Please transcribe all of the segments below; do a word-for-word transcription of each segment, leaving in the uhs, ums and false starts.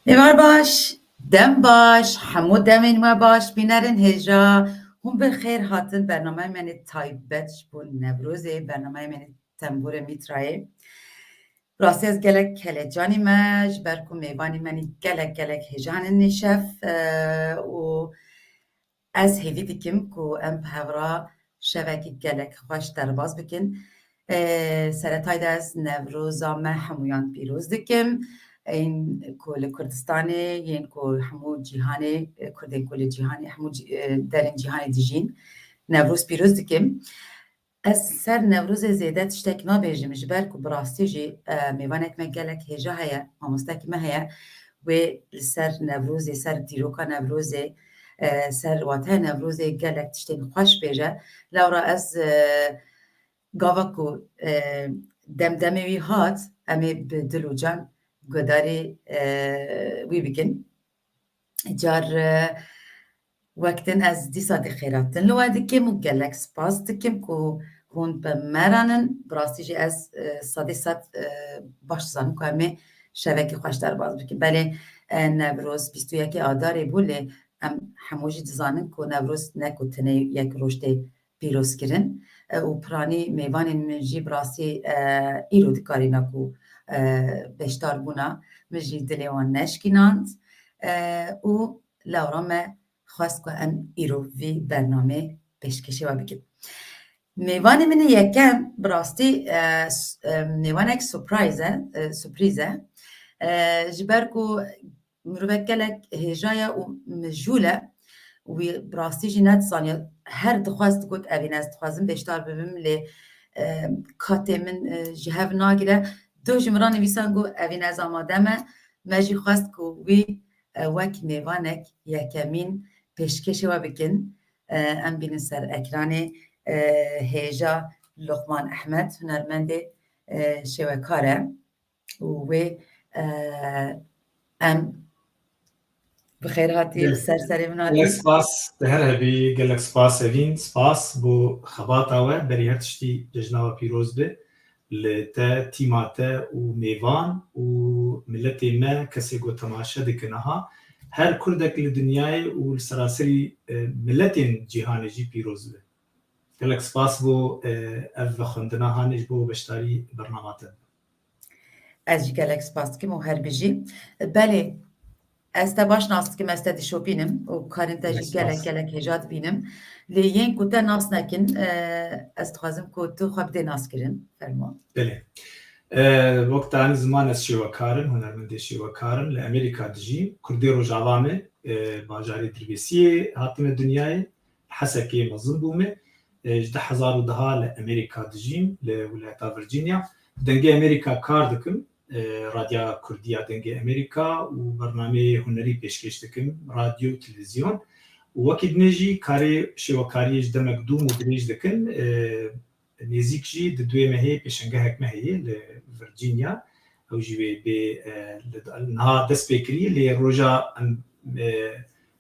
Êvar baş, dem baş, hemû demên we baş, bînerên hêja, hûn bi xêr hatin bernameya me nê taybet ji bo Newrozê, bernameya me nê Tembûrê Mîtrayê. Rastî ez gelek helecanî me, ji ber ku mêvanî me nî gelek, gelek hêja hene nîşev, e, û ez hêvî dikim ku em bi hev re şevekî gelek xweş derbas bikin. E, seretayî de ez Newroza me hemûyan pîroz dikim. Ên ku li Kurdistanê, yên ku hemû cîhanê, e, Kurdên ku li cîhanê, hemû cî-, e, derên cîhanê dijîn, Newroz pîroz dikim. Ez ser Newrozê zêde tiştek nabêjim, ji ber ku bi rastî jî, e, mêvanek me gelek hêja heye, mamostekî me heye, wê li ser Newrozê, ser dîroka Newrozê, e, ser wateya Newrozê gelek tiştên xweş bêje. Lewra ez, e, gava ku, e, demdemê wî hat, em ê bi dil û can guhdarî, e, wî bikin. Car, e, wek din ez dîsa dê xêratin li we dikim û gelek spas dikim ku hûn bi me re nin. Bi rastî jî ez, e, sedê sed, e, baş dizanim ku em ê şevekî xweş derbas bikin. Belê, e, Newroz bîst û yekê Adarê bû, lê em hemû jî dizanin ku Newroz ne ku tenê yek roj tê pîrozkirin, e, û piranî mêvanên min jî bi rastî, e, îro dikarîna ku, e, beşdar bûna min jî dilê wan neşkînand, e, û lewra me xwest ku em îro vî bernamê pêşkêşê we bikin. Mêvanê min ê yekem bi rastî, e, s-, e, mêvanek surprise e, e, surprîz e. E, ji ber ku mirovek gelek hêja ye û mijûl e. Wî bi rastî jî nedizaniye. Her dixwest digot, "Evîn ez dixwazim beşdar bibim, lê, e, katê min, e, ji hev nagire." Duh ji min re nivîsand, got, "Evîn ez amade me." Me jî xwest ku wî, e, wek mêvanek yekemîn pêşkêşê we bikin. E, em bînin ser ekranê, e, hêja Luqman Ehmed, hunermendê, e, şêwekar e. û wê, e, em bi xêr hatî, gelek, li ser serê min hatî. Gelek spas, te her hebî, gelek spas Evîn, spas bo xebata we, berî her tiştî cejna we pîroz be. Li te, tîma te û mêvan û miletê me, kesê ku temaşe dike niha, her Kurdek li dinyayê û li seraserî, e, miletên cîhanê jî pîroz be. Gelek spas bo, e, ev vexwendina hanê ji bo beşdarî bernama te. Ez jî gelek spas dikim û her bijî. Belê, ez te baş nas dikim, ez te dişopînim û karên te jî gelek, gelek hêja dibînim. Lê yên ku te nas nekin, e, ez dixwazim ku tu xwe bidê nas kirin. Fermo. Belê. E, wek te anî ziman, ez şêwekar im, hunermendê şêwekar im, li Amerîka dijîm. Kurdê Rojava me, e, bajarê Dirbêsiyê hatime dinyayê. Hesekê mezin bûme. E, ji du hezar û deh li Amerîka dijîm, li wilata Virginia. Dengê Amerîka kar dikim. E, Radya Kurdiya Dengê Amerîka û bernameyê hunerî pêşkêş dikim, radyo û televîzyon. Û wekî dinê jî karê şêwekariyê ji demek dûm û dirêj dikim. E, nêzîk jî di duê mehê pêşengehek me heye li Virginia. Ew jî wê bê, e, li, niha dest pê kirî, lê roja em, e,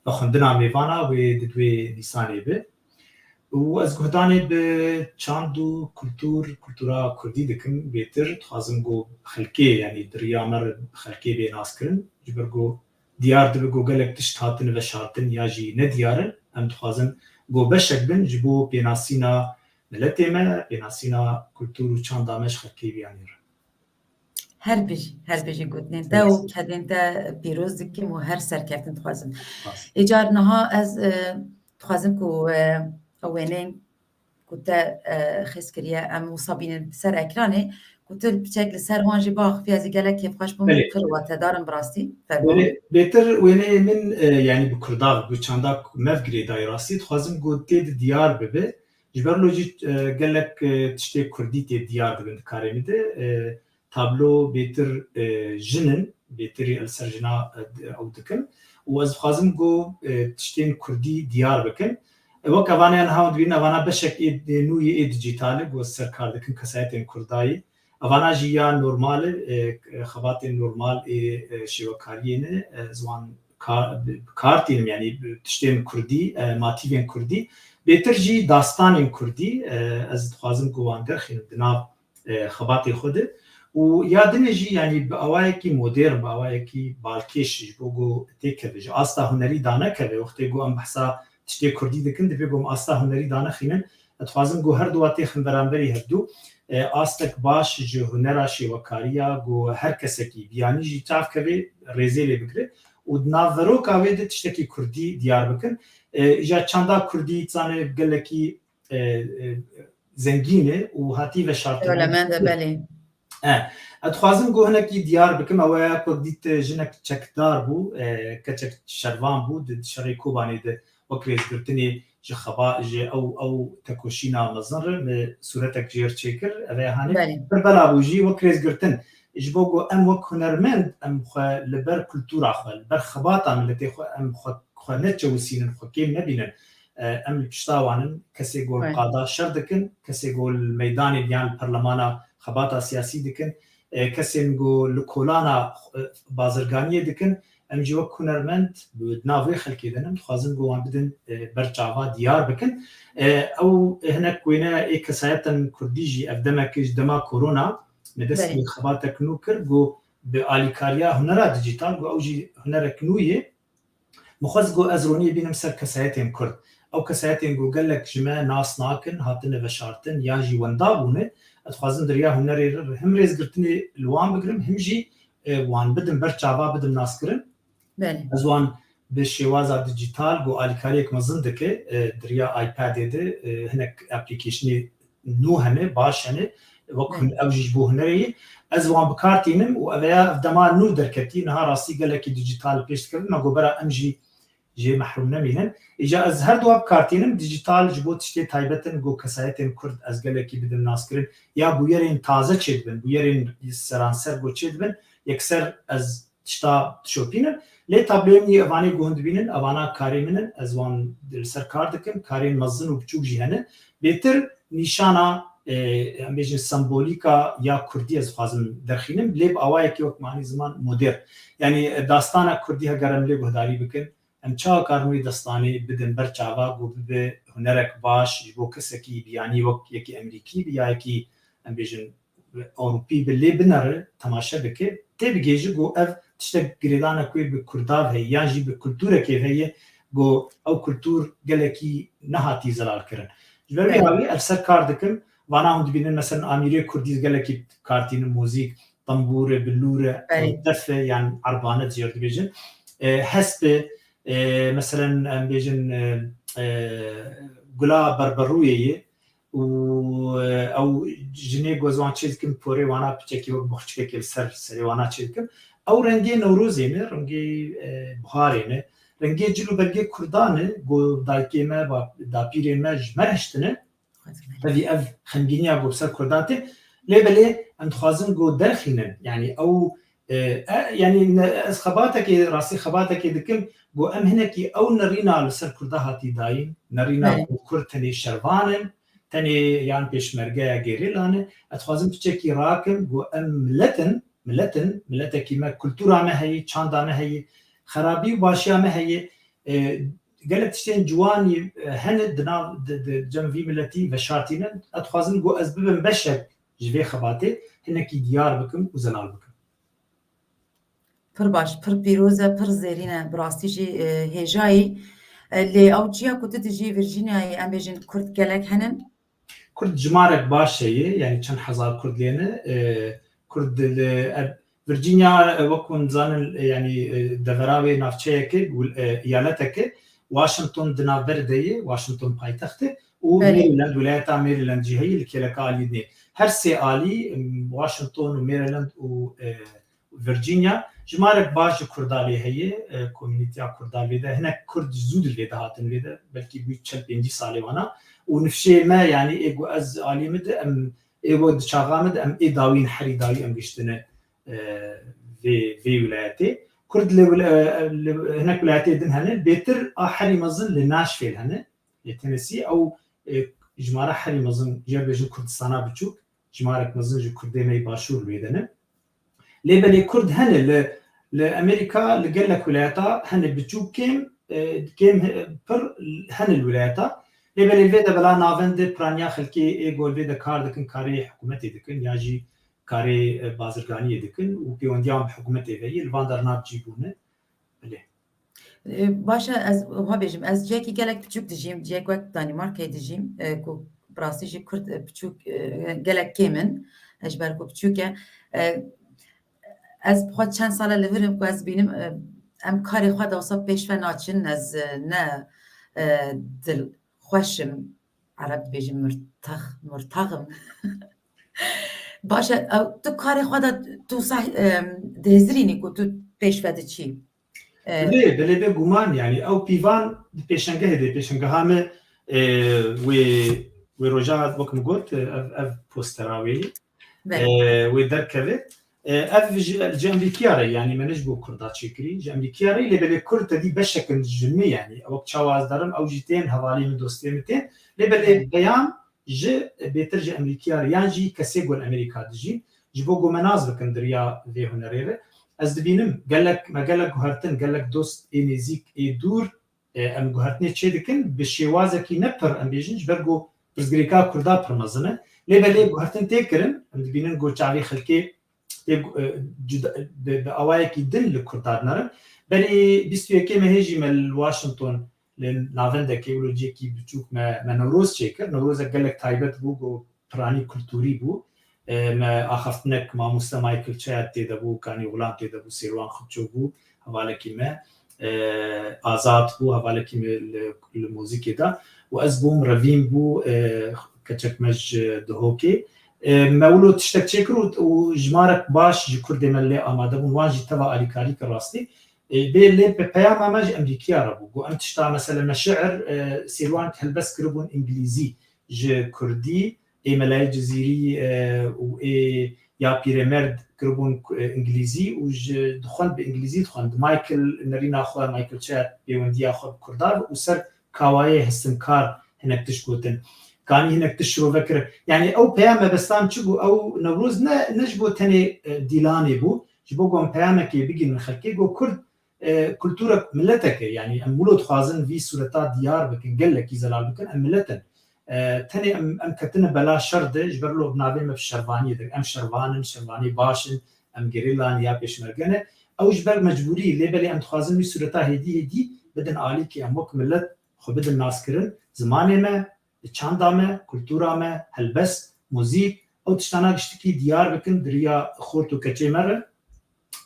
vexwendina mêvana wê di duê Nîsanê be. Û ez guhdanê bi çand û kultur, kultura kurdî dikim. Bêtir dixwazim ku xelkê, yanî di riya me re xelkê bê naskirin. Ji ber ku diyar dibe ku gelek tişt hatin veşartin ya jî nediyar in. Em dixwazin ku beşek bin ji bo pênasîna miletê me, pênasîna kultur û çanda me ji xelkê biyanî re. Her bijî, her bijî gotinên te û kedên te pîroz dikim û her serkeftin dixwazim. Spas. Îcar niha ez, e, dixwazim ku, e, ew wêneyên ku te, e, xêz kiriye, em wisa bînin ser ekranê, ku tu piçek li ser wan jî biaxivî, ez ê gelek kêfxweş bûm, belê, pir watedar im bi rastî. Fermo. Belê, bêtir wêneyê min, e, yanî bi kurda, bi çanda me girêdayî rastî, dixwazim ku tê de diyar bibe. Ji ber lo jî, e, gelek, e, tiştê kurdî tê diyar dibin di karê min de. E, tablo bêtir, e, jin in, bêtirî li ser jina, e, ew dikin. Û ez dixwazim ku, e, tiştên kurdî diyar bikin. E, wek evana yan hewin dibînin, evana beşek ê, ê nû yê ê dîjîtal e, ku ez ser kar dikim, kesayetên kurdayî. Evana jî ya normal e, e, xebatên normal ê, e, şêwekariyê ne, e, ez wan kar, kar tînim, yanî tiştên kurdî, e, matîvên kurdî. Bêtir jî dastanên kurdî, e, ez dixwazim ku wan derxînim di nav, e, xebatê xwe de. û ya dinê jî, yanî bi awayekî modern, bi awayekî balkêş ji bo ku têkeve, ji asta hunerî danekeve. Wextê ku em behsa tiştê kurdî dikin, divê ku em asta hunerî danexînin. Ez dixwazim ku her du wa têxin beramberî hevdu, e, astek baş ji hunera şêwekariya ku her kesekî biyanî jî çav keve, rêzê lê bigire û di nav veroka wê de tiştekî kurdî diyar bikin. E, îja çanda kurdî, zanê, gelekî, e, e, zengîn e û hatî veşartin. Dewlemend e, belê. E, ez dixwazim ku hinekî diyar bikim, ew e ku dît jinek çekdar bû, e, keçek şervan bû, di şerê Kobanê de wek rêzgirtinê ji xeba-, ji ew, ew tekoşîna mezin re min sûretek jêr çêkir, ev e hanê. Belê. Pir bela bû jî wek rêzgirtin. Ji bo ku em wek hunermend, em xwe li ber kultura xwe, li ber xebata miletê xwe, em xwe, xwe neçewisînin, xwe kêm nebînin. E, em li pişta wan in, kesê ku li qada şer dikin, kesê ku li meydanê yan li perlemana xebata siyasî dikin, e, kesên ku li kolana, e, bazirganiyê dikin, em jî wek hunermend bi nav wê xelkê de ne, em dixwazin ku wan bidin, e, ber çava, diyar bikin. E, ew hinek wêne ê kesayetên kurdî jî ev demek ji dema korona me dest Belê. bi xebatek nû kir, ku bi alîkariya hunera dîjîtal, ku ew jî hunerek nû ye. Min xwest ku ez roniyê bînim ser kesayetên kurd. Ew kesayetên ku gelek ji me nas nakin, hatine veşartin yan jî wenda bûne, ez dixwazim di riya hunerê re him rêzgirtinê li wan bigrim, him jî, e, wan bidim ber çava, bidim naskirin. Belê. Ez wan bi şêwaza dîjîtal ku alîkariyek mezin dike, e, di riya iPadê de, e, hinek applicationê nû hene, baş hene, wek Belê. hun-, ew jî ji bo hunerê ye. Ez wan bi kar tînim û ev ya ev dema nû derketî, niha rastî gelekî dîjîtal pêş dikevin, me got bera em jî jê mehrûm nemînin. Îca ez her duwa bi kar tînim, dîjîtal ji bo tiştê taybet in, ku kesayetên kurd ez gelekî bidim naskirin, ya bûyerên taze çêdibin, bûyerên seranser ku çêdibin, yekser ez tişta dişopînim. Lê tabloyên wî evanê ku hûn dibînin, evana karê min in, ez wan li ser kar dikim, karên mezin û biçûk jî hene. Bêtir nîşana, e, em bêjin sembolîka ya kurdî ez dixwazim derxînim, lê bi awayekî wek manî ziman modern. Yanî, e, dastana kurdî heger em lê guhdarî bikin, em çawa karin wê destanê bidin ber çava ku bibe hunerek baş ji bo kesekî biyanî wek yekî Emerîkî bi ya yekî, em bêjin, Ewropî bi lê binere, temaşe bike, tê bigêji ku ev tiştek girêdanek wê bi kurdav heye yan jî bi kulturekê heye ku ew kultur gelekî nehatî zelal kirin. Ji ber vê Evet. hawî ev ser kar dikim, vana hûn dibînin, meselen, amîrê kurdî gelekî kar tînin, muzîk, tembûr e, bilûr e, Belê. def e, yan erbane jêr dibêjin. E, hesp e, e, meselen, em bêjin, e, e, gula berberûyê ye, û, e, ew jinê ku ez wan çê dikim, porê wana piçekî wek boxçikekê li ser serê wana çê dikim. Ew rengê Newrozê ne, rengê, e, buharê ne, rengê cil û bergê kurdan e, ku dayikê me, ba-, dapîrên me ji me re hiştine. Tevî ev xemgîniya ku bi ser kurdan tê. Lê belê em dixwazin ku derxînin. Yanî ew, e, e, yanî ne, ez xebatekê, rastî xebatekê dikim ku em hinekî ew nerîna li ser kurda hatî dayîn, nerîna Evet. ku kurd tenê şervan in, tenê yan pêşmergeya gerîla ne. Ez dixwazim piçekî rakim ku em milet in, milet in, miletekî me, kultura me heye, çanda me heye, xerabî û başiya me heye. E, gelek tiştên ciwanî, e, hene di nav, di, di cem vî miletî veşartînin. Ez dixwazim ku ez bibim beşek ji vê xebatê, hinekî diyar bikim û zelal bikim. Pir baş, pir pîroz e, pir zêrîn e, bi rastî jî, e, hêjayî. E, lê ew çiya ku tu dijî Virgînyayê, em bêjin kurd gelek henin? Kurd jimarek baş heye, yanî çend hezar kurd lê ne. E, kurd li, e, Virginia, e, wek hûn dizanin, e, yanî, e, devera wê navçeyeke, wil-, e, eyaleteke, Washington di navber de ye, Washington paytext e, û Belê. Maryland, wilayeta Maryland jî heye, li kêleka alî dinê. Her sê alî, em, Washington û Maryland û, e, Virginia, jimarek baş ji Kurda lê heye, e, komînîtiya Kurda lê de, hinek Kurd zû di lê de hatin lê de, belkî bû çel pêncî salê wana. Û nifşê me, yanî ê ku ez alî min de, em ê ku di çaxa min de, em ê dawîn, herî dawî em giştine, e, vê, vê wilayetê. Kurd li wil-, e, li hinek wilayetê din hene, bêtir a herî mezin li Nashville hene, li Tennessee. Ew, e, jimara herî mezin, jê bêjin Kurdistana biçûk, jimarek mezin ji Kurdê me yê Başûr li wê de ne. Lê belê Kurd hene li, li Amerîka, li gelek wilata hene biçûk kêm, e, kêm he-, pir hene li wilata. Lê belê li vê de bela navend de piraniya xelkê ê ku li vê de kar dikin, karê hikûmetê dikin, ya jî karê, e, bazirganiyê dikin û pêwendiyan bi hikûmetê ve yê li van derna bi cî bûne. Belê. E, baş e, ez wiha bêjim, ez ciyekî gelek piçûk dijîm, ciyek wek Danîmarkayê dijîm, e, ku bi rastî jî Kurd, e, piçûk, e, gelek kêm in, e, ji ber ku piçûk e. E, ez bi xwe çend sal e li vir im ku ez bînim, e, em karê xwe de wisa pêş ve naçin, ez, e, ne, e, dilxweş im, Ereb dibêjin murtax, murtax im. Baş e, ew, tu karê xwe de tu wisa, e, dihêzirînî ku tu pêş ve diçî? E, Bilê, bilê bê guman, yani ew pîvan di pêşengehê de, pêşengeha me, e, wê, wê roja wek min got, e, ev, ev postera wê, Belê. e, wê derkeve. E, ev ji, ji Emrîkiya re, yani me ne ji bo Kurda çêkirî, ji Emrîkiya re, lê belê Kurd tedî beşek in ji min, yani wek çawa ez derim, ew jî tên, hevalê min, dostê min tên, lê belê Belê. peyam ji, bêtir ji Emrîkiya re, yan jî kesê ku li Amerîka dijîn, ji bo ku me nas bikin di riya vê hunerê re. Ez dibînim gelek, me gelek guhertin, gelek dost ê nêzîk, ê dûr, e, em guhertinê çê dikin, bi şêwazekî ne pir, em bêjin, ji ber ku pirsgirêka Kurda pir mezin e. Lê belê guhertin tê kirin, em dibînin ku çavê xelkê tê, e, cuda, bi, bi awayekî din li Kurda dinerin. Berî bîst û yekê mehê jî me li Washington, li navendekê, wilo ciyekî biçûk me, me Newroz çêkir. Newrozek gelek taybet bû, ku piranî kulturî bû. E, me axaftinek mamoste Michael Çeyat tê de bû, Kanî Xulam tê de bû, Sêrwan Xipço bû, hevalekî me, e, Azad bû, hevalekî me li, li muzîkê de. Û ez bûm, Revîn bû, e, keçek me ji Duhokê. E, me wilo tiştek çêkir û, û jimarek baş ji Kurdê me lê amade bûn. Wan jî teva alîkarî kir rastî. E, bê lê pe-, peyama me ji Emrîkiya re bû. Got em tişta, mesela me şiir, e, Sêrwan helbest kiribûn îngilîzî ji kurdî, ê Melayê Cizîrî, e, û ê ya Pîremerd kiribûn ku, e, îngilîzî û ji dixwend bi îngilîzî dixwend. Michael nerîna xwe, Michael Çeyat pêwendiya xwe bi kurda û ser Kawayê Hestinkar hinek tişt gotin. Kanî hinek tişt şirove kirin. Yani ew peyam mebestan çi bû? Ew Newroz ne, ne ji bo tenê, e, dîlanê bû. Ji bo ku em peyamekê bigihînin xelkê, ku Kurd e, kulturek, miletek e. Yani em wilo dixwazin vî sureta diyar bikin, gelekî zelal bikin, em milet in. E, tenê em, em ketine bela şer de, ji ber lo bi navê me bi şervaniyê de, em şervan in, şervanê baş in, em gerîla ne ya pêşmerge ne. Ew ji ber mecbûrî, lê belê em dixwazin wî sureta hêdî hêdî bidin alîkê, em wek milet xwe bidin naskirin, zimanê me, çanda me, kultura me, helbest, muzîk, ew tiştana giştikî diyar bikin di riya xort û keçê me re.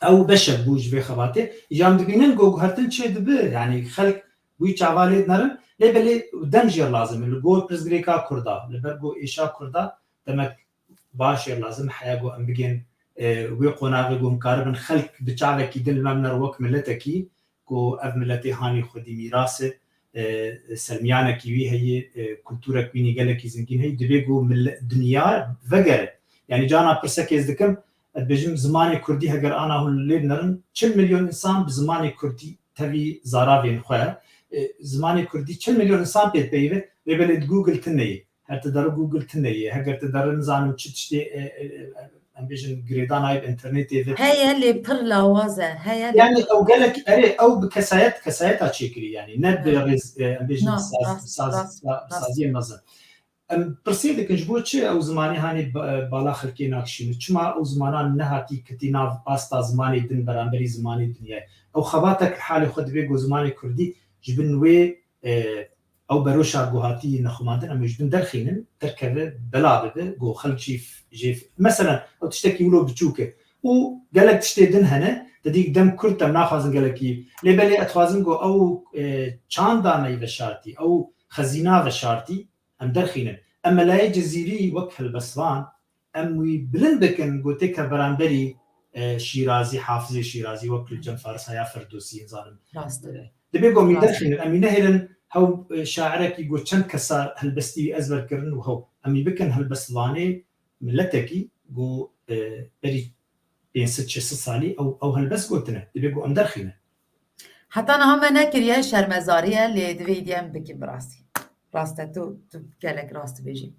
Ew beşek bû ji vê xebatê. Îca em dibînin ku guhertin çê dibe, yanî xelk wî çava lê dinerin, lê belê dem jê lazim e. Li gor pirsgirêka Kurda, li ber ku êşa Kurda demek baş jê lazim e, heya ku em bigên, e, wê qonaxê ku em karibin xelk bi çavekî din li me biner wek miletekî, ku ev miletê hanî xwedî mîras e, e, selmiyanekî wî heye, e, kulturek wî nî gelekî zengîn heye, divê ku mile-, dinya vegere. Yanî cana pirsek ez dikim, ez dibêjim, zimanê kurdî heger ana hûn lê binerin, çil milyon însan bi zimanê kurdî tevî zaravên xwe, e, zimanê kurdî çil milyon însan pê dipeyive, lê belê di Google tune ye. Her tu deri Google tune ye. Heger tu deri nizanim çi tiştê, e, e, e, em bêjin girêdan ayb internetê ve. Heye lê pir lawaz e. Heye lê Yani pir ew gelek, erê, ew bi kesayet, kesayeta çêkirî yani. Ne bi Hı. rêz, e, em bêjin Na, saz, rast, saz, rast, sa-, rast. saziyên mezin. Em pirsê dikin ji bo çi ew zimanê hanê ba-, bala xelkê nakişîne? Çima ew zimanan nehatî ketî nav asta zimanê din beramberî zimanê dinyayê? Ew xebatek li halê xwe dibe ku zimanê kurdî ji bin wê, e, ew beroşa ku hatî nexumandin, em ê ji bin derxînin, derkeve, bela bibe, ku xelk jî f-, jê f-, meselen, ew tiştekî wilo biçûk e. Û gelek tiştê din hene, te dî dem kurt em naxwazin gelekî. Lê belê ez dixwazim ku ew, e, çanda me yî veşartî, ew xezîna veşartî, em derxînin. Em Melayê Cizîrî wek helbestvan, em wî bilind bikin, ku têke beramberî, e, Şîrazî, Hafizê Şîrazî, wek li cem Farisa ya Ferdosî, nizanim. Rast e. Dibê ku em wî Rast. derxînin, em wî nehêlin hew, e, şairekî ku çend kesa helbestî wî ezber kirin û hew. Em wî bikin helbestvanê miletekî ku, e, berî pênc sed şeş sed salî ew, ew helbest gotine. Dibê ku em derxînin. Heta niha me nekiriye, şermezarî ye, lê divê îdî em bikin bi rastî. Rast e, tu, tu gelek rast dibêjî.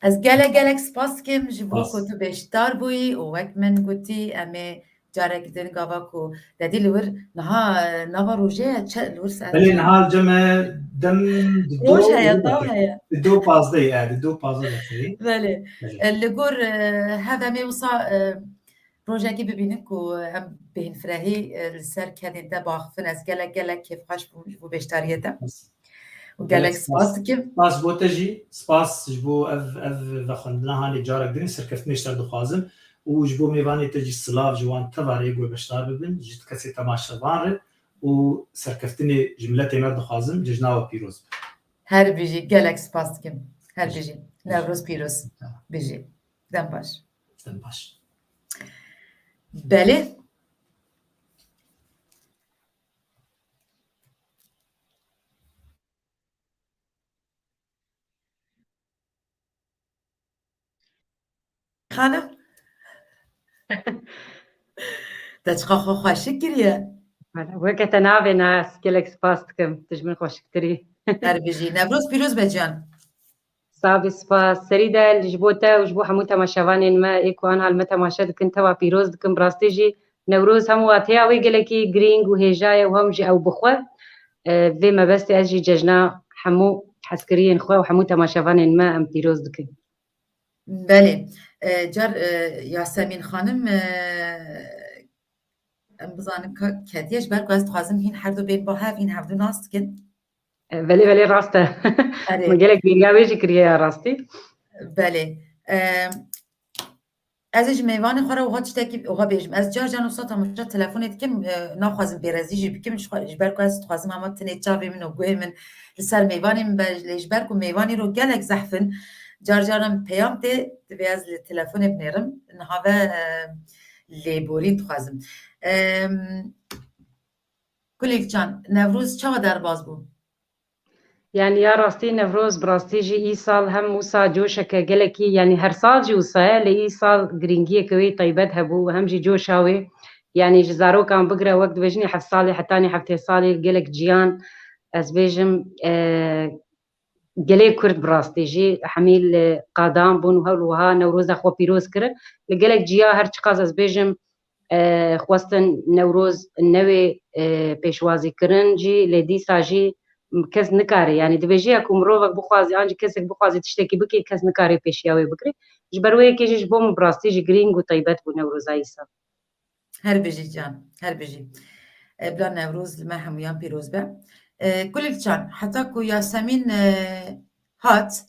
Ez gelek gelek spas dikim ji bo Spas. ku tu beşdar bûyî û wek min gotî, em ê carek din gava ku dedî li wir niha, e, nava rojê ye, çi li wir saet Belê çend? niha li cem me Dem di Roj do heye, û taw heye. Di do pazdeh, e, di do pazdeh derteyî. Belê. Belê. E, li gor, e, hev em ê wisa, e, rojekê bibînin ku em bêhnfirehî, e, li ser kedên te baxifin. Ez gelek, gelek kêfxweş bûm ji bo beşdariyê te. Û gelek Gelek spas spas. dikim. Spas ji bo te jî. Spas ji bo ev, ev vexwendina hanê carek din serkeftinê ji te dixwazim. Û ji bo mêvanê te jî silav ji wan teva rê ku beşdar bibin, ji kesê temaşevan re û serkeftinê ji miletê me dixwazim, cejna we pîroz be. Her bijî, gelek spas dikim. Her Bijî. Bijî. Newroz pîroz. Bijî. Dem baş. Dem baş. Belê. Xanim. Te çiqa xwe xweşik kiriye. Weke te navê ne, ez gelek spas dikim. Tu ji min xweşiktirî. Her bijî. Newroz pîroz be can. Sabî spas. Serî de ji bo te û ji bo hemû temaşevanên me ê ku anha li me temaşe dikin, teva pîroz dikim. Bi rastî jî Newroz hem wateya wê gelekî girîng û hêja ye û hem jî ew bi xwe, e, vê mebestê ez jî cejna hemû hezkiriyên xwe û hemû temaşevanên me em pîroz dikin. Belê. E, car, e, Yasemîn xanim, e, em bizanin ka ketiye, ji ber ku ez dixwazim hîn her du bên ba hev, hîn hevdu nas dikin. E, belê, belê, rast e. Erê. Min gelek bêriya wê jî kiriye ya rastî. Belê. E, ez ê ji mêvanê xwe re wiha tiştekî wiha bêjim. Ez car car wisa temaşa telefonê dikim, e, naxwazim bêrezî jî bikim, ji xwe, ji ber ku ez dixwazim hema tinê çavê min û guhê min li ser mêvanê min be, lê ji ber ku mêvanî ro gelek zehf in, car caran peyam tê, divê ez li telefonê binêrim. Niha ve, e, lêborîn dixwazim. Em, Kulîlk Can, Newroz çawa derbas bû? Yani ya rastî Newroz bi rastî jî îsal hem wisa coşeke gelekî, yani her sal jî wisa ye, lê îsal girîngiyeke wê taybet hebû, hem jî coşa wê, yani ji zarokan bigire wek dibêjinê heft salê hetanî heftê salê gelek ciyan, ez bêjim, e, gelê Kurd bi rastî jî hemî li qadan bûn û hewl wiha Newroza xwe pîroz kirin. Li gelek ciya her çiqas ez bêjim, e, xwestin Newroz newê, e, pêşwazî kirin jî, lê dîsa jî kes nikare, yani dibêje ya ku mirovek bixwazî, an jî kesek bixwazî tiştekî bike, kes nikare pêşiya wê bikire. Ji ber wê yekê jî ji bo min bi rastî jî girîng û taybet bû Newroza îsal. Her bijî can, her bijî. E, bila Newroz li me hemûyan pîroz be. E, Kulîlk Can, heta ku Yasemîn, e, hat,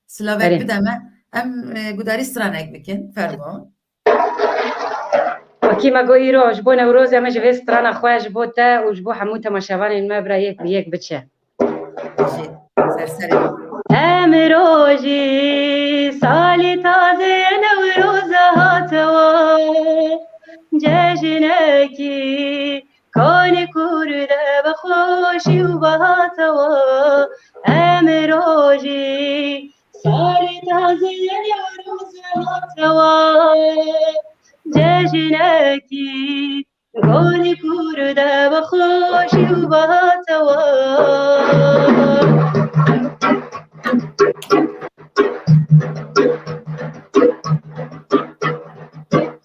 silavek Erê. bide me, em, e, gudarî stranek bikin. Fermo. Wekî me got îro ji bo Newrozê me ji vê strana xwe ji bo te û ji bo hemû temaşevanên me bira yek bi yek biçe. Jî, ser serê. Emrojî salî tazê Newroz hate we, cejnekî konî kûr de bi xweşî û bi hate we. Emrojî salî tazê Newroz hate we, cejnekî konî kûr de bi xweşî û bi hate we.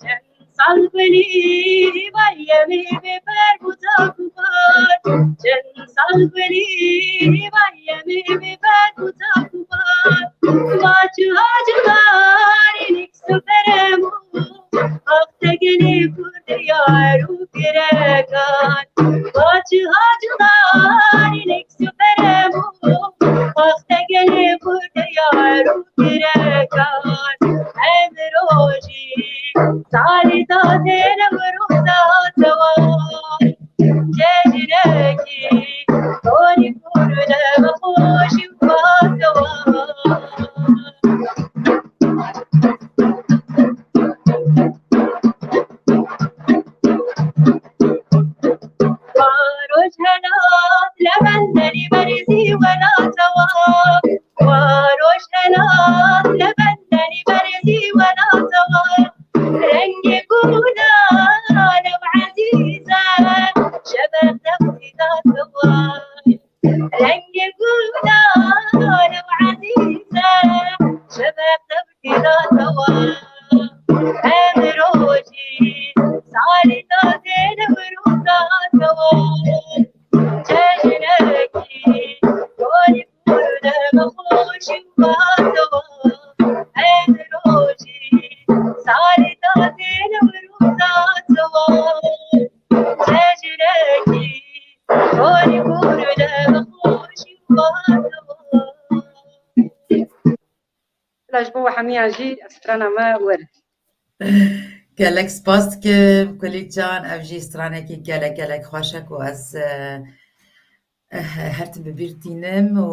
Çend sal kulî bayemê bê berg û tak û bar. Çend sal kulî bayemê bê berg û tak û bar. Baci hacı darî Süperemu, axte gelê kurde yar û girekan. Baci hacı darî nek süperemu, axte gelê kurde yar û girekan. Emrojî salî tazê Newroza tewa. Cejnekî konî kûr de bi xweşî û bi hate we. Wa roj helat lebendenî berîzî welata we. Wa roj helat lebendenî berîzî welata we. Rengê gula new ezîze, şebek dewrî date we. Rengê gula new ezîze, şebek dewrî date we. Emrojî salî tazê Newroza tewa. Cejnekî Bila ji bo we hemiyan jî ez strana me werin. Gelek spas dikim Kulîk Can, ev jî stranekî gelek gelek xweş e ku ez, e, eh, her tim bi bîr tînim û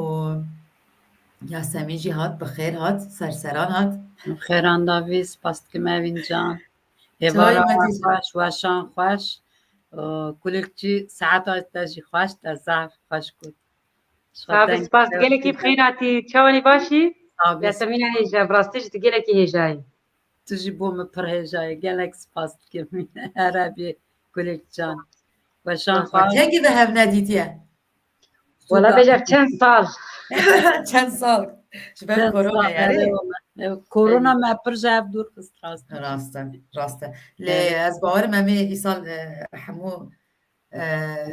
Yasemîn jî hat, bi xêr hat, serseran hat. Xêran davî, spas dikim Evîn Can. Çawa Êvara yî me we dî? Xweş, weşan xweş. Û Kulîkçî saeta te jî xweş, te zaf xweş got. Sağ ol, spas. Gelekî bi xêr hatî. Çawanî başî? Sağ ol. Yasemîna hêja, bi rastî jî tu gelekî hêja yî. Tu jî bo min pir hêja yî. Gelek spas dikim. Here bî Kulîk Can. Weşan xwe. Çekî bi hev nedîtiye? Wala bêje çend sal. Çend sal. Ji ber korona, erê. Korona me pir ji hev dûr xist, rast e. Rast e, rast e. Lê ez bawerim em ê îsal, e, hemû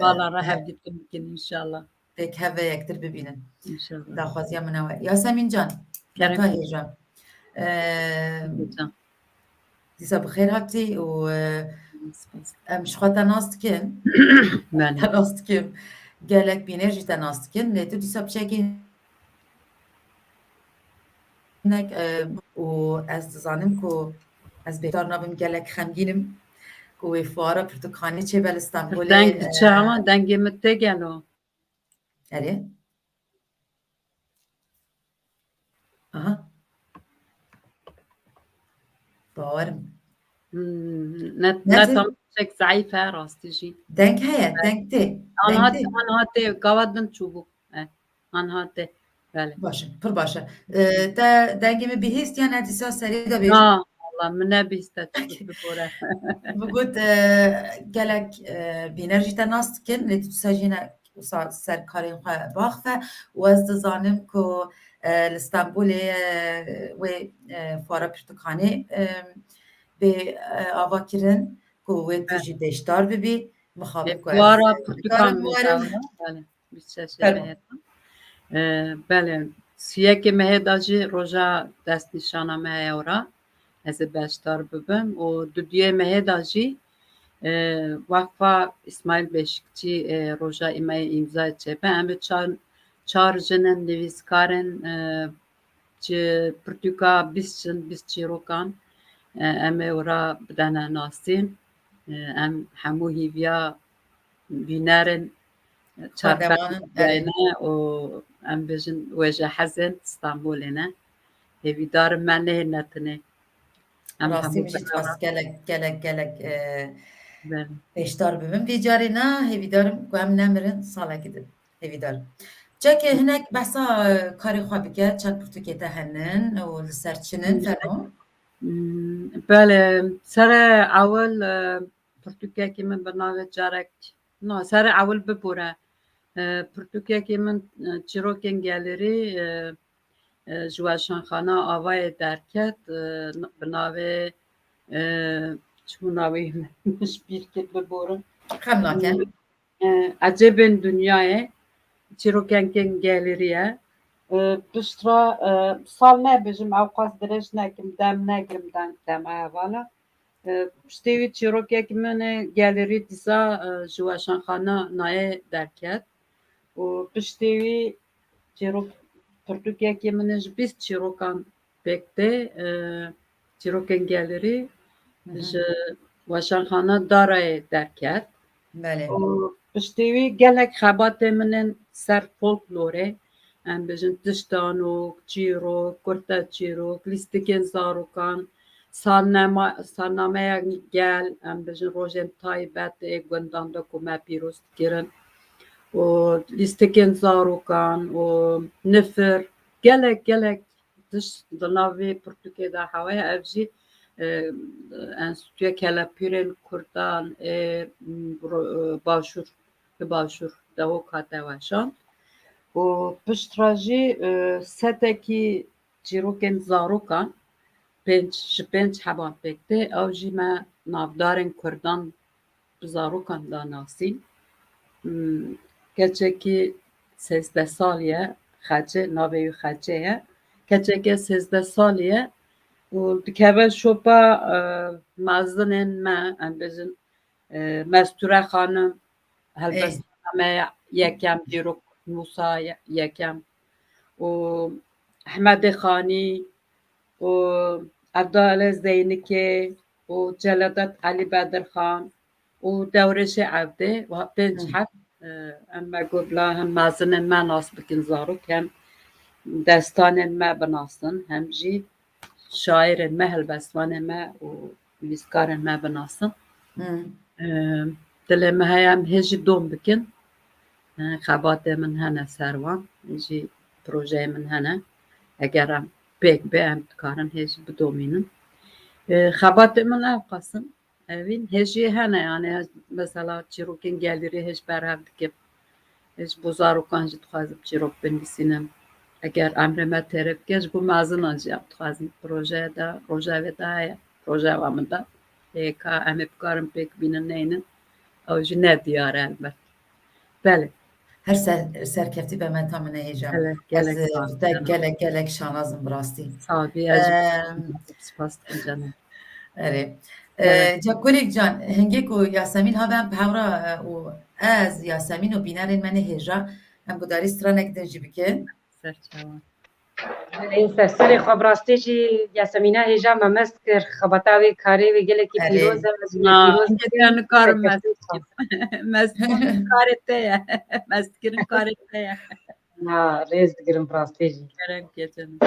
Vala re hevdîtin bikin înşallah. Pêk hev ve yektir bibînin. Înşallah. Daxwaziya min ew e. Yasemîn Can, kerem. Hêja. Ee, dîsa bi xêr hatî û, e, em ji xwe te nas dikin. Te nas dikin. Gelek bîner jî te nas dikin. Lê tu dîsa piçekî Hinek, e, û ez dizanim ku ez bêhtar nabim, gelek xemgîn im ku wê fuara pirtûkxanê çêbe li Stenbolê. Deng diçe, e, ama dengê min tê gelo. Erê? Aha. Bawerim. Hmm, ne, ne tam pişek zayıf e, rastî jî. Deng heye, deng tê. Anha tê, anha tê, gava din çûbû. E, anha tê. Belê. Baş e, pir baş e. E, te dengê min bihîst yan dîsa serê de bêjî? Na, Allah, min nebihîst te çûbû bibore. Min got, e, gelek, e, bîner jî te nas dikin, lê tu dîsa jî ne wisa ser karên xwe baxfe û ez dizanim ku, e, li Stenbolê, e, wê, e, fuara pirtûkxanê, e, bê, e, avakirin ku wê tu jî beşdar bibî. Mixabin ku ez, e, fuara pirtûkan bikarim werim. Belê, bîst şeş mehê de. E, belê, siyekê mehê de jî roja destnîşana me heye ora. Ez ê beşdar bibim û duduyê mehê de jî, e, Waqfa Îsmaîl Beşikçî, e, roja îmeyê îmzayê çêbe. Em ê çar, çar jinin nivîskar in, e, ji pirtûka bîst jin, bîst çîrokan, e, em ê wira bidene nasîn. E, em hemû hîviya bînerin çarpevî û em bêjin wêje hezên Stenbolê ne. Hêvîdarim me nehêne tinê. Em rastî hemû min jî dixwest gelek, gelek, gelek, e, beşdar bibim vê carê ne. Hêvîdarim ku em nemirin salekî din. Hêvîdarim. Çekê hinek behsa, e, karê xwe bike, çend pirtûkê te henin û li ser çi nin, fermo? Hmm, belê, serê ewil, e, pirtûkekî min bi navê carek, no, serê ewil bibûre. E, pirtûkekî min, e, çîrokên gelêrî, e, e, ji Weşanxana Avayê derket, e, bi navê, e, çi bû navê min ji bîr kir biborim. Xem nake. E, Ecêbên Dinyayê, çîrokên gelêrî ye. E, piştre, e, sal nebêjim, ewqas dirêj nekim, dem negirim, dem, dema hevala. E, piştê wî çîrokek min ê gelêrî dîsa, e, ji Weşanxana Nayê derket. Û piştê wî çîrok, pirtûkekê min ê ji bîst çîrokan pêk tê, e, çîrokên gelêrî Hı hı. ji Weşanxana Darayê derket. Belê. Û piştê wî gelek xebatê min ên ser folklorê, em bêjin tiştanok, çîrok, kurte çîrok, lîstikên zarokan, salnema-, salnameya gel, em bêjin rojên taybet ê gundan de ku me pîroz dikirin. Û lîstikên zarokan û nifir, gelek, gelek tişt di nav vê pirtûkê de hewe ye. Ev jî, e, Enstîtuya Kelepîrên Kurdan ê, ro-, e, Başûr, li Başûr Dehok hate weşan. Û piştre jî, e, setekî çîrokên zarokan, pênc, ji pênc heban pêk tê, ew jî me navdarên Kurdan bi zarokan da nasîn. Hmm, keçekî sêzdeh salî ye, Xece, navê wî Xece ye. Keçeke sêzdeh salî ye û dikeve şopa, e, mezinên me, em bêjin, e, Mestûre Xanim, helbestana me yekem dîrok Musa Ye-, Yekem û Ehmedê Xanî û Evdalê Zeynikê û Celadet Elî Bedirxan û Dewrêşê Evdê, wa pênc Hı. heb, e, em me got bila hem mezinên me nas bikin zarok, hem destanên me binasin, hem jî şairên me, helbestvanên me û nivîskarên me binasin. Hı. E, dilê me heye em hê jî dom bikin. E, xebatê min hene ser wan, jî projeyê min hene. Eger em pêk be, em dikarin hê jî bidomînin. E, xebatê min ev qasim. Evîn hê jî hene, yani, mesela çîrokên gelîrê hê jî berhev dikim. Hê ji bo zarokan jî dixwazim çîrok binivîsînim. Eger emrê me têrê bike, ji bo mezinan jî em dixwazin. Projeye de, rojevê de heye. Projeya min de. Ê ka em ê bikarin pêk bînin neynin. Ew jî ne diyar e elbet. Belê. Her ser, serkeftî be Meta min e hêja. Gelek, gelek Ez, spas te dikim. Gelek, gelek şanaz im bi rastî. Sağ ol, ez Em, spas dikim canım. Erê. Evet. Ee, Ca Kulîk Can, hingê ku Yasemîn habe em bi hewra, e, û ez, Yasemîn û bînerên me nê hêja, em gudarî stranek din jî bikin. Serçawa. Erê, serserê xwe bi rastî jî Yasemîna hêja me mest kir. Xebata wê, karê wê gelekî Erê. pîroz e, ez wê Na, pîroz hingê dikim. te nikarim Serkeftin mest xwe. Mestkirin karê te ye. Mestkirin karê te ye. Na, rêz digirim bi rastî jî. Kerem ke canım.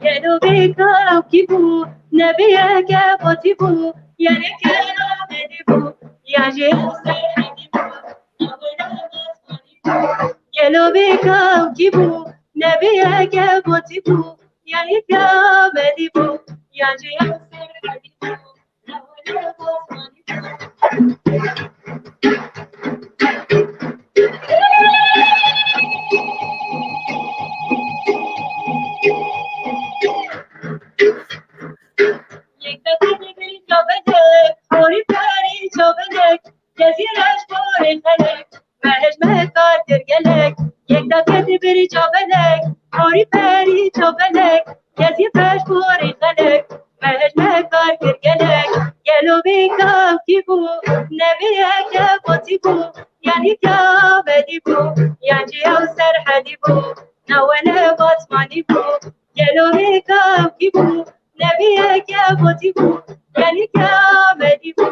Gelo vê kawkî bû, nebêyeke batî bû, yanî ke Amedî bû, yan jî ew Serhedî bû, navê Gelo vê kawkî bû, nebêyeke batî bû, yanî ke Amedî bû, yan jî ew Serhedî bû. Yek destê bir çabenek, horî perî çabenek, Cezîre ji borê xelek, me hej me kar kir gelek. Yek destê bir çabenek, horî perî çabenek, Cezîre ji borê xelek, me hej me kar kir gelek. Gelo vê kawkî bû, nebêyeke batî bû, yanî ke Amedî bû, yan jî ew Serhedî bû, navê Batmanî bû. Gelo vê kawkî bû, nebêyeke batî bû, yanî ke Amedî bû,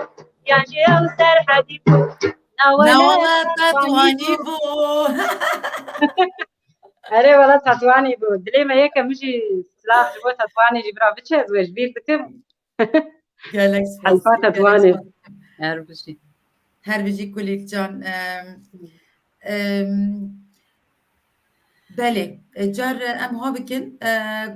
yan jî ew Serhedî bû. Navê Navê Tatwanî bû. Erê wela Tatwanî bû. Dilê me yê ke min jî silav ji bo Tatwanî jî bira biçe, ez wê ji bîr bikim. Gelek spas. Heyfa Tatwanî. Her bijî. Her bijî Kulîk Can. Em, em, belê, e, car, e, em ha bikin. E,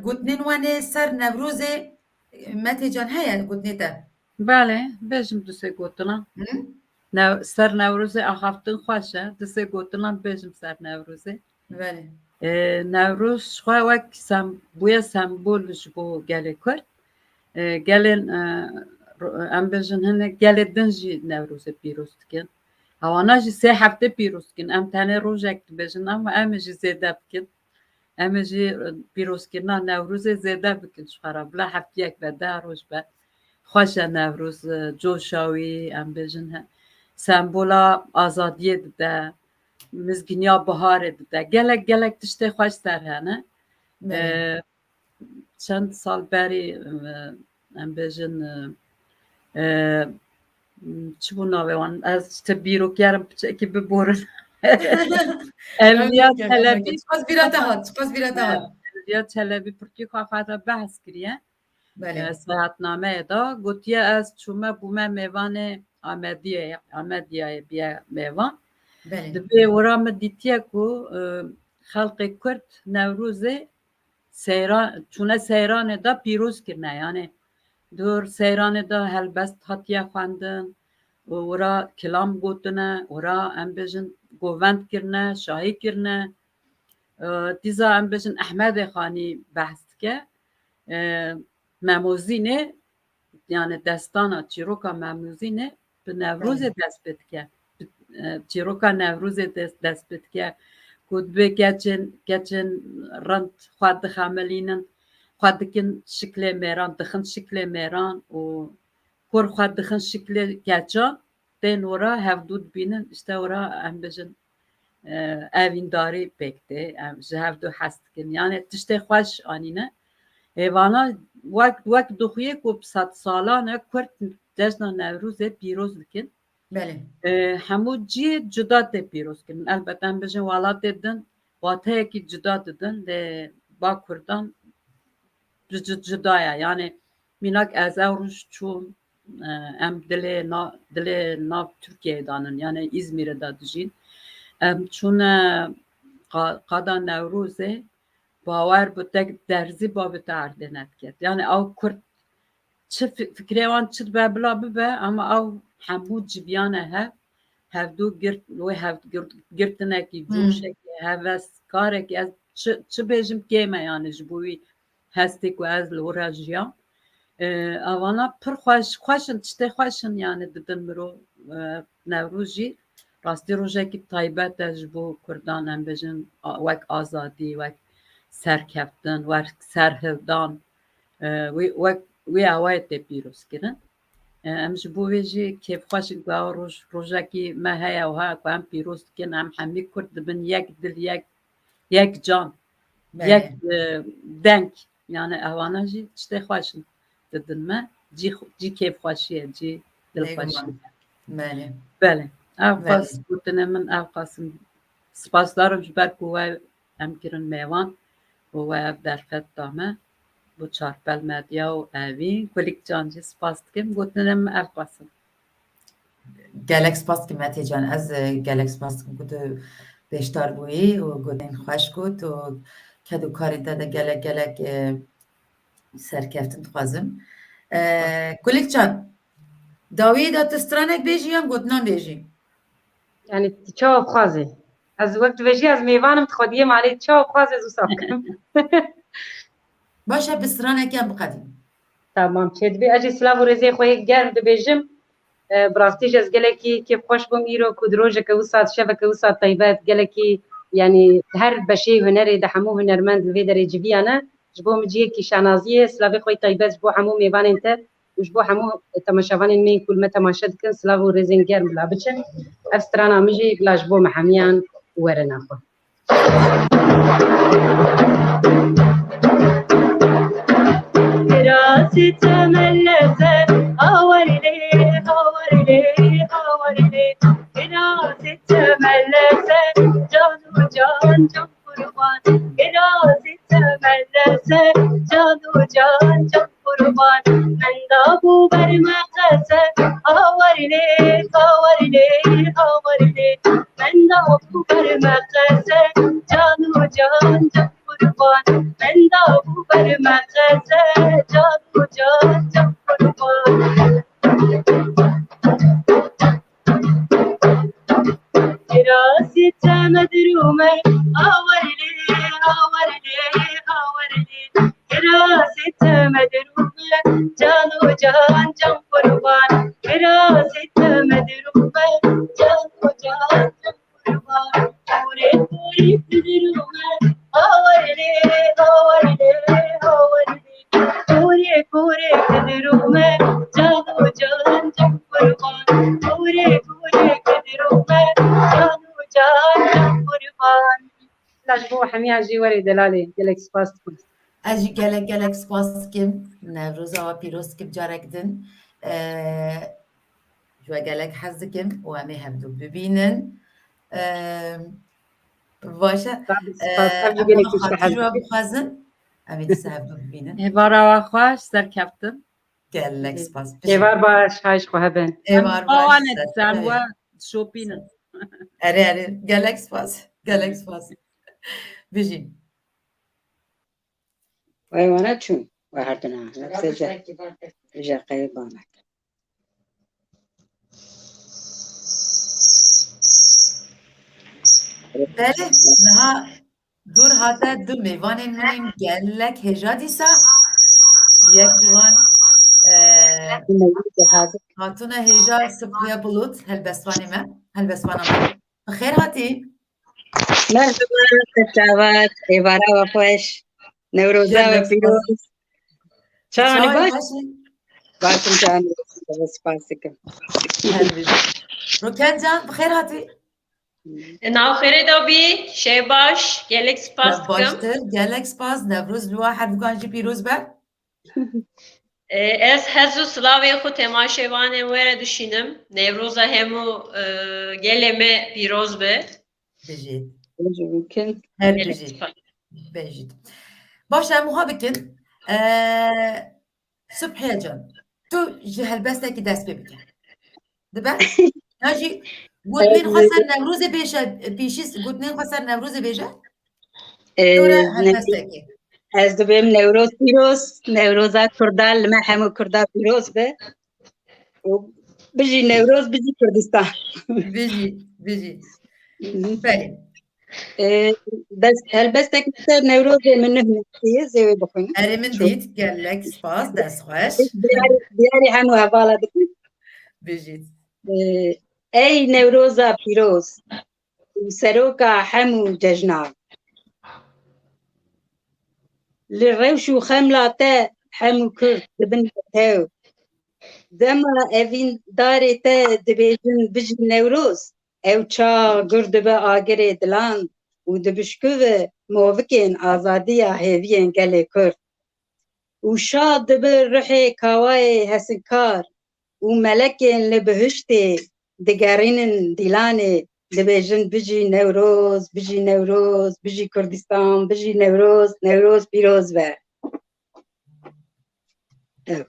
gotinên we nê ser Newrozê, e, Metê Can heye gotinê te? Belê, bêjim du sê gotina. Hı? New-, ser Newrozê axaftin xweş e. Du sê gotina bêjim ser Newrozê. Belê. E, Newroz ji xwe wek sem-, bûye sembol ji bo gelê Kurd. E, gelên, e, ro-, em bêjin hinek gelê din jî Newrozê pîroz dikin. Hewana jî sê heftê pîroz dikin. Em tenê rojek dibêjin ama em ê jî zêde bikin. Em ê jî, e, pîrozkirina Newrozê zêde bikin ji xwe re. Bila heftiyek be, deh roj be. Xweş e Newroz, e, coşa wî, em bêjin he-, sembola azadiyê dide, mizgîniya biharê dide. Gelek, gelek tiştê xweş ser hene. Belê. E, çend sal berî, e, em bêjin, e, e, çi bû navê wan? Ez ji te bîrokerim piçekî biborin. Evliya Çelebi. Çiqas bîra te hat, çiqas bîra te hat. Evliya Çelebi pirtûk xwe xwe de behs kiriye. Belê. E, seyahatnameyê de gotiye, ez çûme bûme mêvanê Amediyê, Amediyayê biye mêvan. Belê. Dibê wira min dîtiye ku, e, xelqê Kurd Newrozê seyra-, çûne seyranê de pîroz kirine. Yanî dor seyranê de helbest hatiye xwendin û wira kilam gotine, wira em bêjin govend kirine, şahî kirine. E, dîza em bêjin Ehmedê Xanî behs dike. E, Memozînê, yani destana çîroka Memozînê bi Newrozê Belê. dest pê dike. Bi, e, çîroka Newrozê dest, dest pê dike. Ku dibê keçên, keçên rind xwe dixemilînin. xwe dikin şiklê mêran, dixin şiklê mêran û kur xwe dixin şiklê keçan, tên wira hevdû dibînin, işte wira em bijin, e, evîndarî pêk tê, em ji hevdû hez dikin. Yani tiştê xweş anîne. Ê vana wek, wek dixuye ku sed salan e Kurd cejna Newrozê pîroz dikin. Belê. E, hemû cihê cuda tê pîrozkirin. Elbet em bijin welatê din wateyekî cuda didin, lê ba Kurdan cu-, cu-, cuda ye. Yani mînak ez ew roj çûm, e, em dilê na-, dilê nav Tirkiyeyê danin, yani Îzmîrê de dijîn. Em çûne qa-, qada Newrozê, bawer bi tek derzî bavê te erdê nediket. Yani ew Kurd çi fi-, fikrê wan çi dibe bila bibe, ama ew hemû civiyane hev, hevdû girt, wê hev girt-, girtinekî, Hmm. coşekî, heveskarek, ez çi, çi bêjim kêm e yani ji bo wî hestê ku ez li wir re jiyam. E, evana pir xweş, xweş in, tiştê xweş in yani didin mirov, e, Newroz jî rastî rojekî taybet e ji bo Kurdan, em bêjin, a-, wek azadî, wek serkeftin, wek serhildan, e, wê, wek, wê awayê tê pîrozkirin. E, em ji bo wê jî kêfxweş in ku ew roj, rojekî me heye wiha ku em pîroz dikin, em hemî Kurd dibin yek dil, yek, yek can, Belê. yek, e, deng. Yani ewana jî tiştê xweş in didin me. Cî, cî kêfxweşî ye, cî dilxweşî ye. Bêguman. Belê. Belê. Ev Belê. qas gotinê min, ev qas in. Spasdar im ji ber ku we em kirin mêvan û we ev derfet da me. Bo Çarpel Medya û Evîn, Kulik Can jî spas dikim. Gotinê min ev qas in. Gelek spas dikim Metê Can. Ez, e, gelek spas dikim ku tu beşdar bûyî û gotin xweş got û ked û karê te de gelek, gelek, e, serkeftin dixwazim. E, Kulik Can, dawiyê de tu stranek bêjî yan gotinan bêjî? Yani tu çawa bixwazî? Ez wek tu vejî ez mêvanim, tu xwediyê malê, tu çawa bixwazî ez wisa bikim. Baş e, bi stranekê em biqedînin. Tamam, çêdibê. Ez jî silav û rêzê xwe yê germ dibêjim. E, bi rastî jî ez gelekî kêfxweş bûm îro ku di rojeke wisa, di şeveke wisa taybet, gelekî, yanî her beşê hunerê de hemû hunermend li vê derê civiyane. Ji bo min cihekî şanaziyê, silavê xwe yê taybet ji bo hemû mêvanên te û ji bo hemû temaşevanên me yên ku li me temaşe dikin, silav û rêzên germ bila biçin. Ev strana min jî bila ji bo me hemiyan û were naxwe. Kirasê temelleze, hawarilê, hawarilê, hawarilê. Kirasê temelleze, can û can, can qurban. Kirasê temelleze, can û can, can qurban. Menda bû ber me qese, hawarilê, hawarilê, hawarilê. Menda bû ber me qese, can û can, can qurban. Menda bû ber me qese, can û can, can qurban. Kirasê te me dirûme, hawarilê, hawarilê, hawarilê. Kirasê te me dirûme, can û can, can qurban. Kirasê te me dirûme, can û can, can qurban. Kûrê kûrê tu dirûme, hawarilê, hawarilê, hawarilê. Kûrê kûrê tu dirûme, can û can, can qurban. Kûrê kûrê tu dirûme, can û can, can qurban. Bila ji bo hemiyan jî werê delalê, gelek spas dikim. Ez jî gelek, gelek spas dikim. Newroza we pîroz dikim carek din. Ee, ji we gelek hez dikim û em ê hevdû bibînin. Ee, baş e. Tabii, spas. Ee, Em jî em gelek hûn tişt xatir hez ji we dikin. Bixwazin. Em ê dîsa hevdû bibînin. Êvara we xweş, serkeftin. Gelek spas. Êvar baş, hay ji xwe hebin. Êvar baş, awane ser sen xwe. We şopînin. Erê, erê. Gelek spas. Gelek spas. Bijî. Vay wana çûn. Vay herdina. Nefse je. Je qeybanek. Belê, niha dûr hate du mêvanên min ên gelek hêja dîsa. Yek ji wan, e, hatûna hêja Sifriye Bulut, helbestvanê me, helbestvana me. Bi xêr hatî. Merhaba, te çavat, êvara we xweş. Newroza we pîroz. Çawanî baş? Başim canım. Spas dikim. Ruken can, bi xêr hatî. Nav xêrê de bî, şev baş, gelek spas dikim. Baştir, gelek spas, Newroz li we her dukan jî pîroz be. Ez hez û silavê xwe temaşevanên we re dişînim. Newroza hemû gelê me pîroz be. Bijît. Her bijît. Bijît. Baş em wiha bikin. Subhiye can, tu ji helbestekî dest pê bike. Dibe? Ya jî gotinên xwe ser Newrozê bêje, pêşî gotinên xwe ser Newrozê bêje. Dore helbestekê. Ez dibêm Newroz pîroz, Newroza Kurda li me hemû Kurda pîroz be. Û bijî Newroz, bijî Kurdistan. Bijî, bijî. Belê. Bes helbestek ser Newrozê min nuh nivîsiye, zê wê bixwînim. Erê min dît, gelek spas, dest xweş. Diyarî hemû hevala dikim. Bijît. Ey Newroza pîroz û seroka hemû cejnan. Li rewş û xemla te hemû Kurd dibin tew. Dema evîndarê te dibêjin bijî Newroz, ew çax gur dibe agirê dilan û dibişkuve movikên azadiya hêviyên gelê Kurd. Û şa dibe ruhê kawayê hesinkar û melekên li bihiştê digerînin dîlanê, dibêjin bijî Newroz, bijî Newroz, bijî Kurdistan, bijî Newroz, Newroz pîroz be. Ew.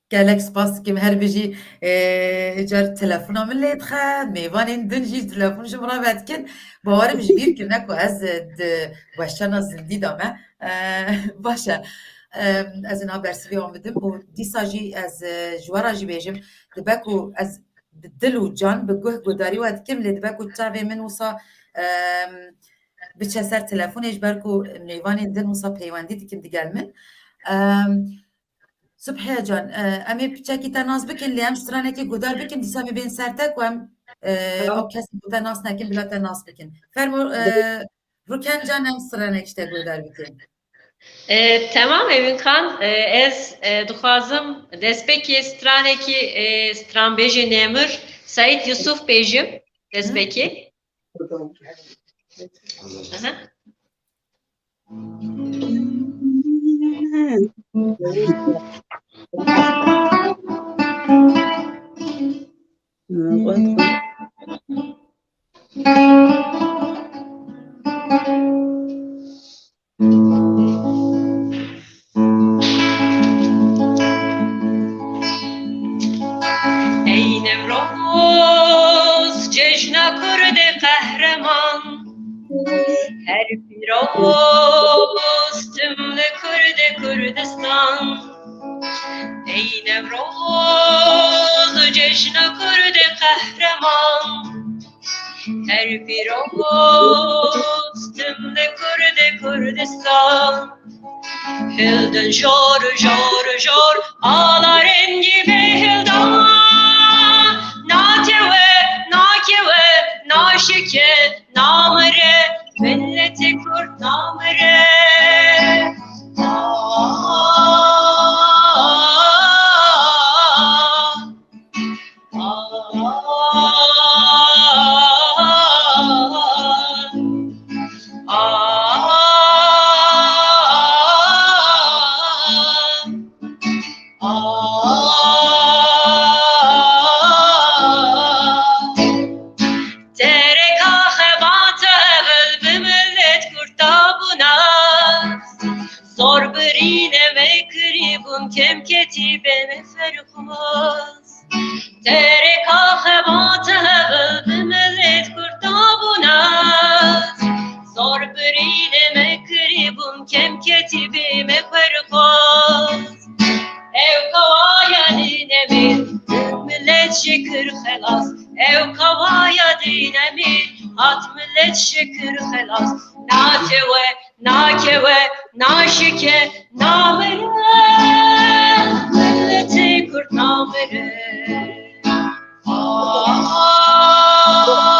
Gelek spas dikim, her bijî. Ê, car telefona min lê dixe, mêvanên din jî telefon ji min re vedikin. Bawerim ji bîr kirine ku ez, e, di weşana zindî de me. E, baş e. E, ez ina bersivê wan bidim û dîsa jî ez, e, ji we re jî bêjim, dibe ku ez bi dil û can, bi guh gudarî we dikim, lê dibe ku çavê min wisa, e, biçe ser telefonê, ji ber ku mêvanên din wisa peywendî dikin digel min. E, Subhiye can, e, em ê piçekî te nas bikin, lê em stranekê guhdar bikin, dîsa em ê bên ser te ku em, e, ew kesên ku te nas nekin, bila te nas bikin. Fermo, e, Ruken can, em stranek ji te guhdar bikin. E, temam Evîn Xan, e, ez, e, dixwazim destpêkê stranekî, e, stranbêjê Nemir Seîd Yusuf bêjim. Destpêkê. Aha. Ey Newroz, cejna Kurdê qehreman, her pîroz tim li Kurdê Kurdistan. Ey Newroz, cejna Kurdê qehreman, her pîroz tim li Kurdê Kurdistan. Hildin jor, jor, jor, ala rengî bê hildan. Nakewe, nakewe, naşike, namire, milletê Kurd namire. Tereka xebata hevel bi millet Kurd dabûna. Zor birîne me kirîbûn, kêm ketî bê me ferxwaz. Tereka xebata hevel bi millet Kurd dabûna. Zor birîne me kirîbûn, kêm ketî bê me ferxwaz. Ew kawaya Dînemîr, millet şikir xelas. Ew kawaya Dînemîr, hat millet şikir xelas. Nakewe, nakewe, naşike, namire. Milletê Kurd namire. Ah, ah, ah, ah.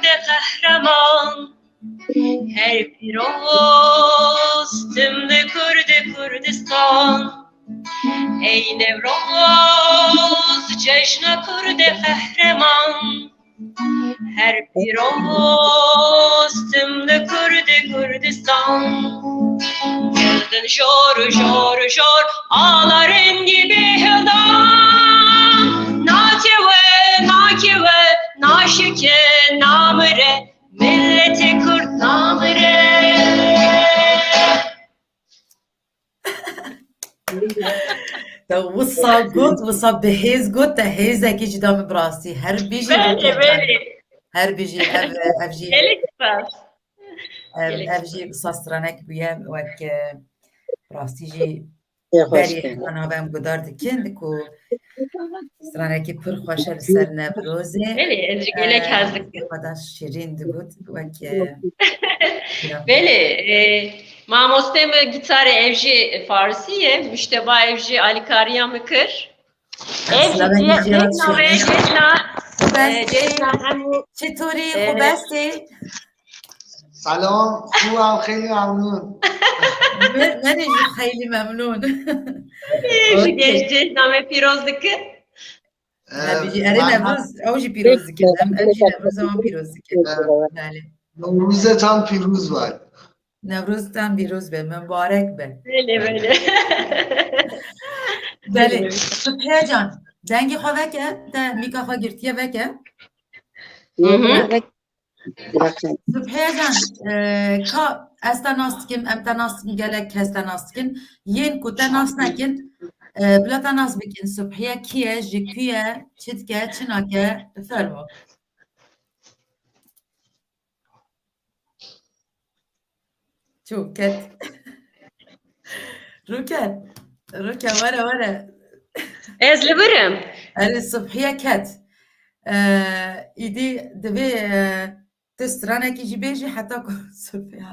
De qehreman, her pîroz tim li Kurd û Kurdistan. Ey Newroz, cejna Kurdê qehreman, her pîroz tim li Kurd û Kurdistan. Kurdin jor û jor û jor, ala rengî bêhildan. Nakewe, nakewe, naşike, namire, milletê Kurd namire. Te wisa got, wisa bi hêz got, te hêzekî jî da min bi rastî. Her bijî Belê, Rûken. belê. Her bijî ev, ev jî, Gelek spas. ev, Gelek ev jî wisa stranek bûye wek, e, rastî jî Pê xweş berî kir. heta navê em guhdar dikin ku stranekî pir xweş e li ser Newrozê. Belê, ez jî gelek hez dikim. Xweda şirîn digot wek, e, Belê, e, mamostê min gitarê ev jî farsî ye, Muşteba ev jî alîkariya min kir. Ev jî Slavên cê- Jêhat cejna me, Şirîn. cejna, Xwebes e, cejna hemû Çitûrî e, xwebestê? Selam, xû em xeylî memnûn. Me- Menê jî xeylî memnûn. Ji geş cejna me pîroz dikin. Ev jî erê Newroz, ew jî pîroz dikin. Em, ev jî Newroz wan pîroz dikin. Belê. Newrozê tan pîroz be. Newroz tan pîroz be, mibarek be. Belê, belê. Belê. Subhiye can, dengê xwe veke, te mîka xwe girtiye veke. Hı hı. Subhiye can, e, ka ez te nas dikim, em te nas dikin, gelek kes te nas dikin. Yên ku te nas nekin, e, bila te nas bikin. Subhiye kî ye, ji ku ye, çi dike, çi nake, fermo. Çû ket. Rûken. Rûken, were, were. Ez li vir im. Erê, Subhiye ket. Ee, îdî divê, e, tu stranekî jî bêjî heta ku Subhiye.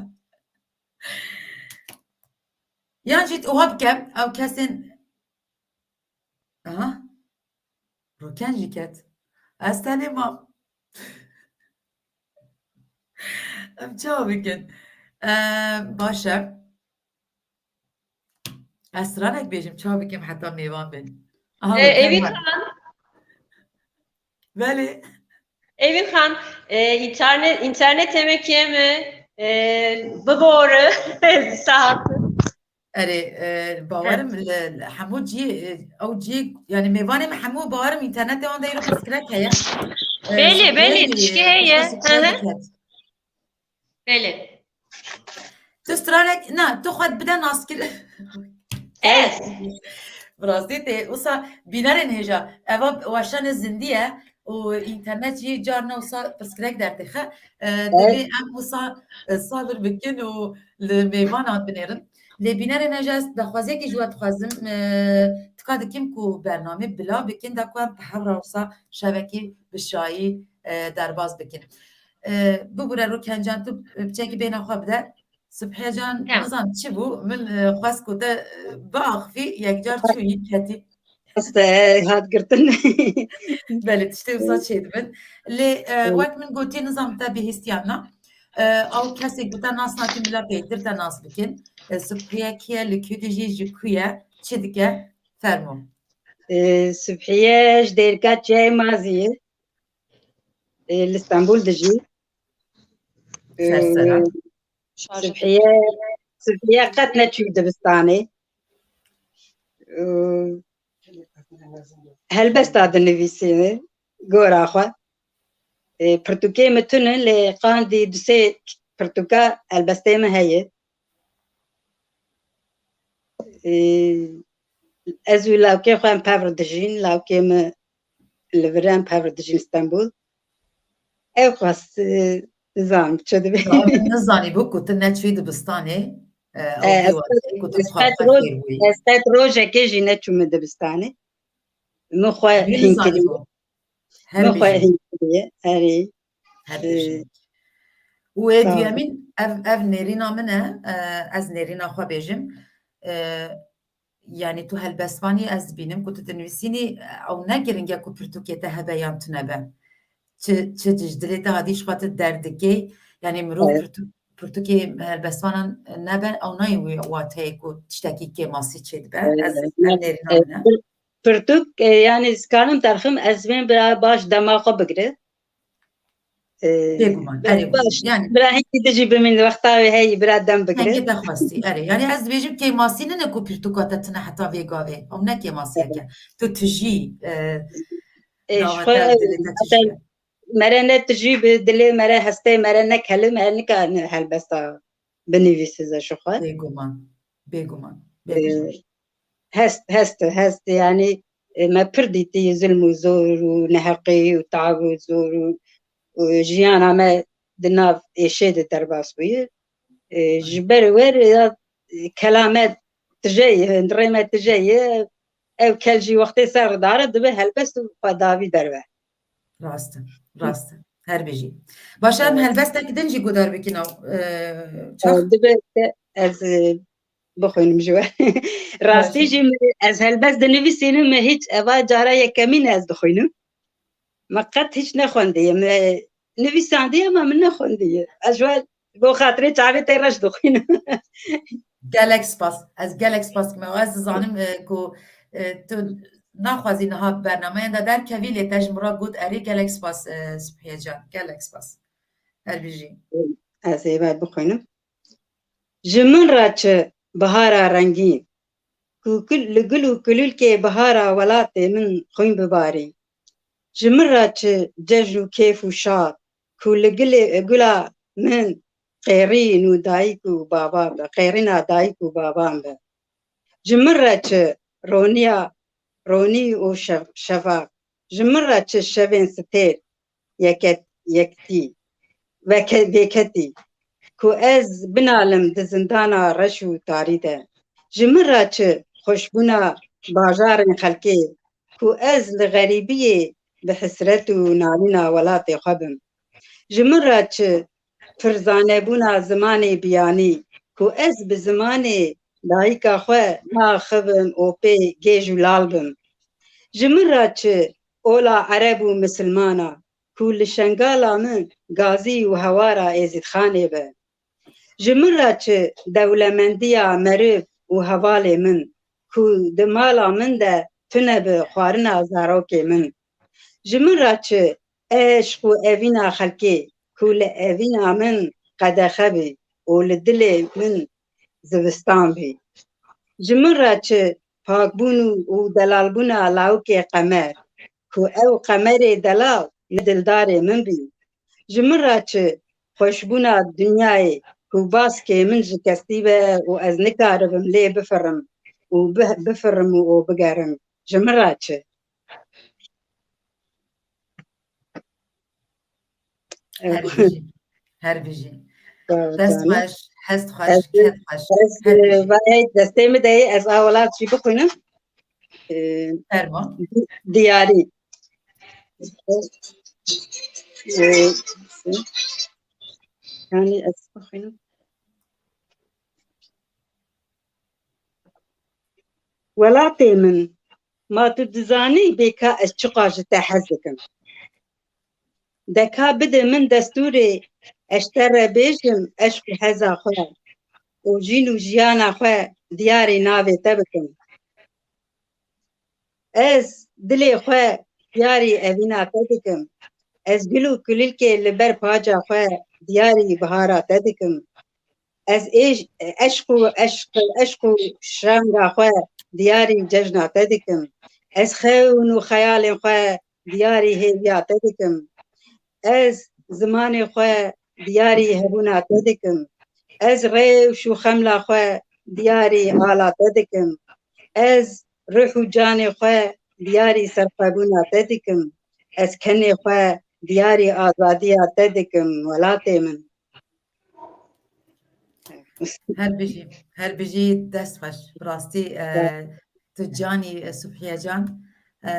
Yan jî wiha bikem, ew kesên Aha. Rûken jî ket. Ez tenê mam. Em çawa bikin? Ee, baş e. Ez stranek bêjim, çawa bikim heta mêvan bin? Aha, Ee, Rûken Evîn var. Xan, Belê. Evîn Xan, e, înternet, înternet emekê me, e, bibore, sahat. Erê, e, bawerim li, li hemû cî, e, ew cî, yani mêvanê min hemû bawerim înternetê wan de îro pirsgirêk heye. E, Belê, belê, belê, tişkî e, heye. pirsgirêk Hı hı. ket. Belê. Tu stranek, na, tu xwe bide naskir. Ez. Bi rastî tê, wisa bînerên hêja, eva weşane zindî ye û înternet jî carna wisa pirsgirêk dertêxe. E, divê em wisa, e, sabir bikin û li mêvanan binêrin. Lê bînerên hêja ez daxwaziyekî ji we dixwazim, e, tika dikim ku bernamê bila bikin, da ku em bi hev re wisa şevekî bi şayî, e, derbas bikin. E, bibûre Rûken can, tu piçekî bêhna xwe bide. Subhiye can, Tamam. Nizam çi bû? Min, e, xwest ku te, e, biaxivî, yekcar çûyî ketî. Rast e, hat girtin. Belê, tiştê wisa çêdibin. Lê, e, wek min gotî, Nizam, te bihîstiyan na. E, ew kesê ku te nas nakin, bila pêktir te nas bikin. E, Subhiye kî ye, li ku dijî, ji ku ye, çi dike? Fermo. E, Subhiye ji Dêrika Çiyayê Mazî ye. E, li Stenbul dijî. E, Sersera. Subhiye, Subhiye qet neçû dibistanê. E, helbesta dinivîsîne gora xwe. E, pirtûkê min tune, lê qandî du sê pirtûka helbestê min heye. E, ez û lawkê xwe em pev re dijîn, lawkê min li vir e, em pev re dijîn Stenbul. Ew xwest, e, nizanim çi dibe. Nizanî bû ku tu neçûyî dibistanê, e, ew E, ez dîwar ku tu ez xwe qet roj, fêr bûyî. ez qet rojekê jî neçûme dibistanê. Min xwe Wî hîn nizanî kiriye. bû. Her Min xwe bijî. hîn kiriye. Erê. Her Ee, bijî. Û ê sağ ol. duyemîn, ev, ev nêrîna min e, e, ez nêrîna xwe bêjim. E, yanî tu helbestvanî ez dibînim ku tu dinivîsînî, e, ew ne giring e ku pirtûkê te hebe yan tune be. çi, çi ji dilê te hatî ji xwe tu derdikê, yanî mirov pirtûk, pirtûkê helbestvanan nebe, ew nayê wî wateyê ku tiştekî kêmasî çêdibe. Ez, ev nêrîna min e. Pirtûk, e, yanî ez karim derxim, ez bên bira baş dema xwe bigire. E, Bêguman, bira erê, baş, yanî bira hingî dijî bimîn, wexta wê heyî bira dem bigire. Hingî te xwestî, erê. Yanî ez dibêjim kêmasî nine ku pirtûka te tine heta vê gavê. Ew ne kêmasiyek e. Tu tijî, e, E, ji xwe, e, dilê te tijî ye. Mere ne tijî bi dilê mere hestê mere ne kelime, nika ne helbesta binivîse ze ji xwe. Bêguman, bêguman, E, bêguman. Hest, hest, hest, yanî, e, me pir dîtî zulm û zor û neheqî û tav û zor û, û jiyana me di nav êşê de derbas bûye. E, ji ber wer ya, e, kela me tije ye, hundirê me tije ye, ev kel jî wextê ser dare dibe helbest û xwe davî derve. Rast e, rast e. Her bijî. Baş e, em Evet. helbestek din jî guhdar bikin ew, e, çax. E, dibe te ez, e, bixwînim ji we. Rastî Baş e. jî min, ez helbest dinivîsînim, min hiç eva cara yekemîn ez dixwînim. Me qet hiç nexwendiye. Me nivîsandiye ama min nexwendiye. Ez ji we bo xatirê çavê te reş dixwînim. Gelek spas. Ez gelek spas dikim. Ez dizanim, e, ku, e, tu naxwazî niha bi bernameyan de derkevî, lê te ji min re got, erê, gelek spas, e, Subhiye can. Gelek spas. Her bijî. Ez ê ber bixwînim. Ji min re çi bihara rengîn, ku kul, li gul û kululkê bihara welatê min xwîn bibarî. Ji min re çi cejn û kêf û şad, ku li gilê, gula min qêrîn û dayik û bavan be, qêrîna dayik û bavan be. Ji min re çi roniya, ronî û şev-, şevaq, ji min re çi şevên sitêr, yeket-, yektî, veke-, vêketî, ku ez binalim di zindana reş û tarî de. Ji min re çi xweşbûna bajarên xelkê, ku ez li xerîbiyê bi hesret û nalîna welatê xwe bim. Ji min re çi pirzanebûna zimanê biyanî, ku ez bi zimanê dayika xwe naxivim û pê gêj û lal bim. Ji min re çi ola ereb û misilmana, ku li Şengala min gazî û hewara Êzîdxanê be. Ji min re çi dewlemendiya meriv û hevalê min, ku di mala min de tune bi xwarina zarokê min. Ji min re çi eşq û evîna xelkê, ku li evîna min qedexe bî û li dilê min zivistan bî. Ji min re çi pakbûn û, û delalbûna lawikê Qemer, ku ew Qemerê delal ne dildarê min bî. Ji min re çi xweşbûna dinyayê, ku baskê min ji kestî be û ez nikaribim lê bifirim û bi-, bifirim û, û bigerim. Ji min re çi? Her bijî. Her bijî. Sağ ol, Dest canım. Xweş, hest xweş, Ez, ket xweş. ez, Her bijî. Vay, destê min de ye, ez a welat jî bixwînim. E, Fermo. Di-, diyarî. E, yani ez bixwînim. Welatê min, ma tu dizanî bêka ez çiqas ji te hez dikim. Deka bide min destûrê, ez ji te re bêjim eşq û heza xwe û jîn û jiyana xwe diyarî navê te bikim. Ez dilê xwe diyarî evîna te dikim. Ez gul û kulîlkê li ber paca xwe diyarî bihara te dikim. Ez êj-, eşq û, eşq, eşq û şanga xwe diyarî cejna te dikim. Ez xewn û xeyalên xwe diyarî hêviya te dikim. Ez zimanê xwe diyarî hebûna te dikim. Ez rewş û xemla xwe diyarî ala te dikim. Ez ruh û canê xwe diyarî serxwebûna te dikim. Ez kenê xwe diyarî azadiya te dikim, welatê min. Her bijî, her bijî, dest xweş. Bi rastî, e, tu canî, e, Subhiye can, e,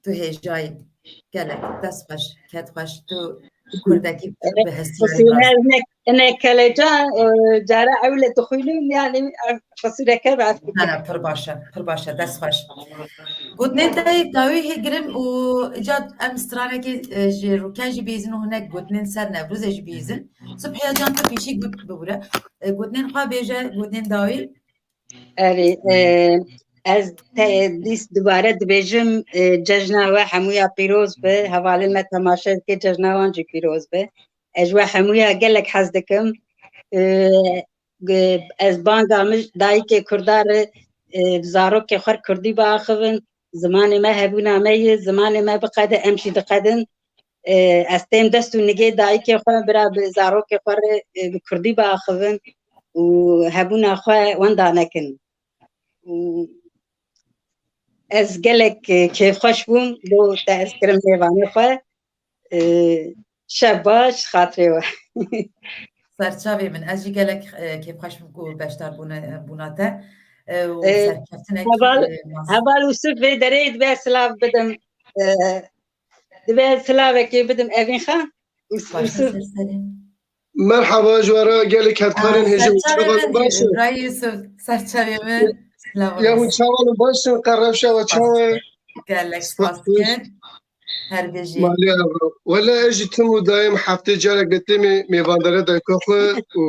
tu hêjayî. Gelek, dest xweş, ket xweş. Tu kurdekî bi hestiyarî bi rast. Ine, ine kelecan, e, cara ew le dixwînim, yani, e, qisûreke be. Ne, ne, pir baş e, pir baş e, dest xweş. Gotinên te yê dawî hê girim û îca em stranekê, e, ji Rûken jî bihîzin û hinek gotinên ser Newrozê jî bihîzin. Subhiya Can tu pêşî got bibûre. E, gotinên xwe bêje, gotinên dawî. Erê, e, ez te, dîs dubare dibêjim, e, cejna we hemûya pîroz be, hevalên me temaşe dike, cejna wan jî pîroz be. Ez ji we hemûya gelek hez dikim. E, ge-, ez banga min dayikê Kurda re, e, zarokê xwe kurdî biaxivin. Zimanê me hebûna me ye, zimanê me biqede, em jî diqedin. E, ez têm dest û nigê dayikê xwe, bira bi zarokê xwe re, e, bi kurdî biaxivin û hebûna xwe wenda nekin. Û ez gelek, e, kêfxweş bûm, bo te ez kirim mêvanê xwe. E, şev baş, xatirê we. Serçavê min, ez jî gelek, e, kêfxweş bûm ku beşdar bûne, bûna te, e, û E, serkeftinek, heval, e, nas- heval Ûsif vê derê dibe silav bidim. E, dibe silavekê bidim Evîn Xan. Ûs-, Başta Ûsif. Ser serê. Merhaba, ji we re gelek hevkarên Aa, hêja û serçavê çavan min, baş e. Birayê Yusuf, serçavê min, silav Ya hûn rast. Çavan baş in, qe rewşa we çawa ye? Gelek spas dikin. Her bijî. Malê evro. Wele ez jî tim û dayim heftê carek li têmê mêvandare dayika xwe û,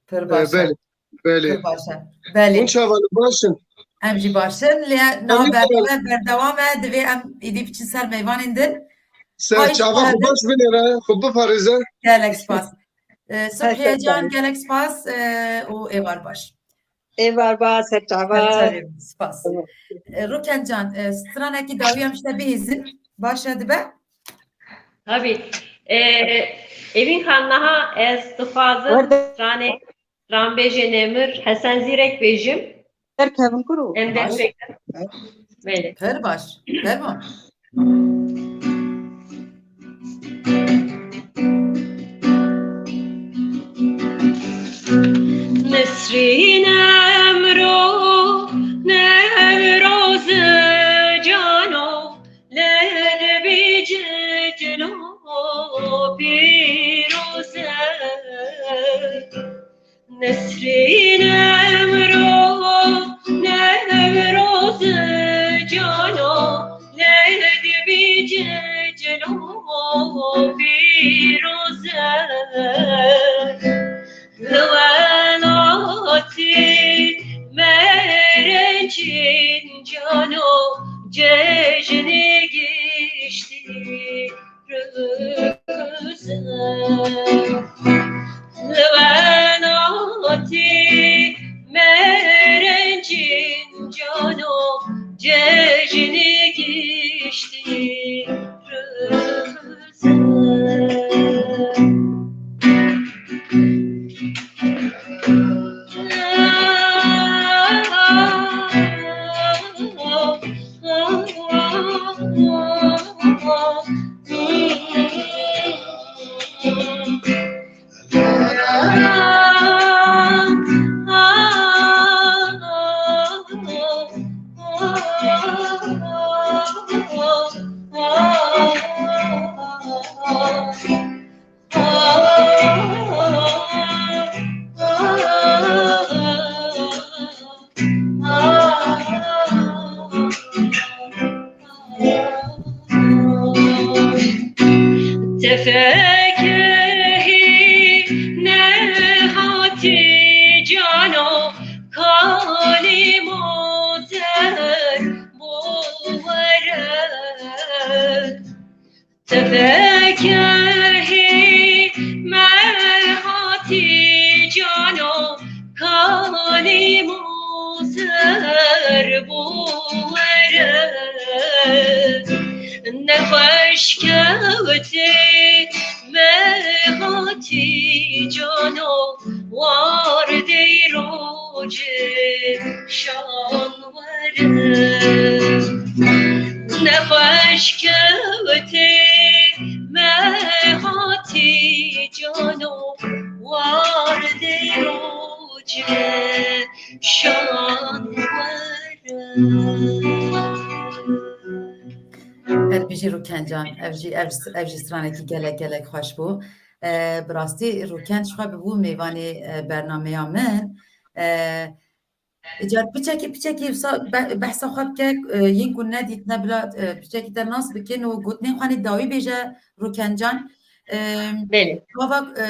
Pir e, baş e. Belê, belê. Pir baş e. Belê. Hûn çavan baş in? Em jî baş in. Lê niha berdewam e, berdewam e. Divê em êdî biçin ser mêvanên din. Ser çava xwe baş binêre, xwe biparêze. Gelek spas. E, Subhiye Can, gelek spas, e, û êvar baş. Êvar ba, ser çava. Ser çavê min, spas. Tamam. E, Rûken Can, e, stranekî dawî em ji te bihîzin. Baş e dibe? Tabii. E, Evîn Xan, niha ez dixwazim stranê, stranbêjê Nemir Hesen Zîrek bêjim. Derkevin kuro. Em dest pê kin. Belê. Pir baş. Fermo. Nesrîn emro Newroz cano, led bî cicno pîroz e. Nesrîn emro Newroz cano, led bî cicno pîroz e. Li welatî me rencîn cano, cejnê giştî Li welatî me rencîn cano, cejnê giştî riz e. Tefekehî nehatî cano, kanî mozer bo were. Tefekehî me hatî cano, kanî mozer bo were. Nexweş kewtê me hatî cano, wardê rojê şan were. Nexweş kewtê me hatî cano, wardê rojê şan were. Her bijî Rûken Can, ev jî, ev, ev jî stranekî gelek, gelek xweş bû. E, bi rastî Rûken ji xwe bibû mêvanê, e, bernameya min. E, Car piçekî, piçekî wisa be-, behsa xwe bike, e, yên ku nedîtine bila, e, piçekî te nas bikin û gotinên xwe nê dawî bêje Rûkencan. E, Belê. Gava, e,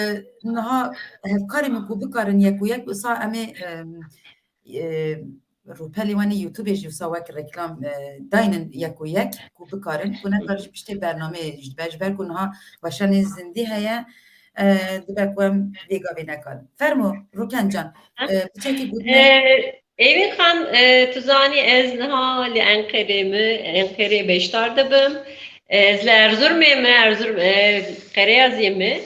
niha hevkarê min ku bikarin yek û yek wisa em ê, e, e, rûpelê wan ê YouTube jî wisa wek reklam, e, daynin yek û yek ku bikarin, ku nekar jî piştê bernameyê jî dibe, ji ber ku niha weşanên zindî heye, e, dibe ku em vê gavê nekarin. Fermo, Rûkencan, e, piçekî gotinê. E, Evîn Xan, e, tu zanî ez niha li Enqerê me, Enqerê beşdar dibim. Ez li Erzurumê me, Erzurum, e, Qereyazê me.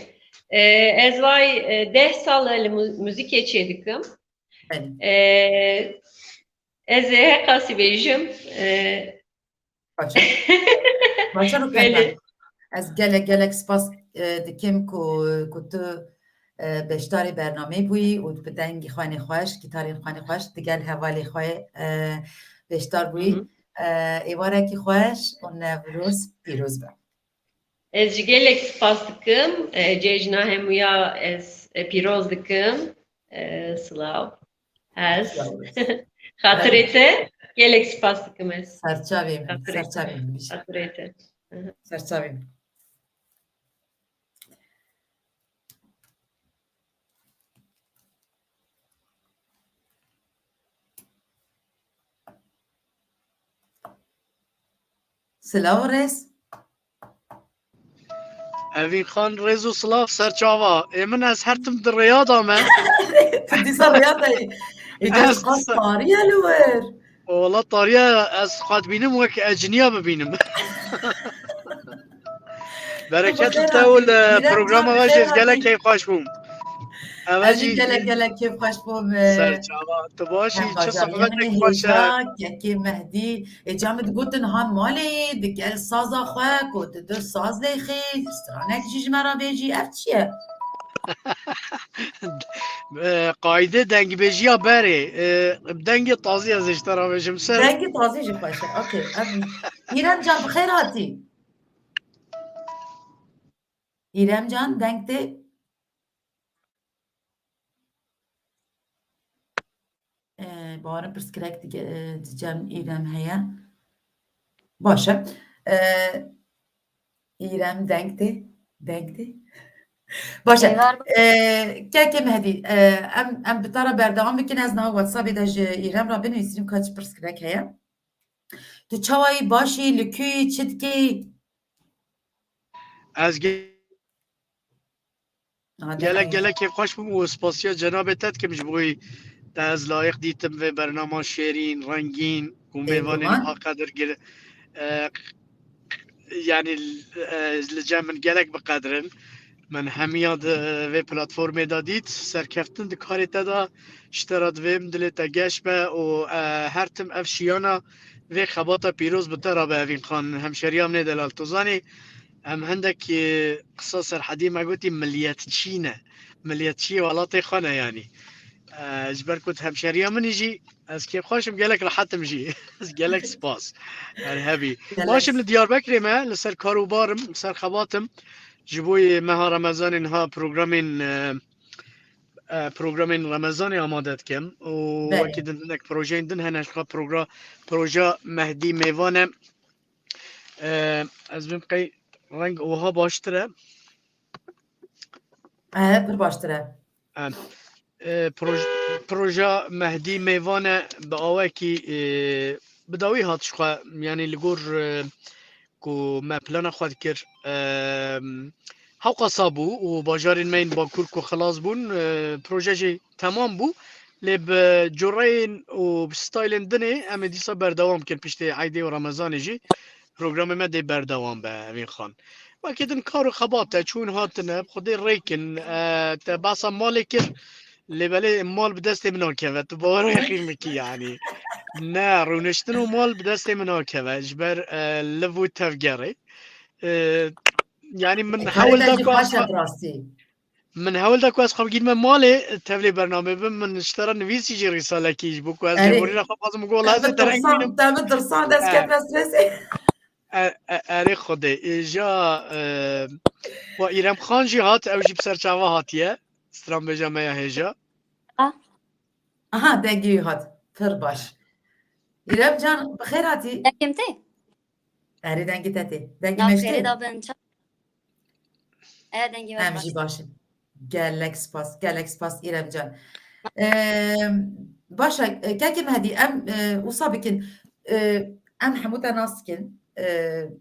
E, ez vay, e, deh sal e li mu-, muzîkê çêdikim. Belê. E, ez ê heqasî bêjim. E, Baş e. Baş e, Rûkencan. Belê. Ez gelek, gelek spas, e, dikim ku, ku tu, e, beşdarê bernameyê bûyî û bi dengî xwanê xweş, gitarên xwanê xweş, digel hevalê xwe, e, beşdar bûyî. Hı hı. E, êvarekî xweş û Newroz pîroz be. Ez jî gelek spas dikim. E, cejna hemûya ez, e, pîroz dikim. E, silav. Ez. Silav. Xatirê te gelek spas dikim ez. Serçavê min, Xatirê te. Serçavê min. Xatirê te. Hı hı. Serçavê min. Silav û rêz. Evîn Xan, rêz û silav, serçava. Ê min, ez her tim di rêya de me. Tu dîsa rêya de yî. Ê, Ez qas dîsa- tarî ye li wir. Wala tariye, ez qet bînim wek eciniya bibînim. Bereket li te û li programa we jî ez gelek keyfxweş bûm. Ev Ez jî jî gelek gelek keyfxweş bûm. Serçava. Tu baş î, çi sohbetek xweş e. Kekê Mehdî. Ê, ca min digotin han malê, digel saza xwe, ku didir saz lêxî, stranek jî ji me re bêjî. Ev çi ye? E, qayde dengbêjiya berê. E, dengê tazî ez ê ji te re bêjim ser. Dengê tazî jî xweş e. Okey. Ev, Îrem can, bi xêr hatî. Îrem can, deng tê? E, bawerim pirsgirêk dige, e, di cem Îrem heye. Baş e. E, Îrem deng tê? Deng tê? Baş e. Êvar. E, kekê Mehdî, e, em, em bi te re berdewam bikin. Ez niha WhatsAppê de ji Îrem re binivîsim ka çi pirsgirêk heye. Tu çawa yî, baş î, li kû yî, çi dikî? Ez ge-, Gelek, gelek kêfxweş bûm û spasiya cenabê te dikim ji bo wî te ez layiq dîtim vê bernama şêrîn, rengîn û mêvanên niha qedir gir-, e, yanî, e, li cem min gelek bi qedir in. Min hemiya di vê platformê de dît, serkeftin di karê te de ji te re divêm, dilê te geş be û, e, her tim ev şiyana vê xebata pîroz bi te re be, Evîn Xan, hemşeriya min ê delal. Tu zanî, em hindek, e, qisa serhedî me gotî, miliyetçî ne. Miliyetçiyê welatê xwe ne yanî. E, ji ber ku tu hemşeriya min î jî, ez kêfxweş im, gelek rehet im jî. Ez gelek spas. Her hebî. Baş im, li Diyarbekirê me, li ser kar û bar im, li ser xebat im. Ji bo yê meha Remezanê niha programên, e, e, programên Remezanê amade dikim û wekî din hinek projeyên din hene, ji xwe progra-, proja Mehdî Mêvan e. E, ez bim qey reng wiha baştir e. E, pir baştir e. E, e, proj-, proja Mehdî Mêvan e bi awekî, e, bi dawî hat ji xwe, yanî li gor, e, ku me plana xwe dikir, e, hewqasa bû û bajarên me yên Bakur ku xilas bûn, e, proje jî temam bû. Lê bi cureyên û bi staylên dinê em ê dîsa berdewam bikin piştê Eydê û Remezanê jî. Programê me dê berdewam be, Evîn Xan. Wekî din kar û xebat e, çûn hatine, bi Xwedê rêkin, e, te behsa malê kir, lê belê mal bi destê min nakeve, tu bawer yaqîn bikî, yanî. Ne, rûniştin û mal bi destê min nakeve, ji ber, e, liv û tevgerê. E, yanî min hewl da ku ez xwe-, Min hewl da ku ez xwe bigînime malê, tevlê bernamê bim, min ji te re nivîsî jî rîsalekî ji bo ku ez lêborîna xwe bixwazim, min got, "Wela ez ê te re bînim." Te min tirsan, te min tirsan, dest kevme stresê. E, e, erê Xwedê. Îja, e, wa Îrem Xan jî hat, ew jî bi ser çava hatiye. Stranbêja me ya hêja. Ah. Aha, dengê wî hat. Pir baş. Îrem can, bi xêr hatî. Dengê min tê? Erê, dengê te tê. Dengê me jî tê? Navxêrê da bin. Ça-, e, dengê we baş. Em jî baş in. Gelek spas, gelek spas Îrem can. Ee, baş e, kekê Mehdî, em, e, wisa bikin. E, em hemû te nas dikin. E,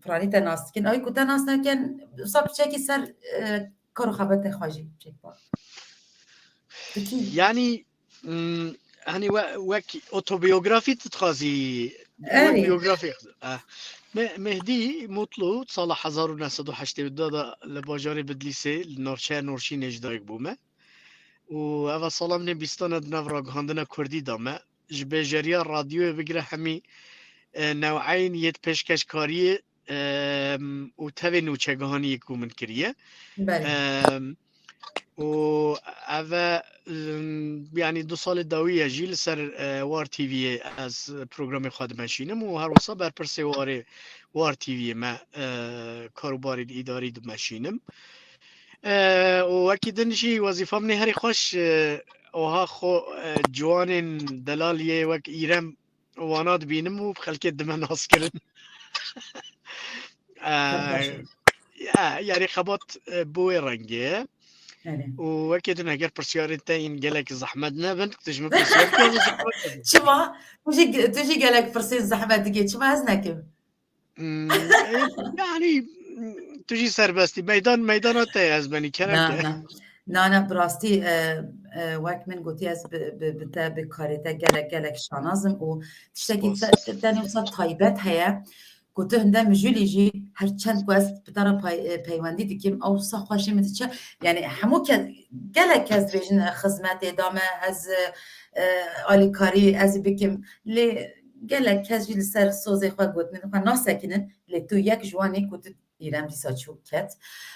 piranî te nas dikin. Ew ku te nas nekin, wisa piçekî ser, e, kar û xebetê xwe jî çêk bak. Dikî? Yanî, mm, hani we-, wek otobiyografî tu dixwazî, wek Erê. Biyografî, eh. Me-, Mehdî Mutlu sala hezar û neh sed û heştê û du de li bajarê Bidlîsê, li navçeya Norşînê ji dayik bûme. Û eva sala min ê bîstan e di nav ragihandina kurdî de me. Ji bêjeriya radyoyê bigire hemî, e, neweyên yêt pêşkeşkariyê, em, û tevê nûçegihaniyê ku min kiriye. Belê. Em, û ev e, em, yanî du salê dawî ye jî li ser, e, War T V'yê ez programê xwe dimeşînim û her wisa berpirsê warê War T V'yê me, e, karûbarên îdarî dimeşînim. E, û wekî din jî wezîfa min ê herî xweş, e, oha xwe, e, ciwanên delaliyê wek Îrem wana dibînim û bi xelkê dime nas kirin. E, Pir baş e. Ya, yanî xebat, e, bi wê rengê ye. Erê. Û wekî din eger pirsyarên te yên gelek zehmet nebin, tu ji min pirsiyar bike, ez ê jixwe bikim. Çima? Tu jî, tu jî gelek pirsên zehmet dike. Çima ez nekim? Hmm, e, yanî, hmm, tu jî serbestî. Meydan, meydana te ye, ez benî, kerem ke. Na, na. Na, na, bi rastî, e, e, wek min gotî, ez bi, bi, bi te, bi karê te gelek, gelek şanaz im û tiştekî Spas. te, te, tenê wisa taybet heye ku tu hinde mijûlî jî her çend ku ez bi te re pay-, e, peywendî dikim, ew wisa xweşê min diçe. Yanî hemû kes, gelek kes dibêjin, e, xizmetê da me, ez, e, e, alîkarî ez ê bikim. Lê gelek kes jî li ser sozê xwe gotinên xwe nasekinin, lê tu yek ji wan î ku tu Îrem dîsa çû ket.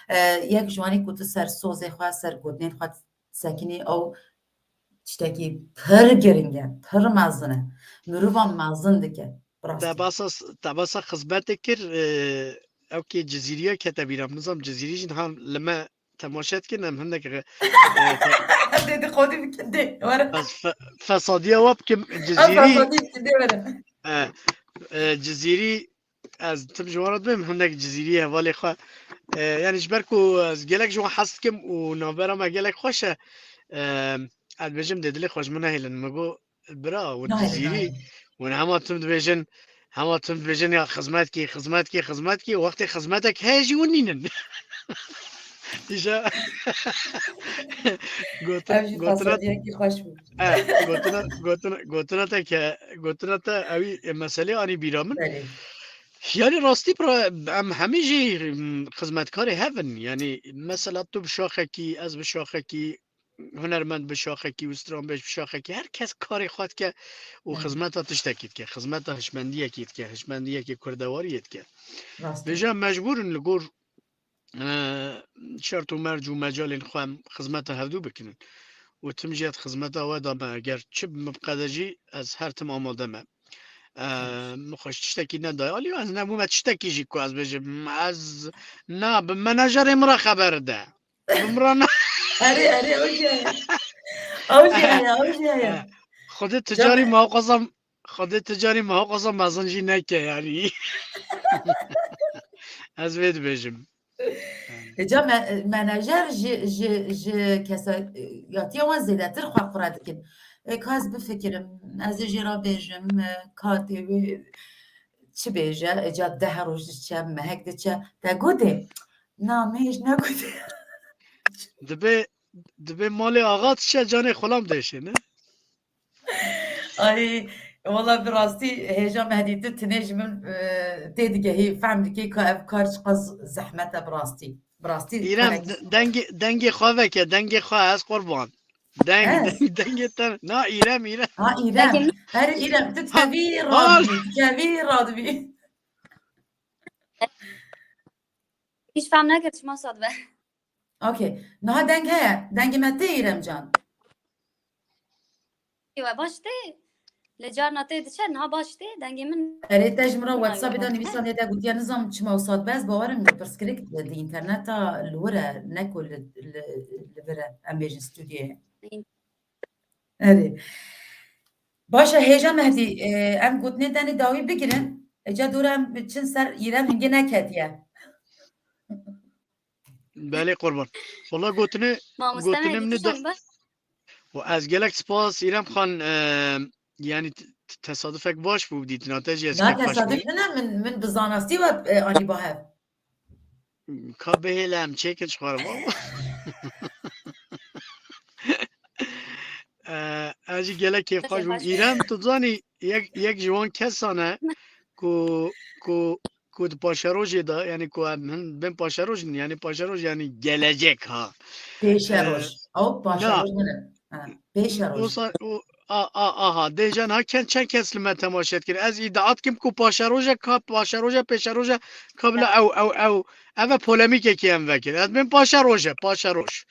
E, yek ji wan î ku tu ser sozê xwe, ser gotinên xwe sekinî, ew tiştekî pir giring e, pir mezin e. Mirovan mezin dike, bi rastî. Te basa, te basa xizmetê kir, e, ew kê Cizîriya kete bîra min. Nizam Cizîrî jî niha li me temaşe dikin, em hindek, e, e, fe-, Dê di xwedî bikin, dê, were. Ez fe-, fesadiya we bikim, Ez Cizîrî, fesadî bikin, dê, were. E, e, Cizîrî, ez tim ji wan re dibêm, hindek Cizîrî hevalê xwe. E, yanî ji ber ku ez gelek ji wan hez dikim û navbera me gelek xweş e. E, ez dibêjim dê dilê xwe ji min nehêlin. Min got, bira, hûn Nayê, Cizîrî, nayê. Hûn hema tim dibêjin, hema tim dibêjin ya xizmet kî, xizmet kî, xizmet kî, wextê xizmetek heye jî hûn nînin. Îja gotin-, Ev jî gotina, fesadiyekî xweş bû. E, gotina, gotina, gotina te ke, gotina te ewî, e, meselê anî bîra min. Belê. Yanî rastî pra-, em hemî jî, m, xizmetkarê hev in. Yanî mesela tu bi şaxekî, ez bi şaxekî, hunermend bi şaxekî û stranbêj bi şaxekî, her kes karê xwe dike û Evet. xizmeta tiştekî dike, xizmeta hişmendiyekî dike, hişmendiyekê kurdewariyê dike. Rast e. Vêca mecbûr in li gor, e, şert û merc û mecalên xwe em xizmeta hevdû bikinin. Û tim jî ez xizmeta we da me, eger çi bi min biqede jî ez her tim amade me. E, Evet. Min xwe ji tiştekî nedaye alî, ez nebûme tiştekî jî ku ez bêjim, ez na bi menajerê min re xeber de. Bimrana. Erê, erê, ew jî heye. Ew jî heye, ew jî heye. Xwedê ticarî Canê. Mewqezam, Xwedê ticarî mewqezam mezin jî neke yanî. Ez vê dibêjim. Ca me-, menajer ji, ji, ji kesayetiya wan zêdetir xwe qure dikin. E, ka ez bifikirim, ez ê jê re bêjim, e, ka tê wê çi bêje, e, ca deh roj diçe, mehek diçe, te gotê, Na, me hêj negotiye. Dibê, dibê malê axa dişe canê xulam dêşê, ne? Ay, wala bi rastî hêja Mehdî tu tinê ji min, e, tê digehî, fehm dikî ka ev kar çiqas zehmet e bi rastî. Bi rastî. Îrem, de-, dengê, dengê xwe veke, dengê xwe ez qurban. Deng, Ez? deng, dengê te. Na, Îrem, Îrem. Ha, Îrem. Dengê Her Îrem, tu Ha, tevî ha. radibî, tevî radibî. Hiç fam nekir, çima sade be. Okey. Niha deng heye. Dengê me tê Îrem can. Ewa, baş tê. Li carna tê diçe, niha baş tê. Dengê min Erê te ji min re nayê WhatsAppê de baş. Nivîsandê te gotiye, nizam çima wisa dibe, ez bawerim pirsgirêk di, di înterneta li wir e, ne ku li, li, li vir e, em bêjin stûdyoyê. Erê. Baş e, hêja Mehdî, e, em gotinên tenê dawî bigirin. Ece dûr em biçin ser Îrem hingê neketiye. Belê qurban. Wala gotinê Mamoste gotinê Mehdî min tu da çend be? û ez gelek spas Îrem Xan, e, yani t- t- tesadüfek baş bû dîtina te jî ez Na kêf xweş tesadüf bû. ne, min, min bi zanastî ve e, anî ba hev. Ka bihêle em çêkin ji xwe re baba. E, ez jî gelek kêf xweş bûm. Îrem, tu zanî yek, yek ji wan kesan e ku, ku, ku di paşerojê de, yani ku em hin bên paşeroj in, yani paşeroj yani gelecek ha. Pêşeroj. Ew paşeroj ne. Ha, pêşeroj. Wisa, o, a, a, aha, dêje niha ken çend kes li me temaşe dikin. Ez îdia dikim ku paşeroja ka, paşeroja, pêşeroja ka bila ew, ew, ew. Ev e polemîkekî em vekir. Ez bên paşeroje, paşeroj.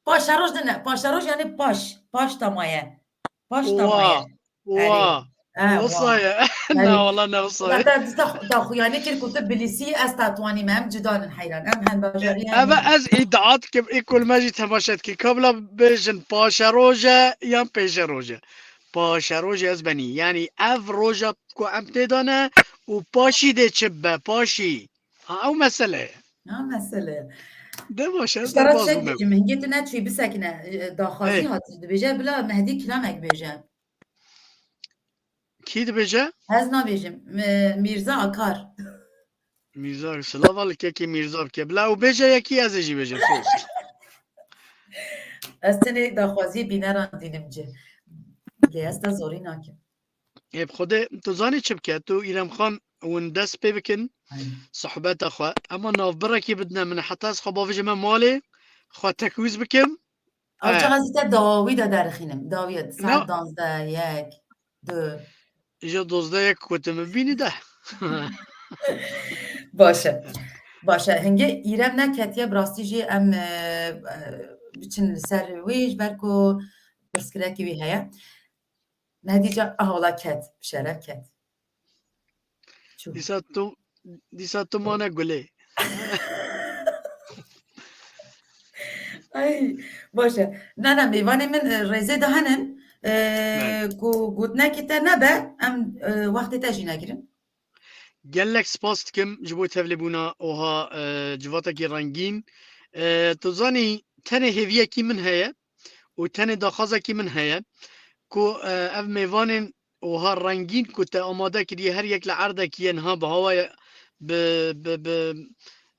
Paşeroj ne, paşeroj yani paş. Paş tamaye. Paş tamaye. Wa, wa. Ha, Wisa wa. ye. Yani, Na, wala ne wisa ye. Zaten tu da, da xuyanî kir ku tu Bilisî ez Tatwanî me, em cuda nin heyran. Em hen bajarî Eve ez îdia dikim, ê ku li me jî temaşe dikin. Ka bila bêjin paşeroje yan pêşeroje. Paşeroje ez benî. Yani ev roja ku em tê de ne û paşî dê çi be, paşî. Ha, ew mesele ye. Ha, mesele ye. De baş, ez Ji te re derbas çek bûme. Bikim, hingê tu neçûyî bisekine, e, daxwazî Ey. Hat dibêje, bila Mehdî kilamek bêje. Kî dibêje? Ez nabêjim. Mi-, Mîrza Akar. Mîrza, silava li kekê Mîrza bike. Bila û bêje yekî ez ê jî bêjim. Sos. Ez tenê daxwaziyê bîneran dînim ci. Lê ez te zorî nakim. Ê bi Xwedê, tu zanî çi bike? Tu Îrem Xan hûn dest pê bikin, Aynen. Sohbeta xwe. Ema navbirekî bidine min, heta ez xwe bavêjime malê, xwe tekwîz bikim. Ew He. çax ez te dawî de derixînim. Dawî de No. saet duwazdeh, yek, du. Îja dozdeh yek ku tu min bînî de. Baş e. Baş e. Hingê Îrem neketiye, bi rastî jî em, e, e, biçin li ser wî, ji ber ku pirsgirêkî wî heye. Nedî ca, ah, wala ket. Bi şeref ket. Çû. Dîsa tu, dîsa tu mane gulê. Ay, baş e. Na, na, mêvanê min, e, rêzê de henin, e, Evet. ku gotinekî te nebe, em, e, wextê te jî negirin. Gelek spas dikim ji bo tevlêbûna oha, e, civatekî rengîn. E, tu zanî, tenê hêviyekî min heye û tenê daxwazekî min heye ku, e, ev mêvanên oha rengîn ku te amade kiriye, her yek li erdekî ye niha bi hawaya, bi, bi, bi,